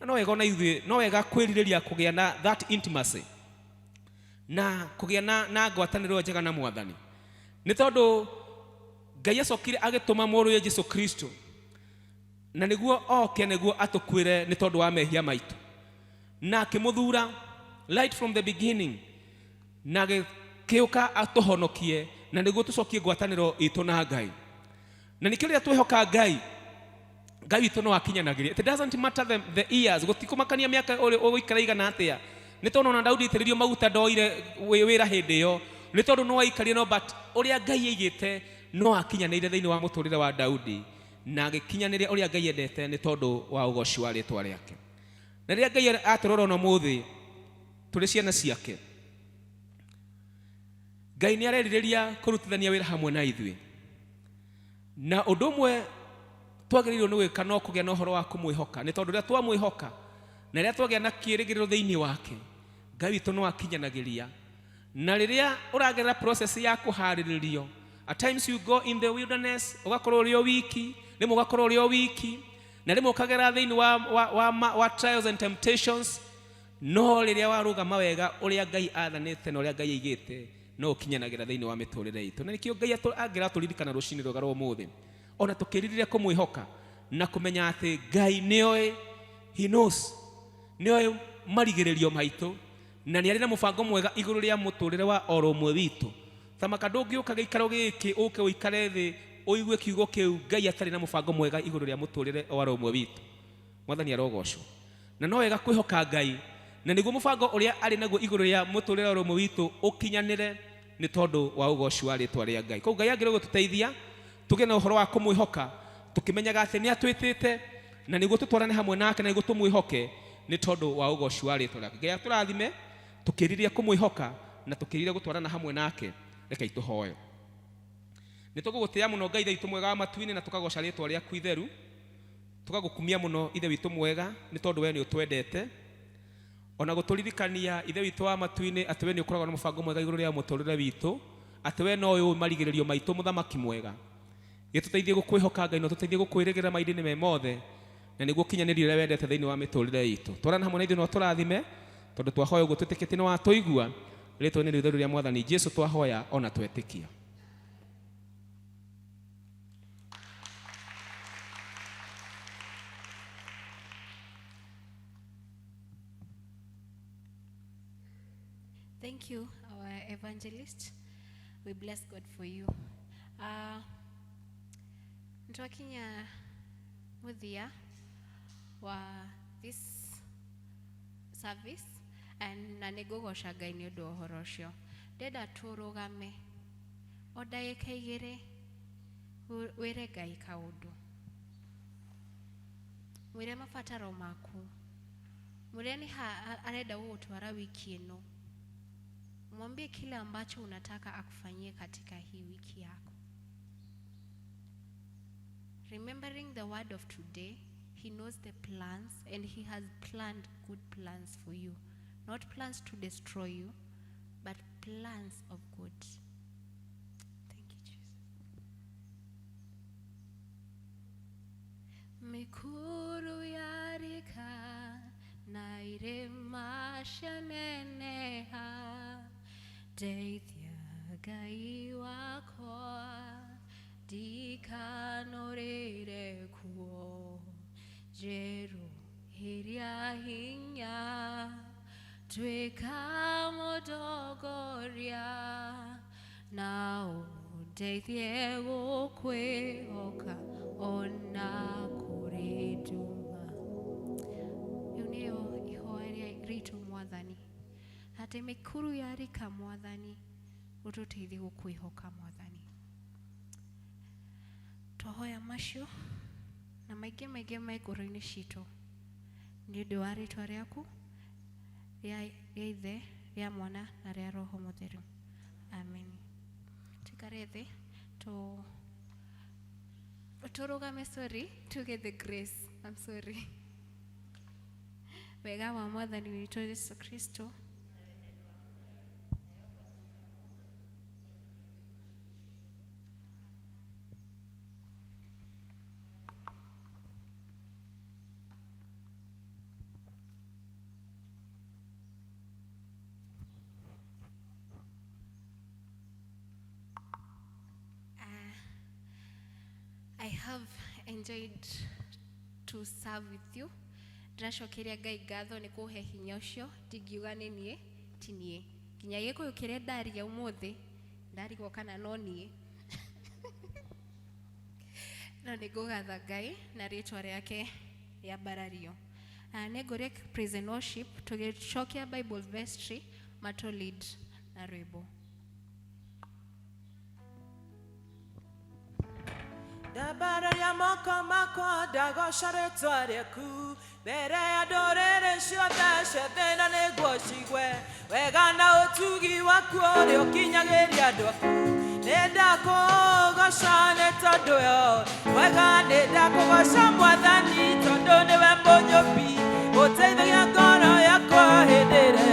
Speaker 14: Na no wega ona ithuĩ, no wega kwĩrirĩria kũgĩa na that intimacy na kũgĩa na ngwatanĩro njega na Mwathani, nĩ tondũ Ngai acokire agĩtũma mũrũwe Jesu Kristo na nĩguo oke nĩguo atũkuĩre nĩ tondũ wa mehia maitũ, na akĩmũthura right from the beginning na agĩkĩũka atũhonokie na nĩguo tũcokie ngwatanĩro itũ na Ngai. Na nĩkĩo rĩrĩa twĩhoka Ngai, Ngai witũ no akinyanagĩria. It doesn't matter the years, gũtikũmakania mĩaka ũgũikara igana atĩa, nĩ tondũ ona Daudi aitĩrĩrio maguta ndoire wĩra hĩndĩ ĩyo, nĩ tondũ no aikarire, no but ũrĩa Ngai aigĩte no akinyanĩire thĩinĩ wa mũtũrĩre wa Daudi, na agĩkinyanĩria ũrĩa Ngai endete nĩ tondũ wa ũgoci wa rĩtwa rĩake. Na rĩrĩa Ngai atũrora ona ũmũthĩ tũrĩ ciana ciake, Ngai nĩ arerirĩria kũrutithania wĩra hamwe na ithuĩ. Na ũndũ ũmwe twagĩrĩirwo nĩ gwĩka no kũgĩa na ũhoro wa kũmwĩhoka, nĩ tondũ rĩrĩa twamwĩhoka na rĩrĩa twagĩa na kĩĩrĩgĩrĩro thĩinĩ wake, Ngai witũ no akinyanagĩria. Na rĩrĩa ũragerera process ya kũharĩrĩrio, at times you go in the wilderness, ũgakorwo ũrĩ o wiki, rĩmwe ũgakorwo ũrĩ o wiki, na rĩmwe ũkagera thĩinĩ wa trials and temptations. No rĩrĩa warũgama wega ũrĩa Ngai athanĩte na ũrĩa Ngai aigĩte, no ũkinyanagĩra thĩinĩ wa mĩtũrĩre itũ. Na nĩkĩo Ngai angĩratũririkana rũcinĩ rwega rwa ũmũthĩ, ona tũkĩrirĩria kũmwĩhoka na kũmenya atĩ Ngai nĩoĩ, he knows, nĩoĩ marigĩrĩrio maitũ, na nĩ arĩ na mũbango mwega igũrũ rĩa mũtũrĩre wa oro ũmwe witũ. Tamaka ndũngĩũka gĩikaro gĩkĩ ũke ũikare thĩ ũigue kiugo kĩu Ngai atarĩ na mũbango mwega igũrũ rĩa mũtũrĩre wa oro ũmwe witũ. Mwathani arogocwo. Na no wega kwĩhoka Ngai na nĩguo mũbango ũrĩa arĩ naguo igũrũ rĩa mũtũrĩre wa oro ũmwe witũ ũkinyanĩre nĩ tondũ wa ũgoci wa rĩtwa rĩa Ngai. Koguo Ngai angĩrĩ gũtũteithia tũgĩe na ũhoro wa kũmwĩhoka, tũkĩmenyaga atĩ nĩ atwĩtĩte na nĩguo tũtwarane hamwe nake na nĩguo tũmwĩhoke nĩ tondũ wa ũgoci wa rĩtwa rĩake. Ngai atũrathime tũkĩrirĩria kũmwĩhoka na tũkĩrirĩria gũtwarana hamwe nake. Rekei tũhoe. Nĩ tũgũgũtĩĩa mũno Ngai Ithe witũ mwega wa matu-inĩ, na tũkagoca rĩtwa rĩaku itheru, tũgagũkumia mũno Ithe witũ mwega, nĩ tondũ we nĩ ũtwendete, ona gũtũririkania Ithe witũ wa matu-inĩ atĩ we nĩ ũkoragwo na mũbango mwega igũrũ rĩa mũtũrĩre witũ, atĩ we no ũĩ marigĩrĩrio maitũ, mũthamaki mwega. Gĩtũteithie gũkwĩhoka Ngai, na ũtũteithie gũkwĩrĩgĩrĩra mahinda-inĩ me mothe, na nĩguo ũkinyanĩrie ũrĩa wendete thĩinĩ wa mĩtũrĩre itũ. Twarana hamwe na ithuĩ na ũtũrathime, tondũ twahoya ũguo twĩtĩkĩtie nĩ watũigua. Rĩtwa-inĩ rĩu itheru rĩa Mwathani Jesu twahoya ona twetĩkia.
Speaker 3: Thank you, our evangelist. We bless God for you. Nitwakinya muthia wa this service and na nĩngũgoca Ngai nĩ ũndũ wa ũhoro ũcio. Ndĩrenda tũrũgame o ndagĩka igĩrĩ wĩre Ngai kaũndũ. Mwĩre mabataro maku. Mwĩre nĩ ha arenda gũgũtwara wiki ĩno. Mwambie kile ambacho unataka akufanyie katika hii wiki yako. Remembering the word of today, he knows the plans and he has planned good plans for you. Not plans to destroy you, but plans of good. Thank you, Jesus. Mikuru yarika na irema shaneneha ndeithia Ngai wakwa ndikanorĩre kuo njerũhĩria hinya tuĩka mũtongoria na ũndeithie gũkwĩhoka ona kũrĩ nduma. Rĩu nĩyo ihoya rĩa ritũ Mwathani, atĩ mĩkuru yarika Mwathani ũtũteithie gũkwĩhoka Mwathani. Twahoya macio na maingĩ maingĩ me ngoro-inĩ citũ nĩ ũndũ wa rĩtwa rĩaku rĩa Ithe, rĩa Mwana na rĩa Roho Mũtheru. Amen. Tuikare thĩ tũrũgame, sorry, to get the grace. I'm sorry. Wega wa Mwathani witũ Yesu Kristo I have enjoyed to serve with you. Ndĩracokeria Ngai ngatho nĩ kũhe hinya ũcio, ndingiuga nĩ niĩ, ti niĩ. Nginya gĩkũyũ kĩrĩa ndaria ũmũthĩ, ndarigwo kana no niĩ. No nĩ ngũgatha Ngai na rĩtwa rĩake rĩambarario. Nĩ ngũria praise and worship tũgĩcokia Bible vestry matũ lead na rwĩmbo.
Speaker 1: Ndambararia moko makwa ndagoca rĩtwa rĩaku mbere ya ndũrĩrĩ ciothe cia thĩ na nĩguo cigue wega na ũtugi waku ũrĩa ũkinyagĩria andũ aku. Nĩ ndakũgoca nĩ tondũ yo wega, nĩ ndakũgoca Mwathani tondũ nĩwe mũnyũmbi ũteithagia ngoro yakwa hĩndĩ ĩrĩa